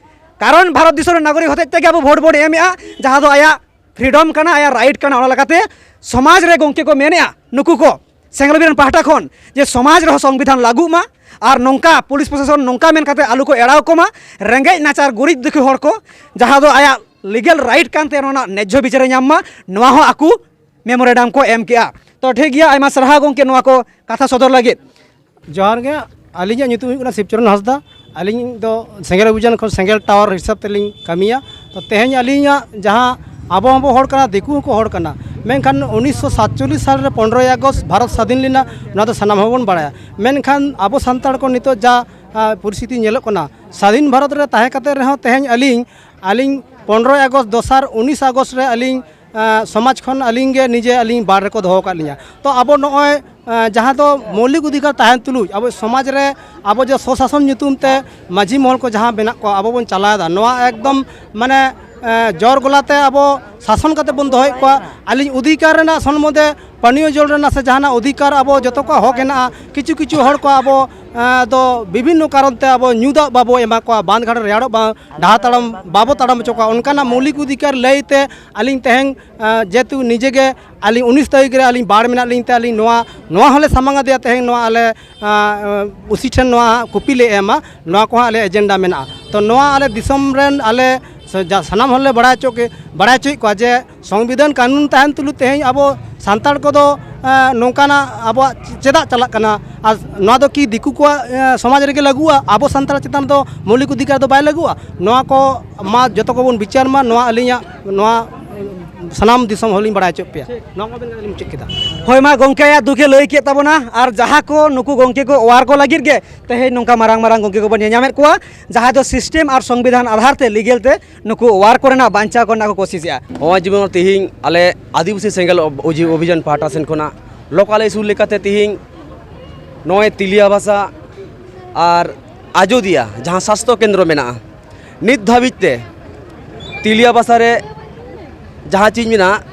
ᱠᱟᱨᱚᱱ ᱵᱷᱟᱨᱚᱛ ᱫᱤᱥᱚᱢ ᱨᱮ ᱱᱟᱜᱚᱨᱤᱠ ᱦᱚᱛᱮᱡ ᱛᱮᱜᱮ ᱟᱵᱚ ᱵᱷᱳᱴ ᱵᱚᱱ ᱮᱢᱮᱜᱼᱟ, ᱡᱟᱦᱟᱸ ᱫᱚ ᱟᱭᱟᱜ freedom ᱠᱟᱱᱟ, ᱟᱭᱟᱜ right ᱠᱟᱱᱟ᱾ ᱚᱱᱟ ᱞᱮᱠᱟᱛᱮ ᱥᱚᱢᱟᱡᱽ ᱨᱮ ᱜᱚᱢᱠᱮ ᱠᱚ ᱢᱮᱱᱮᱜᱼᱟ, ᱱᱩᱠᱩ ᱠᱚ ᱥᱮᱸᱜᱮᱞ ᱚᱵᱷᱤᱭᱟᱱ ᱯᱟᱦᱴᱟ ᱠᱷᱚᱱ ᱡᱮ ᱥᱚᱢᱟᱡᱽ ᱨᱮᱦᱚᱸ ᱥᱚᱝᱵᱤᱫᱷᱟᱱ ᱞᱟᱹᱜᱩᱜ ᱢᱟ, ᱟᱨ ᱱᱚᱝᱠᱟ ᱯᱩᱞᱤᱥ ᱯᱨᱚᱥᱟᱥᱚᱱ ᱱᱚᱝᱠᱟ ᱢᱮᱱ ᱠᱟᱛᱮ ᱟᱞᱚ ᱠᱚ ᱮᱲᱟᱣ ᱠᱚᱢᱟ᱾ ᱨᱮᱸᱜᱮᱡ ᱱᱟᱪᱟᱨ ᱜᱩᱨᱤᱵ ᱫᱩᱠᱷᱤ ᱦᱚᱲ ᱠᱚ, ᱡᱟᱦᱟᱸ ᱫᱚ ᱟᱭᱟᱜ legal right ᱠᱟᱱ ᱛᱟᱭᱟ, ᱱᱚᱣᱟ ᱨᱮᱱᱟᱜ ᱱᱮᱡᱽᱡᱷᱚ ᱵᱤᱪᱟᱹᱨᱮ ᱧᱟᱢ ᱢᱟ, ᱱᱚᱣᱟ ᱦᱚᱸ ᱟᱠᱚ memorandum ᱠᱚ ᱮᱢ ᱠᱮᱜᱼᱟ᱾ ᱛᱚ ᱴᱷᱤᱠ ᱜᱮᱭᱟ, ᱟᱭᱢᱟ ᱥᱟᱨᱦᱟᱣ ᱜᱚᱢᱠᱮ ᱱᱚᱣᱟ ᱠᱚ ᱠᱟᱛᱷᱟ ᱥᱚᱫᱚᱨ ᱞᱟᱹᱜᱤᱫ᱾ ᱡᱚᱦᱟᱨ ᱜᱮ᱾ ᱟᱹᱞᱤᱧᱟᱜ ᱧᱩᱛᱩᱢ ᱦᱩᱭᱩᱜ ᱠᱟᱱᱟ ᱥᱤᱵᱪᱚᱨᱚᱱ ᱦᱟᱸᱥᱫᱟ᱾ ᱟᱹᱞᱤᱧ ᱫᱚ ᱥᱮᱸᱜᱮᱞ ᱚᱵᱷᱤᱡᱟᱱ ᱠᱷᱚᱱ ᱥᱮᱸᱜᱮᱞ ᱴᱟᱣᱟᱨ ᱦᱤᱥᱟᱹᱵ ᱛᱮᱞᱤᱧ ᱠᱟᱹᱢᱤᱭᱟ᱾ ᱛᱚ ᱛᱮᱦᱮᱧ ᱟᱹᱞᱤᱧᱟᱜ ᱡᱟᱦᱟᱸ ᱟᱵᱚ ᱦᱚᱸᱵᱚ ᱦᱚᱲ ᱠᱟᱱᱟ, ᱫᱤᱠᱩ ᱦᱚᱸᱠᱚ ᱦᱚᱲ ᱠᱟᱱᱟ, ᱢᱮᱱᱠᱷᱟᱱ ᱩᱱᱤᱥᱥᱚ ᱥᱟᱛᱪᱚᱞᱞᱤᱥ ᱥᱟᱞ ᱨᱮ ᱯᱚᱱᱨᱚᱭ ᱟᱜᱚᱥᱴ ᱵᱷᱟᱨᱚᱛ ᱥᱟᱫᱷᱤᱱ ᱞᱮᱱᱟ, ᱚᱱᱟ ᱫᱚ ᱥᱟᱱᱟᱢ ᱦᱚᱲ ᱵᱚᱱ ᱵᱟᱲᱟᱭᱟ᱾ ᱢᱮᱱᱠᱷᱟᱱ ᱟᱵᱚ ᱥᱟᱱᱛᱟᱲ ᱠᱚ ᱱᱤᱛᱚᱜ ᱡᱟ ᱟᱸ, ᱯᱚᱨᱤᱥᱛᱷᱤᱛᱤ ᱧᱮᱞᱚᱜ ᱠᱟᱱᱟ, ᱥᱟᱫᱷᱤᱱ ᱵᱷᱟᱨᱚᱛ ᱨᱮ ᱛᱟᱦᱮᱸ ᱠᱟᱛᱮ ᱨᱮᱦᱚᱸ ᱛᱮᱦᱮᱧ ᱟᱹᱞᱤᱧ ᱟᱹᱞᱤᱧ ᱯᱚᱱᱨᱚᱭ ᱟᱜᱚᱥᱴ, ᱫᱚᱥᱟᱨ ᱩᱱᱤᱥ ᱟᱜᱚᱥᱴ ᱨᱮ ᱟᱹᱞᱤᱧ, ᱮᱸ, ᱥᱚᱢᱟᱡᱽ ᱠᱷᱚᱱ ᱟᱹᱞᱤᱧ ᱜᱮ ᱱᱤᱡᱮ ᱟᱹᱞᱤᱧ ᱵᱟᱨ ᱨᱮᱠᱚ ᱫᱚᱦᱚ ᱟᱠᱟᱫ ᱞᱤᱧᱟ᱾ ᱛᱚ ᱟᱵᱚ ᱱᱚᱜᱼᱚᱭ, ᱮᱸ, ᱡᱟᱦᱟᱸ ᱫᱚ ᱢᱳᱣᱞᱤᱠ ᱚᱫᱷᱤᱠᱟᱨ ᱛᱟᱦᱮᱱ ᱛᱩᱞᱩᱡ ᱟᱵᱚ ᱥᱚᱢᱟᱡᱽ ᱨᱮ ᱟᱵᱚ ᱡᱮ ᱥᱚᱥᱟᱥᱚᱱ ᱧᱩᱛᱩᱢ ᱛᱮ ᱢᱟᱹᱡᱷᱤ ᱢᱚᱦᱚᱞ ᱠᱚ ᱡᱟᱦᱟᱸ ᱢᱮᱱᱟᱜ ᱠᱚᱣᱟ, ᱟᱵᱚ ᱵᱚᱱ ᱪᱟᱞᱟᱣᱮᱫᱟ, ᱱᱚᱣᱟ ᱮᱠᱫᱚᱢ ᱢᱟᱱᱮ, ᱮᱸ, ᱡᱳᱨ ᱜᱚᱞᱟᱛᱮ ᱟᱵᱚ ᱥᱟᱥᱚᱱ ᱠᱟᱛᱮ ᱵᱚᱱ ᱫᱚᱦᱚᱭᱮᱫ ᱠᱚᱣᱟ᱾ ᱟᱹᱞᱤᱧ ᱚᱫᱷᱤᱠᱟᱨ ᱨᱮᱱᱟᱜ ᱥᱚᱢᱵᱚᱱᱫᱷᱮ, ᱯᱟᱹᱱᱤᱭᱚ ᱡᱚᱞ ᱨᱮᱱᱟᱜ ᱥᱮ ᱡᱟᱦᱟᱱᱟᱜ ᱚᱫᱷᱤᱠᱟᱨ ᱟᱵᱚ ᱡᱚᱛᱚ ᱠᱚᱣᱟᱜ ᱦᱚᱠ ᱦᱮᱱᱟᱜᱼᱟ᱾ ᱠᱤᱪᱷᱩ ᱠᱤᱪᱷᱩ ᱦᱚᱲ ᱠᱚ ᱟᱵᱚ, ᱮᱸ, ᱫᱚ ᱵᱤᱵᱷᱤᱱᱱᱚ ᱠᱟᱨᱚᱱ ᱛᱮ ᱟᱵᱚ ᱧᱩ ᱫᱟᱜ ᱵᱟᱵᱚ ᱮᱢᱟ ᱠᱚᱣᱟ, ᱵᱟᱸᱫᱷ ᱜᱷᱟᱴ ᱨᱮ ᱨᱮᱭᱟᱲᱚᱜ ᱵᱟᱝ ᱰᱟᱦᱟᱨ ᱛᱟᱲᱟᱢ ᱵᱟᱵᱚ ᱛᱟᱲᱟᱢ ᱦᱚᱪᱚ ᱠᱚᱣᱟ, ᱚᱱᱠᱟᱱᱟᱜ ᱢᱳᱣᱞᱤᱠ ᱚᱫᱷᱤᱠᱟᱨ ᱞᱟᱹᱭ ᱛᱮ ᱟᱹᱞᱤᱧ ᱛᱮᱦᱮᱧ, ᱮᱸ, ᱡᱮᱦᱮᱛᱩ ᱱᱤᱡᱮ ᱜᱮ ᱟᱹᱞᱤᱧ ᱩᱱᱤᱥ ᱛᱟᱹᱨᱤᱠᱷ ᱨᱮ ᱟᱹᱞᱤᱧ ᱵᱟᱲ ᱢᱮᱱᱟᱜ ᱞᱤᱧ ᱛᱮ ᱟᱹᱞᱤᱧ ᱱᱚᱣᱟ, ᱱᱚᱣᱟ ᱦᱚᱸᱞᱮ ᱥᱟᱢᱟᱝ ᱟᱫᱮᱭᱟ ᱛᱮᱦᱮᱧ ᱱᱚᱣᱟ ᱟᱞᱮ, ᱮᱸ, ᱳᱥᱤ ᱴᱷᱮᱱ ᱱᱚᱣᱟ ᱠᱚᱯᱤ ᱞᱮ ᱮᱢᱟ, ᱱᱚᱣᱟ ᱠᱚᱦᱚᱸ ᱟᱞᱮ ᱮᱡᱮᱱᱰᱟ ᱢᱮᱱᱟᱜᱼᱟ᱾ ᱛᱚ ᱱᱚᱣᱟ ᱟᱞᱮ ᱫᱤᱥᱚᱢ ᱨᱮᱱ ᱟᱞᱮ ᱥᱟ-, ᱡᱟ-, ᱥᱟᱱᱟᱢ ᱦᱚᱲ ᱞᱮ ᱵᱟᱲᱟᱭ ᱦᱚᱪᱚ ᱠᱮ-, ᱵᱟᱲᱟᱭ ᱦᱚᱪᱚᱭᱮᱫ ᱠᱚᱣᱟ ᱡᱮ ᱥᱚᱝᱵᱤᱫᱷᱟᱱ ᱠᱟᱹᱱᱩᱱ ᱛᱟᱦᱮᱱ ᱛᱩᱞᱩᱡ ᱛᱮᱦᱮᱧ ᱟᱵᱚ ᱥᱟᱱᱛᱟᱲ ᱠᱚᱫᱚ, ᱮᱸ, ᱱᱚᱝᱠᱟᱱᱟᱜ ᱟᱵᱚᱣᱟᱜ ᱪᱮᱫᱟᱜ ᱪᱟᱞᱟᱜ ᱠᱟᱱᱟ? ᱟᱨ ᱱᱚᱣᱟ ᱫᱚ ᱠᱤ ᱫᱤᱠᱩ ᱠᱚᱣᱟᱜ, ᱮᱸ, ᱥᱚᱢᱟᱡᱽ ᱨᱮᱜᱮ ᱞᱟᱹᱜᱩᱜᱼᱟ? ᱟᱵᱚ ᱥᱟᱱᱛᱟᱲ ᱪᱮᱛᱟᱱ ᱫᱚ ᱢᱳᱣᱞᱤᱠ ᱚᱫᱷᱤᱠᱟᱨ ᱫᱚ ᱵᱟᱭ ᱞᱟᱹᱜᱩᱜᱼᱟ? ᱱᱚᱣᱟ ᱠᱚ ᱢᱟ ᱡᱚᱛᱚ ᱠᱚᱵᱚᱱ ᱵᱤᱪᱟᱹᱨ ᱢᱟ, ᱱᱚᱣᱟ ᱟᱹᱞᱤᱧᱟᱜ ᱱᱚᱣᱟ ᱥᱟᱱᱟᱢ ᱫᱤᱥᱚᱢ ᱦᱚᱲ ᱞᱤᱧ ᱵᱟᱲᱟᱭ ᱦᱚᱪᱚᱭᱮᱫ ᱯᱮᱭᱟ᱾ ᱱᱚᱣᱟ ᱠᱚ ᱢᱮᱱ ᱠᱟᱛᱮ ᱞᱤᱧ ᱢᱩᱪᱟᱹᱫ ᱠᱮᱫᱟ᱾ ᱦᱳᱭ ᱢᱟ, ᱜᱚᱢᱠᱮᱭᱟᱜ ᱫᱩᱠᱷᱮ ᱞᱟᱹᱭ ᱠᱮᱫ ᱛᱟᱵᱚᱱᱟ, ᱟᱨ ᱡᱟᱦᱟᱸ ᱠᱚ ᱱᱩᱠᱩ ᱜᱚᱢᱠᱮ ᱠᱚ ᱚᱣᱟᱨ ᱠᱚ ᱞᱟᱹᱜᱤᱫ ᱜᱮ ᱛᱮᱦᱮᱧ ᱱᱚᱝᱠᱟ ᱢᱟᱨᱟᱝ ᱢᱟᱨᱟᱝ ᱜᱚᱢᱠᱮ ᱠᱚᱵᱚᱱ ᱧᱮᱞ ᱧᱟᱢᱮᱫ ᱠᱚᱣᱟ, ᱡᱟᱦᱟᱸ ᱫᱚ ᱥᱤᱥᱴᱮᱢ ᱟᱨ ᱥᱚᱝᱵᱤᱫᱷᱟᱱ ᱟᱫᱷᱟᱨ ᱛᱮ ᱞᱤᱜᱮᱞ ᱛᱮ ᱱᱩᱠᱩ ᱚᱣᱟᱨ ᱠᱚᱨᱮᱱᱟᱜ ᱵᱟᱧᱪᱟᱣ ᱠᱚᱨᱮᱱᱟᱜ ᱠᱚ ᱠᱳᱥᱤᱥᱮᱜᱼᱟ᱾ ᱱᱚᱜᱼᱚᱭ ᱡᱮᱢᱚᱱ ᱛᱮᱦᱮᱧ ᱟᱞᱮ ᱟᱹᱫᱤᱵᱟᱹᱥᱤ ᱥᱮᱸᱜᱮᱞ ᱚᱵ-, ᱚᱡᱤ-, ᱚᱵᱷᱤᱡᱟᱱ ᱯᱟᱦᱴᱟ ᱥᱮᱱ ᱠᱷᱚᱱᱟᱜ ᱞᱳᱠᱟᱞ ᱤᱥᱩ ᱞᱮᱠᱟᱛᱮ ᱛᱮᱦᱮᱧ ᱱᱚᱜᱼᱚᱭ ᱛᱤᱞᱤᱭᱟ ᱵᱷᱟᱥᱟ ᱟᱨ ᱟᱡᱳᱫᱤᱭᱟ ᱡᱟᱦᱟᱸ ᱥᱟᱥᱛᱷᱚ ᱠᱮᱱᱫᱨᱚ ᱢᱮᱱᱟᱜᱼᱟ, ᱱᱤᱛ ᱫᱷᱟᱹᱵᱤᱡ ᱛᱮ ᱛᱤᱞᱤᱭᱟ ᱵᱷᱟᱥᱟ ᱨᱮ ᱡᱟᱦᱟᱸ ᱪᱮᱫ ᱢᱮᱱᱟᱜᱼᱟ,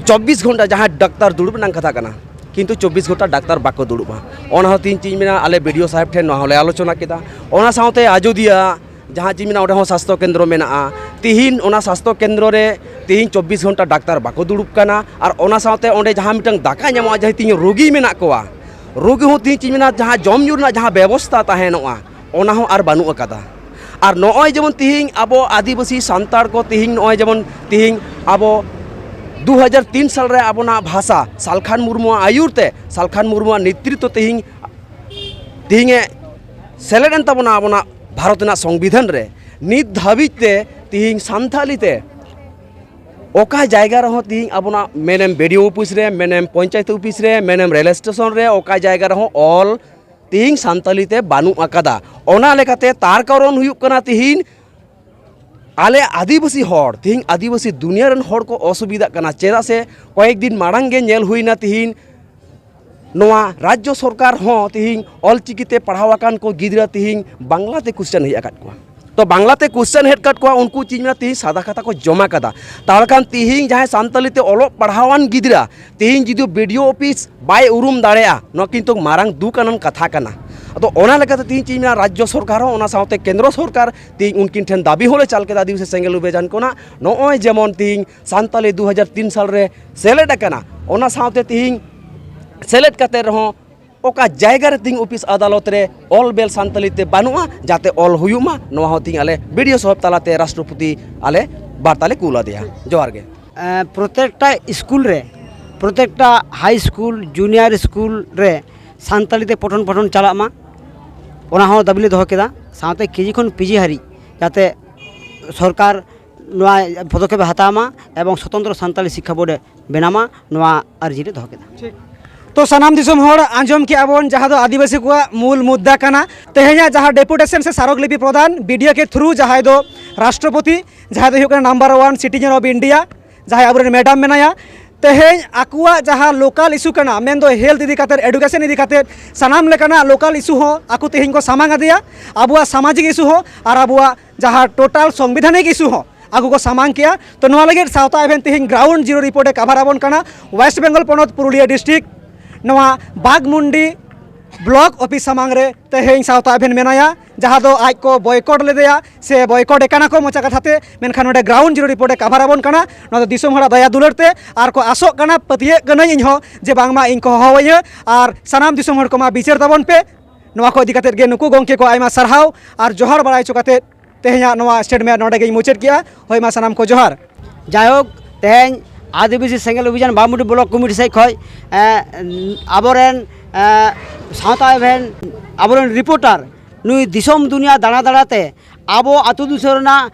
ᱪᱚᱵᱵᱤᱥ ᱜᱷᱚᱱᱴᱟ ᱡᱟᱦᱟᱸ ᱰᱟᱠᱛᱟᱨ ᱫᱩᱲᱩᱵ ᱨᱮᱱᱟᱜ ᱠᱟᱛᱷᱟ ᱠᱟᱱᱟ, ᱠᱤᱱᱛᱩ ᱪᱚᱵᱵᱤᱥ ᱜᱷᱚᱱᱴᱟ ᱰᱟᱠᱛᱟᱨ ᱵᱟᱠᱚ ᱫᱩᱲᱩᱵᱼᱟ᱾ ᱚᱱᱟ ᱦᱚᱸ ᱛᱮᱦᱮᱧ ᱪᱮᱫ ᱢᱮᱱᱟᱜᱼᱟ, ᱟᱞᱮ ᱵᱤ ᱰᱤ ᱳ ᱥᱟᱦᱮᱵᱽ ᱴᱷᱮᱱ ᱱᱚᱣᱟ ᱦᱚᱸᱞᱮ ᱟᱞᱳᱪᱚᱱᱟ ᱠᱮᱫᱟ᱾ ᱚᱱᱟ ᱥᱟᱶᱛᱮ ᱟᱡᱳᱫᱤᱭᱟ ᱡᱟᱦᱟᱸ ᱪᱮᱫ ᱢᱮᱱᱟᱜᱼᱟ, ᱚᱸᱰᱮ ᱦᱚᱸ ᱥᱟᱥᱛᱷᱚ ᱠᱮᱱᱫᱨᱚ ᱢᱮᱱᱟᱜᱼᱟ᱾ ᱛᱤᱦᱤᱧ ᱚᱱᱟ ᱥᱟᱥᱛᱷᱚ ᱠᱮᱱᱫᱨᱚ ᱨᱮ ᱛᱤᱦᱤᱧ ᱪᱚᱵᱵᱤᱥ ᱜᱷᱚᱱᱴᱟ ᱰᱟᱠᱛᱟᱨ ᱵᱟᱠᱚ ᱫᱩᱲᱩᱵ ᱠᱟᱱᱟ, ᱟᱨ ᱚᱱᱟ ᱥᱟᱶᱛᱮ ᱚᱸᱰᱮ ᱡᱟᱦᱟᱸ ᱢᱤᱫᱴᱟᱝ ᱫᱟᱠᱟ ᱧᱟᱢᱚᱜᱼᱟ, ᱡᱟᱦᱟᱸ ᱛᱤᱦᱤᱧ ᱨᱩᱜᱤ ᱢᱮᱱᱟᱜ ᱠᱚᱣᱟ, ᱨᱩᱜᱤ ᱦᱚᱸ ᱛᱤᱦᱤᱧ ᱪᱮᱫ ᱢᱮᱱᱟᱜᱼᱟ, ᱡᱟᱦᱟᱸ ᱡᱚᱢ ᱧᱩ ᱨᱮᱱᱟᱜ ᱡᱟᱦᱟᱸ ᱵᱮᱵᱚᱥᱛᱷᱟ ᱛᱟᱦᱮᱱᱚᱜᱼᱟ, ᱚᱱᱟ ᱦᱚᱸ ᱟᱨ ᱵᱟᱹᱱᱩᱜ ᱟᱠᱟᱫᱟ᱾ ᱟᱨ ᱱᱚᱜᱼᱚᱭ ᱡᱮᱢᱚᱱ ᱛᱤᱦᱤᱧ ᱟᱵᱚ ᱟᱹᱫᱤᱵᱟᱹᱥᱤ ᱥᱟᱱᱛᱟᱲ ᱠᱚ ᱛᱤᱦᱤᱧ ᱱᱚᱜᱼᱚᱭ ᱡᱮᱢᱚᱱ ᱛᱤᱦᱤᱧ ᱟᱵᱚ ᱫᱩ ᱦᱟᱡᱟᱨ ᱛᱤᱱ ᱥᱟᱞ ᱨᱮ ᱟᱵᱚᱱᱟᱜ ᱵᱷᱟᱥᱟ ᱥᱟᱞᱠᱷᱟᱱ ᱢᱩᱨᱢᱩᱣᱟᱜ ᱟᱹᱭᱩᱨ ᱛᱮ, ᱥᱟᱞᱠᱷᱟᱱ ᱢᱩᱨᱢᱩᱣᱟᱜ ᱱᱮᱛᱨᱤᱛᱛᱚ ᱛᱤᱦᱤᱧ, ᱛᱤᱦᱤᱧ ᱮ ᱥᱮᱞᱮᱫ ᱮᱱ ᱛᱟᱵᱚᱱᱟ ᱟᱵᱚᱱᱟᱜ ᱵᱷᱟᱨᱚᱛ ᱨᱮᱱᱟᱜ ᱥᱚᱝᱵᱤᱫᱷᱟᱱ ᱨᱮ᱾ ᱱᱤᱛ ᱫᱷᱟᱹᱵᱤᱡ ᱛᱮ ᱛᱤᱦᱤᱧ ᱥᱟᱱᱛᱷᱟᱞᱤ ᱛᱮ ᱚᱠᱟ ᱡᱟᱭᱜᱟ ᱨᱮᱦᱚᱸ ᱛᱤᱦᱤᱧ ᱟᱵᱚᱱᱟᱜ ᱢᱮᱱᱮᱢ ᱵᱤ ᱰᱤ ᱳ ᱚᱯᱷᱤᱥ ᱨᱮ, ᱢᱮᱱᱮᱢ ᱯᱚᱧᱪᱟᱭᱮᱛ ᱚᱯᱷᱤᱥ ᱨᱮ, ᱢᱮᱱᱮᱢ ᱨᱮᱞ ᱥᱴᱮᱥᱚᱱ ᱨᱮ, ᱚᱠᱟ ᱡᱟᱭᱜᱟ ᱨᱮᱦᱚᱸ ᱚᱞ ᱛᱤᱦᱤᱧ ᱥᱟᱱᱛᱟᱞᱤ ᱛᱮ ᱵᱟᱹᱱᱩᱜ ᱟᱠᱟᱫᱟ᱾ ᱚᱱᱟ ᱞᱮᱠᱟᱛᱮ ᱛᱟᱨ ᱠᱟᱨᱚᱱ ᱦᱩᱭᱩᱜ ᱠᱟᱱᱟ ᱛᱤᱦᱤᱧ ᱟᱞᱮ ᱟᱹᱫᱤᱵᱟᱹᱥᱤ ᱦᱚᱲ, ᱛᱤᱦᱤᱧ ᱟᱹᱫᱤᱵᱟᱹᱥᱤ ᱫᱩᱱᱤᱭᱟᱹ ᱨᱮᱱ ᱦᱚᱲ ᱠᱚ ᱚᱥᱩᱵᱤᱫᱷᱟᱜ ᱠᱟᱱᱟ᱾ ᱪᱮᱫᱟᱜ ᱥᱮ ᱠᱚᱭᱮᱠ ᱫᱤᱱ ᱢᱟᱲᱟᱝ ᱜᱮ ᱧᱮᱞ ᱦᱩᱭᱱᱟ, ᱛᱤᱦᱤᱧ ᱱᱚᱣᱟ ᱨᱟᱡᱽᱡᱚ ᱥᱚᱨᱠᱟᱨ ᱦᱚᱸ ᱛᱤᱦᱤᱧ ᱚᱞᱪᱤᱠᱤ ᱛᱮ ᱯᱟᱲᱦᱟᱣ ᱟᱠᱟᱱ ᱠᱚ ᱜᱤᱫᱽᱨᱟᱹ ᱛᱤᱦᱤᱧ ᱵᱟᱝᱞᱟ ᱛᱮ ᱠᱩᱥᱪᱟᱱ ᱦᱮᱡ ᱟᱠᱟᱫ ᱠᱚᱣᱟ᱾ ᱛᱚ ᱵᱟᱝᱞᱟ ᱛᱮ ᱠᱩᱥᱪᱟᱱ ᱦᱮᱡ ᱟᱠᱟᱫ ᱠᱚᱣᱟ, ᱩᱱᱠᱩ ᱪᱮᱫ ᱢᱮᱱᱟ ᱛᱤᱦᱤᱧ ᱥᱟᱫᱟ ᱠᱷᱟᱛᱟ ᱠᱚ ᱡᱚᱢᱟ ᱠᱟᱫᱟ᱾ ᱛᱟᱦᱚᱞᱮ ᱠᱷᱟᱱ ᱛᱤᱦᱤᱧ ᱡᱟᱦᱟᱸᱭ ᱥᱟᱱᱛᱟᱞᱤ ᱛᱮ ᱚᱞᱚᱜ ᱯᱟᱲᱦᱟᱣᱟᱱ ᱜᱤᱫᱽᱨᱟᱹ ᱛᱤᱦᱤᱧ ᱡᱩᱫᱤ ᱵᱤ ᱰᱤ ᱳ ᱚᱯᱷᱤᱥ ᱵᱟᱭ ᱩᱨᱩᱢ ᱫᱟᱲᱮᱭᱟᱜᱼᱟ, ᱱᱚᱣᱟ ᱠᱤᱱᱛᱩ ᱢᱟᱨᱟᱝ ᱫᱩᱠ ᱟᱱᱟᱜ ᱠᱟᱛᱷᱟ ᱠᱟᱱᱟ᱾ ᱟᱫᱚ ᱚᱱᱟ ᱞᱮᱠᱟᱛᱮ ᱛᱤᱦᱤᱧ ᱪᱮᱫ ᱤᱧ ᱢᱮᱱᱟ, ᱨᱟᱡᱽᱡᱚ ᱥᱚᱨᱠᱟᱨ ᱦᱚᱸ, ᱚᱱᱟ ᱥᱟᱶᱛᱮ ᱠᱮᱱᱫᱨᱚ ᱥᱚᱨᱠᱟᱨ, ᱛᱤᱦᱤᱧ ᱩᱱᱠᱤᱱ ᱴᱷᱮᱱ ᱫᱟᱹᱵᱤ ᱦᱚᱸᱞᱮ ᱪᱟᱞ ᱠᱮᱫᱟ ᱟᱹᱫᱤᱵᱟᱹᱥᱤ ᱥᱮᱸᱜᱮᱞ ᱚᱵᱷᱤᱡᱟᱱ ᱠᱷᱚᱱᱟᱜ᱾ ᱱᱚᱜᱼᱚᱭ ᱡᱮᱢᱚᱱ ᱛᱤᱦᱤᱧ ᱥᱟᱱᱛᱟᱞᱤ ᱫᱩ ᱦᱟᱡᱟᱨ ᱛᱤᱱ ᱥᱟᱞ ᱨᱮ ᱥᱮᱞᱮᱫ ᱟᱠᱟᱱᱟ, ᱚᱱᱟ ᱥᱟᱶᱛᱮ ᱛᱤᱦᱤᱧ ᱥᱮᱞᱮᱫ ᱠᱟᱛᱮ ᱨᱮᱦᱚᱸ ᱚᱠᱟ ᱡᱟᱭᱜᱟ ᱨᱮ ᱛᱤᱦᱤᱧ ᱚᱯᱷᱤᱥ ᱟᱫᱟᱞᱚᱛ ᱨᱮ ᱚᱞ ᱵᱮᱞ ᱥᱟᱱᱛᱟᱞᱤ ᱛᱮ ᱵᱟᱹᱱᱩᱜᱼᱟ, ᱡᱟᱛᱮ ᱚᱞ ᱦᱩᱭᱩᱜ ᱢᱟ, ᱱᱚᱣᱟ ᱦᱚᱸ ᱛᱤᱦᱤᱧ ᱟᱞᱮ ᱵᱤ ᱰᱤ ᱳ ᱥᱟᱦᱮᱵᱽ ᱛᱟᱞᱟᱛᱮ ᱨᱟᱥᱴᱨᱚᱯᱚᱛᱤ ᱟᱞᱮ ᱵᱟᱨᱛᱟ ᱞᱮ ᱠᱩᱞ ᱟᱫᱮᱭᱟ᱾ ᱡᱚᱦᱟᱨ ᱜᱮ᱾ ᱮᱸ, ᱯᱨᱚᱛᱮᱠᱴᱟ ᱥᱠᱩᱞ ᱨᱮ, ᱯᱨᱚᱛᱮᱠᱴᱟ ᱦᱟᱭ ᱥᱠᱩᱞ, ᱡᱩᱱᱤᱭᱟᱨ ᱥᱠᱩᱞ ᱨᱮ ᱥᱟᱱᱛᱟᱲᱤ ᱛᱮ ᱯᱚᱴᱷᱚᱱ ᱯᱟᱴᱷᱚᱱ ᱪᱟᱞᱟᱜ ᱢᱟ, ᱚᱱᱟ ᱦᱚᱸ ᱫᱟᱹᱵᱤ ᱞᱮ ᱫᱚᱦᱚ ᱠᱮᱫᱟ᱾ ᱥᱟᱶᱛᱮ ᱠᱮ ᱡᱤ ᱠᱷᱚᱱ ᱯᱤ ᱡᱤ ᱦᱟᱹᱨᱤᱡ ᱡᱟᱛᱮ ᱥᱚᱨᱠᱟᱨ ᱱᱚᱣᱟ ᱯᱚᱫᱚᱠᱷᱮᱯ ᱮ ᱦᱟᱛᱟᱣ ᱢᱟ ᱮᱵᱚᱝ ᱥᱚᱛᱚᱱᱛᱨᱚ ᱥᱟᱱᱛᱟᱲᱤ ᱥᱤᱠᱠᱷᱟ ᱵᱳᱨᱰ ᱮ ᱵᱮᱱᱟᱣ ᱢᱟ, ᱱᱚᱣᱟ ᱟᱨᱡᱤ ᱞᱮ ᱫᱚᱦᱚ ᱠᱮᱫᱟ᱾ ᱴᱷᱤᱠ᱾ ᱛᱚ ᱥᱟᱱᱟᱢ ᱫᱤᱥᱚᱢ ᱦᱚᱲ ᱟᱸᱡᱚᱢ ᱠᱮᱜᱼᱟ ᱵᱚᱱ, ᱡᱟᱦᱟᱸ ᱫᱚ ᱟᱹᱫᱤᱵᱟᱹᱥᱤ ᱠᱚᱣᱟᱜ ᱢᱩᱞ ᱢᱩᱫᱽᱫᱟ ᱠᱟᱱᱟ᱾ ᱛᱮᱦᱮᱧᱟᱜ ᱡᱟᱦᱟᱸ ᱰᱮᱯᱩᱴᱮᱥᱚᱱ ᱥᱮ ᱥᱟᱨᱚᱜᱽᱞᱤᱯᱤ ᱯᱨᱚᱫᱟᱱ ᱵᱤ ᱰᱤ ᱳ ᱠᱮ ᱛᱷᱨᱩ, ᱡᱟᱦᱟᱸᱭ ᱫᱚ ᱨᱟᱥᱴᱨᱚᱯᱚᱛᱤ, ᱡᱟᱦᱟᱸᱭ ᱫᱚ ᱦᱩᱭᱩᱜ ᱠᱟᱱᱟ number one citizen of India, ᱡᱟᱦᱟᱸᱭ ᱟᱵᱚᱨᱮᱱ ᱢᱮᱰᱟᱢ ᱢᱮᱱᱟᱭᱟ, ᱛᱮᱦᱮᱧ ᱟᱠᱚᱣᱟᱜ ᱡᱟᱦᱟᱸ ᱞᱳᱠᱟᱞ ᱤᱥᱩ ᱠᱟᱱᱟ, ᱢᱮᱱᱫᱚ ᱦᱮᱞᱛᱷ ᱤᱫᱤ ᱠᱟᱛᱮᱫ, ᱮᱰᱩᱠᱮᱥᱚᱱ ᱤᱫᱤ ᱠᱟᱛᱮᱫ, ᱥᱟᱱᱟᱢ ᱞᱮᱠᱟᱱᱟᱜ ᱞᱳᱠᱟᱞ ᱤᱥᱩ ᱦᱚᱸ ᱟᱠᱚ ᱛᱮᱦᱮᱧ ᱠᱚ ᱥᱟᱢᱟᱝ ᱟᱫᱮᱭᱟ᱾ ᱟᱵᱚᱣᱟᱜ ᱥᱟᱢᱟᱡᱤᱠ ᱤᱥᱩ ᱦᱚᱸ ᱟᱨ ᱟᱵᱚᱣᱟᱜ ᱡᱟᱦᱟᱸ ᱴᱳᱴᱟᱞ ᱥᱚᱝᱵᱤᱫᱷᱟᱱᱤᱠ ᱤᱥᱩ ᱦᱚᱸ ᱟᱠᱚ ᱠᱚ ᱥᱟᱢᱟᱝ ᱠᱮᱜᱼᱟ᱾ ᱛᱚ ᱱᱚᱣᱟ ᱞᱟᱹᱜᱤᱫ ᱥᱟᱶᱛᱟ ᱮᱵᱷᱮᱱ ᱛᱮᱦᱮᱧ ᱜᱨᱟᱣᱩᱱᱰ ᱡᱤᱨᱳ ᱨᱤᱯᱳᱨᱴ ᱮ ᱠᱟᱵᱷᱟᱨ ᱟᱵᱚᱱ ᱠᱟᱱᱟ ᱳᱭᱮᱥᱴ ᱵᱮᱝᱜᱚᱞ ᱯᱚᱱᱚᱛ ᱯᱩᱨᱩᱞᱤᱭᱟᱹ ᱰᱤᱥᱴᱨᱤᱠᱴ, ᱱᱚᱣᱟ ᱵᱟᱜᱽᱢᱩᱱᱰᱤ ᱵᱞᱚᱠ ᱚᱯᱷᱤᱥ ᱥᱟᱢᱟᱝ ᱨᱮ ᱛᱮᱦᱮᱧ ᱥᱟᱶᱛᱟ ᱮᱵᱷᱮᱱ ᱢᱮᱱᱟᱭᱟ, ᱡᱟᱦᱟᱸ ᱫᱚ ᱟᱡ ᱠᱚ ᱵᱚᱭᱠᱚᱴ ᱞᱮᱫᱮᱭᱟ ᱥᱮ ᱵᱚᱭᱠᱚᱴ ᱮ ᱠᱟᱱᱟ ᱠᱚ ᱢᱚᱪᱟ ᱠᱟᱛᱷᱟ ᱛᱮ, ᱢᱮᱱᱠᱷᱟᱱ ᱱᱚᱰᱮ ᱜᱨᱟᱣᱩᱱᱰ ᱡᱤᱨᱳ ᱨᱤᱯᱳᱨᱴ ᱮ ᱠᱟᱵᱷᱟᱨ ᱟᱵᱚᱱ ᱠᱟᱱᱟ᱾ ᱱᱚᱣᱟ ᱫᱚ ᱫᱤᱥᱚᱢ ᱦᱚᱲᱟᱜ ᱫᱟᱭᱟ ᱫᱩᱞᱟᱹᱲ ᱛᱮ, ᱟᱨ ᱠᱚ ᱟᱥᱚᱜ ᱠᱟᱱᱟ, ᱯᱟᱹᱛᱭᱟᱹᱜ ᱠᱟᱹᱱᱟᱹᱧ ᱤᱧ ᱦᱚᱸ, ᱡᱮ ᱵᱟᱝᱢᱟ ᱤᱧ ᱠᱚ ᱦᱚᱦᱚᱣᱟᱹᱧᱟᱹ ᱟᱨ ᱥᱟᱱᱟᱢ ᱫᱤᱥᱚᱢ ᱦᱚᱲ ᱠᱚᱢᱟ ᱵᱤᱪᱟᱹᱨ ᱛᱟᱵᱚᱱ ᱯᱮ᱾ ᱱᱚᱣᱟ ᱠᱚ ᱤᱫᱤ ᱠᱟᱛᱮᱫ ᱜᱮ ᱱᱩᱠᱩ ᱜᱚᱢᱠᱮ ᱠᱚ ᱟᱭᱢᱟ ᱥᱟᱨᱦᱟᱣ ᱟᱨ ᱡᱚᱦᱟᱨ ᱵᱟᱲᱟᱭ ᱦᱚᱪᱚ ᱠᱟᱛᱮᱫ ᱛᱮᱦᱮᱧᱟᱜ ᱱᱚᱣᱟ ᱥᱴᱮᱴᱢᱮᱱᱴ ᱱᱚᱰᱮ ᱜᱮᱧ ᱢᱩᱪᱟᱹᱫ ᱠᱮᱜᱼᱟ᱾ ᱦᱳᱭ, ᱢᱟ ᱥᱟᱱᱟᱢ ᱠᱚ ᱡᱚᱦᱟᱨ᱾ ᱡᱟᱭᱦᱳᱠ, ᱛᱮᱦᱮᱧ ᱟᱹᱫᱤᱵᱟᱹᱥᱤ ᱥᱮᱸᱜᱮᱞ ᱚᱵᱷᱤᱡᱟᱱ ᱵᱟᱢᱩᱰᱤ ᱵᱞᱚᱠ ᱠᱚᱢᱤᱴᱤ ᱥᱮᱫ ᱠᱷᱚᱱ, ᱮᱸ, ᱟᱵᱚᱨᱮᱱ, ᱮᱸ, ᱥᱟᱶᱛᱟ ᱮᱵᱷᱮᱱ, ᱟᱵᱚᱨᱮᱱ ᱨᱤᱯᱳᱨᱴᱟᱨ, ᱱᱩᱭ ᱫᱤᱥᱚᱢ ᱫᱩᱱᱤᱭᱟᱹ ᱫᱟᱬᱟ ᱫᱟᱬᱟᱛᱮ ᱟᱵᱚ ᱟᱹᱛᱩ ᱫᱤᱥᱚᱢ ᱨᱮᱱᱟᱜ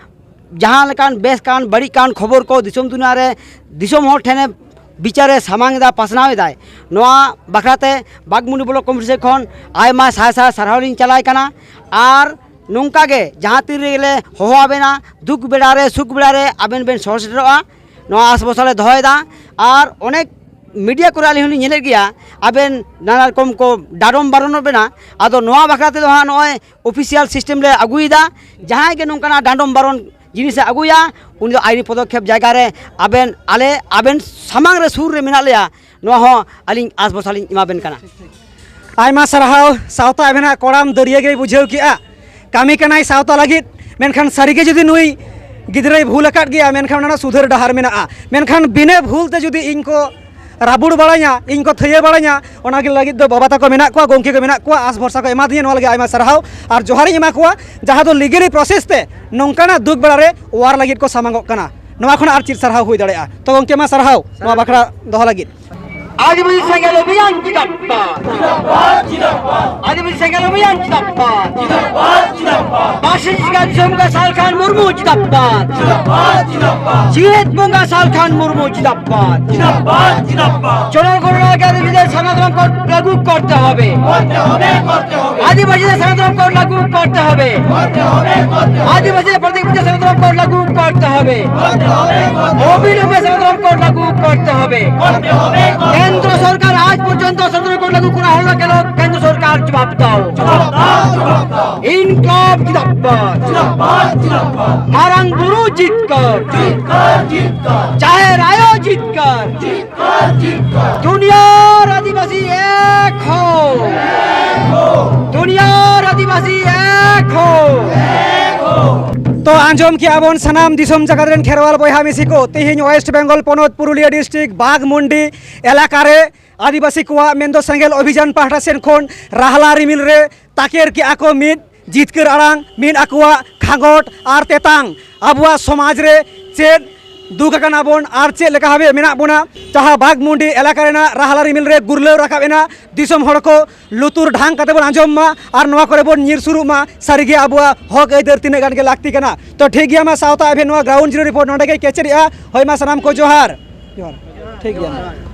ᱡᱟᱦᱟᱸ ᱞᱮᱠᱟᱱ ᱵᱮᱥ ᱠᱟᱱ ᱵᱟᱹᱲᱤᱡ ᱠᱟᱱ ᱠᱷᱚᱵᱚᱨ ᱠᱚ ᱫᱤᱥᱚᱢ ᱫᱩᱱᱤᱭᱟᱹ ᱨᱮ ᱫᱤᱥᱚᱢ ᱦᱚᱲ ᱴᱷᱮᱱᱮ ᱵᱤᱪᱟᱹᱨᱮ ᱥᱟᱢᱟᱝ ᱮᱫᱟ, ᱯᱟᱥᱱᱟᱣ ᱮᱫᱟᱭ᱾ ᱱᱚᱣᱟ ᱵᱟᱠᱷᱨᱟᱛᱮ ᱵᱟᱜᱽᱢᱩᱱᱰᱤ ᱵᱞᱚᱠ ᱠᱚᱢᱤᱴᱤ ᱥᱮᱫ ᱠᱷᱚᱱ ᱟᱭᱢᱟ ᱥᱟᱭ ᱥᱟᱭ ᱥᱟᱨᱦᱟᱣ ᱞᱤᱧ ᱪᱟᱞᱟᱭ ᱠᱟᱱᱟ᱾ ᱟᱨ ᱱᱚᱝᱠᱟ ᱜᱮ ᱡᱟᱦᱟᱸ ᱛᱤᱱ ᱨᱮᱜᱮ ᱞᱮ ᱦᱚᱦᱚ ᱟᱵᱮᱱᱟ, ᱫᱩᱠ ᱵᱮᱲᱟ ᱨᱮ, ᱥᱩᱠ ᱵᱮᱲᱟ ᱨᱮ ᱟᱵᱮᱱ ᱵᱮᱱ ᱥᱚᱦᱚᱨ ᱥᱮᱴᱮᱨᱚᱜᱼᱟ, ᱱᱚᱣᱟ ᱟᱥ ᱵᱷᱚᱨᱥᱟ ᱞᱮ ᱫᱚᱦᱚᱭᱮᱫᱟ᱾ ᱟᱨ ᱚᱱᱮᱠ ᱢᱤᱰᱤᱭᱟ ᱠᱚᱨᱮ ᱟᱹᱞᱤᱧ ᱦᱚᱸᱞᱤᱧ ᱧᱮᱞᱮᱫ ᱜᱮᱭᱟ, ᱟᱵᱮᱱ ᱱᱟᱱᱟ ᱨᱚᱠᱚᱢ ᱠᱚ ᱰᱟᱰᱚᱢ ᱵᱟᱨᱚᱱᱚᱜ ᱵᱮᱱᱟ᱾ ᱟᱫᱚ ᱱᱚᱣᱟ ᱵᱟᱠᱷᱨᱟ ᱛᱮᱫᱚ ᱦᱟᱸᱜ ᱱᱚᱜᱼᱚᱭ ᱚᱯᱷᱤᱥᱤᱭᱟᱞ ᱥᱤᱥᱴᱮᱢ ᱞᱮ ᱟᱹᱜᱩᱭᱮᱫᱟ᱾ ᱡᱟᱦᱟᱸᱭ ᱜᱮ ᱱᱚᱝᱠᱟᱱᱟᱜ ᱰᱟᱰᱚᱢ ᱵᱟᱨᱚᱱ ᱡᱤᱱᱤᱥᱮ ᱟᱹᱜᱩᱭᱟ, ᱩᱱᱤ ᱫᱚ ᱟᱹᱭᱤᱱᱤ ᱯᱚᱫᱚᱠᱷᱮᱯ ᱡᱟᱭᱜᱟ ᱨᱮ ᱟᱵᱮᱱ, ᱟᱞᱮ ᱟᱵᱮᱱ ᱥᱟᱢᱟᱝ ᱨᱮ, ᱥᱩᱨ ᱨᱮ ᱢᱮᱱᱟᱜ ᱞᱮᱭᱟ, ᱱᱚᱣᱟ ᱦᱚᱸ ᱟᱹᱞᱤᱧ ᱟᱥ ᱵᱷᱚᱨᱥᱟ ᱞᱤᱧ ᱮᱢᱟᱵᱮᱱ ᱠᱟᱱᱟ᱾ ᱟᱭᱢᱟ ᱥᱟᱨᱦᱟᱣ᱾ ᱥᱟᱶᱛᱟ ᱟᱵᱮᱱᱟᱜ ᱠᱚᱲᱟᱢ ᱫᱟᱹᱨᱭᱟᱹ ᱜᱮᱭ ᱵᱩᱡᱷᱟᱹᱣ ᱠᱮᱜᱼᱟ᱾ ᱠᱟᱹᱢᱤ ᱠᱟᱱᱟᱭ ᱥᱟᱶᱛᱟ ᱞᱟᱹᱜᱤᱫ, ᱢᱮᱱᱠᱷᱟᱱ ᱥᱟᱹᱨᱤᱜᱮ ᱡᱩᱫᱤ ᱱᱩᱭ ᱜᱤᱫᱽᱨᱟᱹᱭ ᱵᱷᱩᱞ ᱟᱠᱟᱫ ᱜᱮᱭᱟ, ᱢᱮᱱᱠᱷᱟᱱ ᱚᱱᱟ ᱨᱮᱱᱟᱜ ᱥᱩᱫᱷᱟᱹᱨ ᱰᱟᱦᱟᱨ ᱢᱮᱱᱟᱜᱼᱟ᱾ ᱢᱮᱱᱠᱷᱟᱱ ᱵᱤᱱᱟᱹ ᱵᱷᱩᱞ ᱛᱮ ᱡᱩᱫᱤ ᱤᱧ ᱠᱚ ᱨᱟᱵᱩᱲ ᱵᱟᱲᱟᱧᱟ, ᱤᱧ ᱠᱚ ᱛᱷᱟᱹᱭᱟᱹ ᱵᱟᱲᱟᱧᱟ, ᱚᱱᱟ ᱜᱮ ᱞᱟᱹᱜᱤᱫ ᱫᱚ ᱵᱟᱵᱟ ᱛᱟᱠᱚ ᱢᱮᱱᱟᱜ ᱠᱚᱣᱟ, ᱜᱚᱢᱠᱮ ᱠᱚ ᱢᱮᱱᱟᱜ ᱠᱚᱣᱟ, ᱟᱥ ᱵᱷᱚᱨᱥᱟ ᱠᱚ ᱮᱢᱟᱫᱤᱧᱟ, ᱱᱚᱣᱟ ᱞᱟᱹᱜᱤᱫ ᱟᱭᱢᱟ ᱥᱟᱨᱦᱟᱣ ᱟᱨ ᱡᱚᱦᱟᱨᱤᱧ ᱮᱢᱟ ᱠᱚᱣᱟ, ᱡᱟᱦᱟᱸ ᱫᱚ ᱞᱤᱜᱮᱞᱤ ᱯᱨᱚᱥᱮᱥ ᱛᱮ ᱱᱚᱝᱠᱟᱱᱟᱜ ᱫᱩᱠ ᱵᱮᱲᱟ ᱨᱮ ᱚᱣᱟᱨ ᱞᱟᱹᱜᱤᱫ ᱠᱚ ᱥᱟᱢᱟᱝᱚᱜ ᱠᱟᱱᱟ᱾ ᱱᱚᱣᱟ ᱠᱷᱚᱱᱟᱜ ᱟᱨ ᱪᱮᱫ ᱥᱟᱨᱦᱟᱣ ᱦᱩᱭ ᱫᱟᱲᱮᱭᱟᱜᱼᱟ? ᱛᱚ ᱜᱚᱢᱠᱮ, ᱢᱟ ᱥᱟᱨᱦᱟᱣ ᱱᱚᱣᱟ ᱵᱟᱠᱷᱨᱟ ᱫᱚᱦᱚ ᱞᱟᱹᱜᱤᱫ᱾ ᱟᱹᱫᱤᱵᱟᱹᱥᱤ ᱥᱮᱸᱜᱮᱞ ᱚᱵᱷᱤᱭᱟᱱ ᱡᱤᱱᱫᱟᱵᱟᱫ᱾ ᱟᱹᱫᱤᱵᱟᱹᱥᱤ ᱥᱮᱸᱜᱮᱞ ᱚᱵᱷᱤᱭᱟᱱ ᱡᱤᱱᱫᱟᱵᱟᱫ᱾ ᱯᱟᱹᱨᱥᱤ ᱡᱤᱛᱠᱟᱹᱨ ᱫᱤᱥᱚᱢ ᱜᱚᱢᱠᱮ ᱥᱟᱞᱠᱷᱟᱱ ᱢᱩᱨᱢᱩ ᱡᱤᱱᱫᱟᱵᱟᱫ᱾ ᱡᱤᱭᱮᱫ ᱵᱚᱸᱜᱟ ᱥᱟᱞᱠᱷᱟᱱ ᱢᱩᱨᱢᱩ ᱡᱤᱱᱫᱟᱵᱟᱫ᱾ ᱪᱚᱨᱚᱲ ᱜᱚᱲᱚ ᱞᱟᱹᱜᱤᱫ ᱟᱹᱫᱤᱵᱟᱹᱥᱤ ᱥᱟᱱᱟᱛᱚᱱ ᱠᱳᱰ ᱞᱟᱹᱜᱩ করতে হবে। আদিবাসীদের সনাতন কোড লাগু করতে হবে। আদিবাসীদের প্রতি বিশেষ সনাতন কোড লাগু করতে হবে। অবিলম্বে সনাতন কোড লাগু করতে হবে। কেন্দ্র সরকার আজ পর্যন্ত সনাতন কোড লাগু করা হলো না কেন? কেন্দ্র সরকার জবাব দাও। ইনকলাব জিন্দাবাদ। মারাং বুরু জিতকর। চাহে রায়ো জিতকর। দুনিয়ার আদিবাসী এক হও। দুনিয়ার আদিবাসী এক হও। ᱛᱚ ᱟᱸᱡᱚᱢ ᱠᱮᱜᱼᱟ ᱵᱚᱱ ᱥᱟᱱᱟᱢ ᱫᱤᱥᱚᱢ ᱡᱟᱠᱟᱛ ᱨᱮᱱ ᱠᱷᱮᱨᱣᱟᱞ ᱵᱚᱭᱦᱟ ᱢᱤᱥᱤ ᱠᱚ, ᱛᱮᱦᱮᱧ ᱳᱭᱮᱥᱴ ᱵᱮᱝᱜᱚᱞ ᱯᱚᱱᱚᱛ ᱯᱩᱨᱩᱞᱤᱭᱟᱹ ᱰᱤᱥᱴᱨᱤᱠᱴ ᱵᱟᱜᱽᱢᱩᱱᱰᱤ ᱮᱞᱟᱠᱟ ᱨᱮ ᱟᱹᱫᱤᱵᱟᱹᱥᱤ ᱠᱚᱣᱟᱜ ᱢᱮᱱᱫᱚ ᱥᱮᱸᱜᱮᱞ ᱚᱵᱷᱤᱡᱟᱱ ᱯᱟᱦᱴᱟ ᱥᱮᱱ ᱠᱷᱚᱱ ᱨᱟᱦᱞᱟ ᱨᱤᱢᱤᱞ ᱨᱮ ᱛᱟᱠᱮᱨ ᱠᱮᱜᱼᱟ ᱠᱚ ᱢᱤᱫ ᱡᱤᱛᱠᱟᱹᱨ ᱟᱲᱟᱝ, ᱢᱤᱫ ᱟᱠᱚᱣᱟᱜ ᱠᱷᱟᱸᱜᱚᱴ ᱟᱨ ᱛᱮᱛᱟᱝ, ᱟᱵᱚᱣᱟᱜ ᱥᱚᱢᱟᱡᱽ ᱨᱮ ᱪᱮᱫ ᱫᱩᱠ ᱟᱠᱟᱱᱟ ᱵᱚᱱ ᱟᱨ ᱪᱮᱫ ᱞᱮᱠᱟ ᱵᱷᱟᱵᱮ ᱢᱮᱱᱟᱜ ᱵᱚᱱᱟ, ᱡᱟᱦᱟᱸ ᱵᱟᱜᱽᱢᱩᱱᱰᱤ ᱮᱞᱟᱠᱟ ᱨᱮᱱᱟᱜ ᱨᱟᱦᱞᱟ ᱨᱤᱢᱤᱞ ᱨᱮ ᱜᱩᱨᱞᱟᱹᱣ ᱨᱟᱠᱟᱵ ᱮᱱᱟ᱾ ᱫᱤᱥᱚᱢ ᱦᱚᱲ ᱠᱚ ᱞᱩᱛᱩᱨ ᱰᱷᱟᱝ ᱠᱟᱛᱮ ᱵᱚᱱ ᱟᱸᱡᱚᱢ ᱢᱟ ᱟᱨ ᱱᱚᱣᱟ ᱠᱚᱨᱮ ᱵᱚᱱ ᱧᱤᱨ ᱥᱩᱨᱩᱜ ᱢᱟ᱾ ᱥᱟᱹᱨᱤᱜᱮ ᱟᱵᱚᱣᱟᱜ ᱦᱚᱠ ᱟᱹᱭᱫᱟᱹᱨ ᱛᱤᱱᱟᱹᱜ ᱜᱟᱱ ᱜᱮ ᱞᱟᱹᱠᱛᱤ ᱠᱟᱱᱟ᱾ ᱛᱚ ᱴᱷᱤᱠ ᱜᱮᱭᱟ, ᱢᱟ ᱥᱟᱶᱛᱟ ᱟᱵᱷᱮᱱ ᱱᱚᱣᱟ ᱜᱨᱟᱣᱩᱱᱰ ᱡᱤᱨᱳ ᱨᱤᱯᱳᱨᱴ ᱱᱚᱸᱰᱮ ᱜᱮ ᱠᱮᱪᱮᱫᱮᱜᱼᱟ᱾ ᱦᱳᱭ, ᱢᱟ ᱥᱟᱱᱟᱢ ᱠᱚ ᱡᱚᱦᱟᱨ᱾ ᱡᱚᱦᱟᱨ᱾ ᱴᱷᱤᱠ ᱜᱮᱭᱟ᱾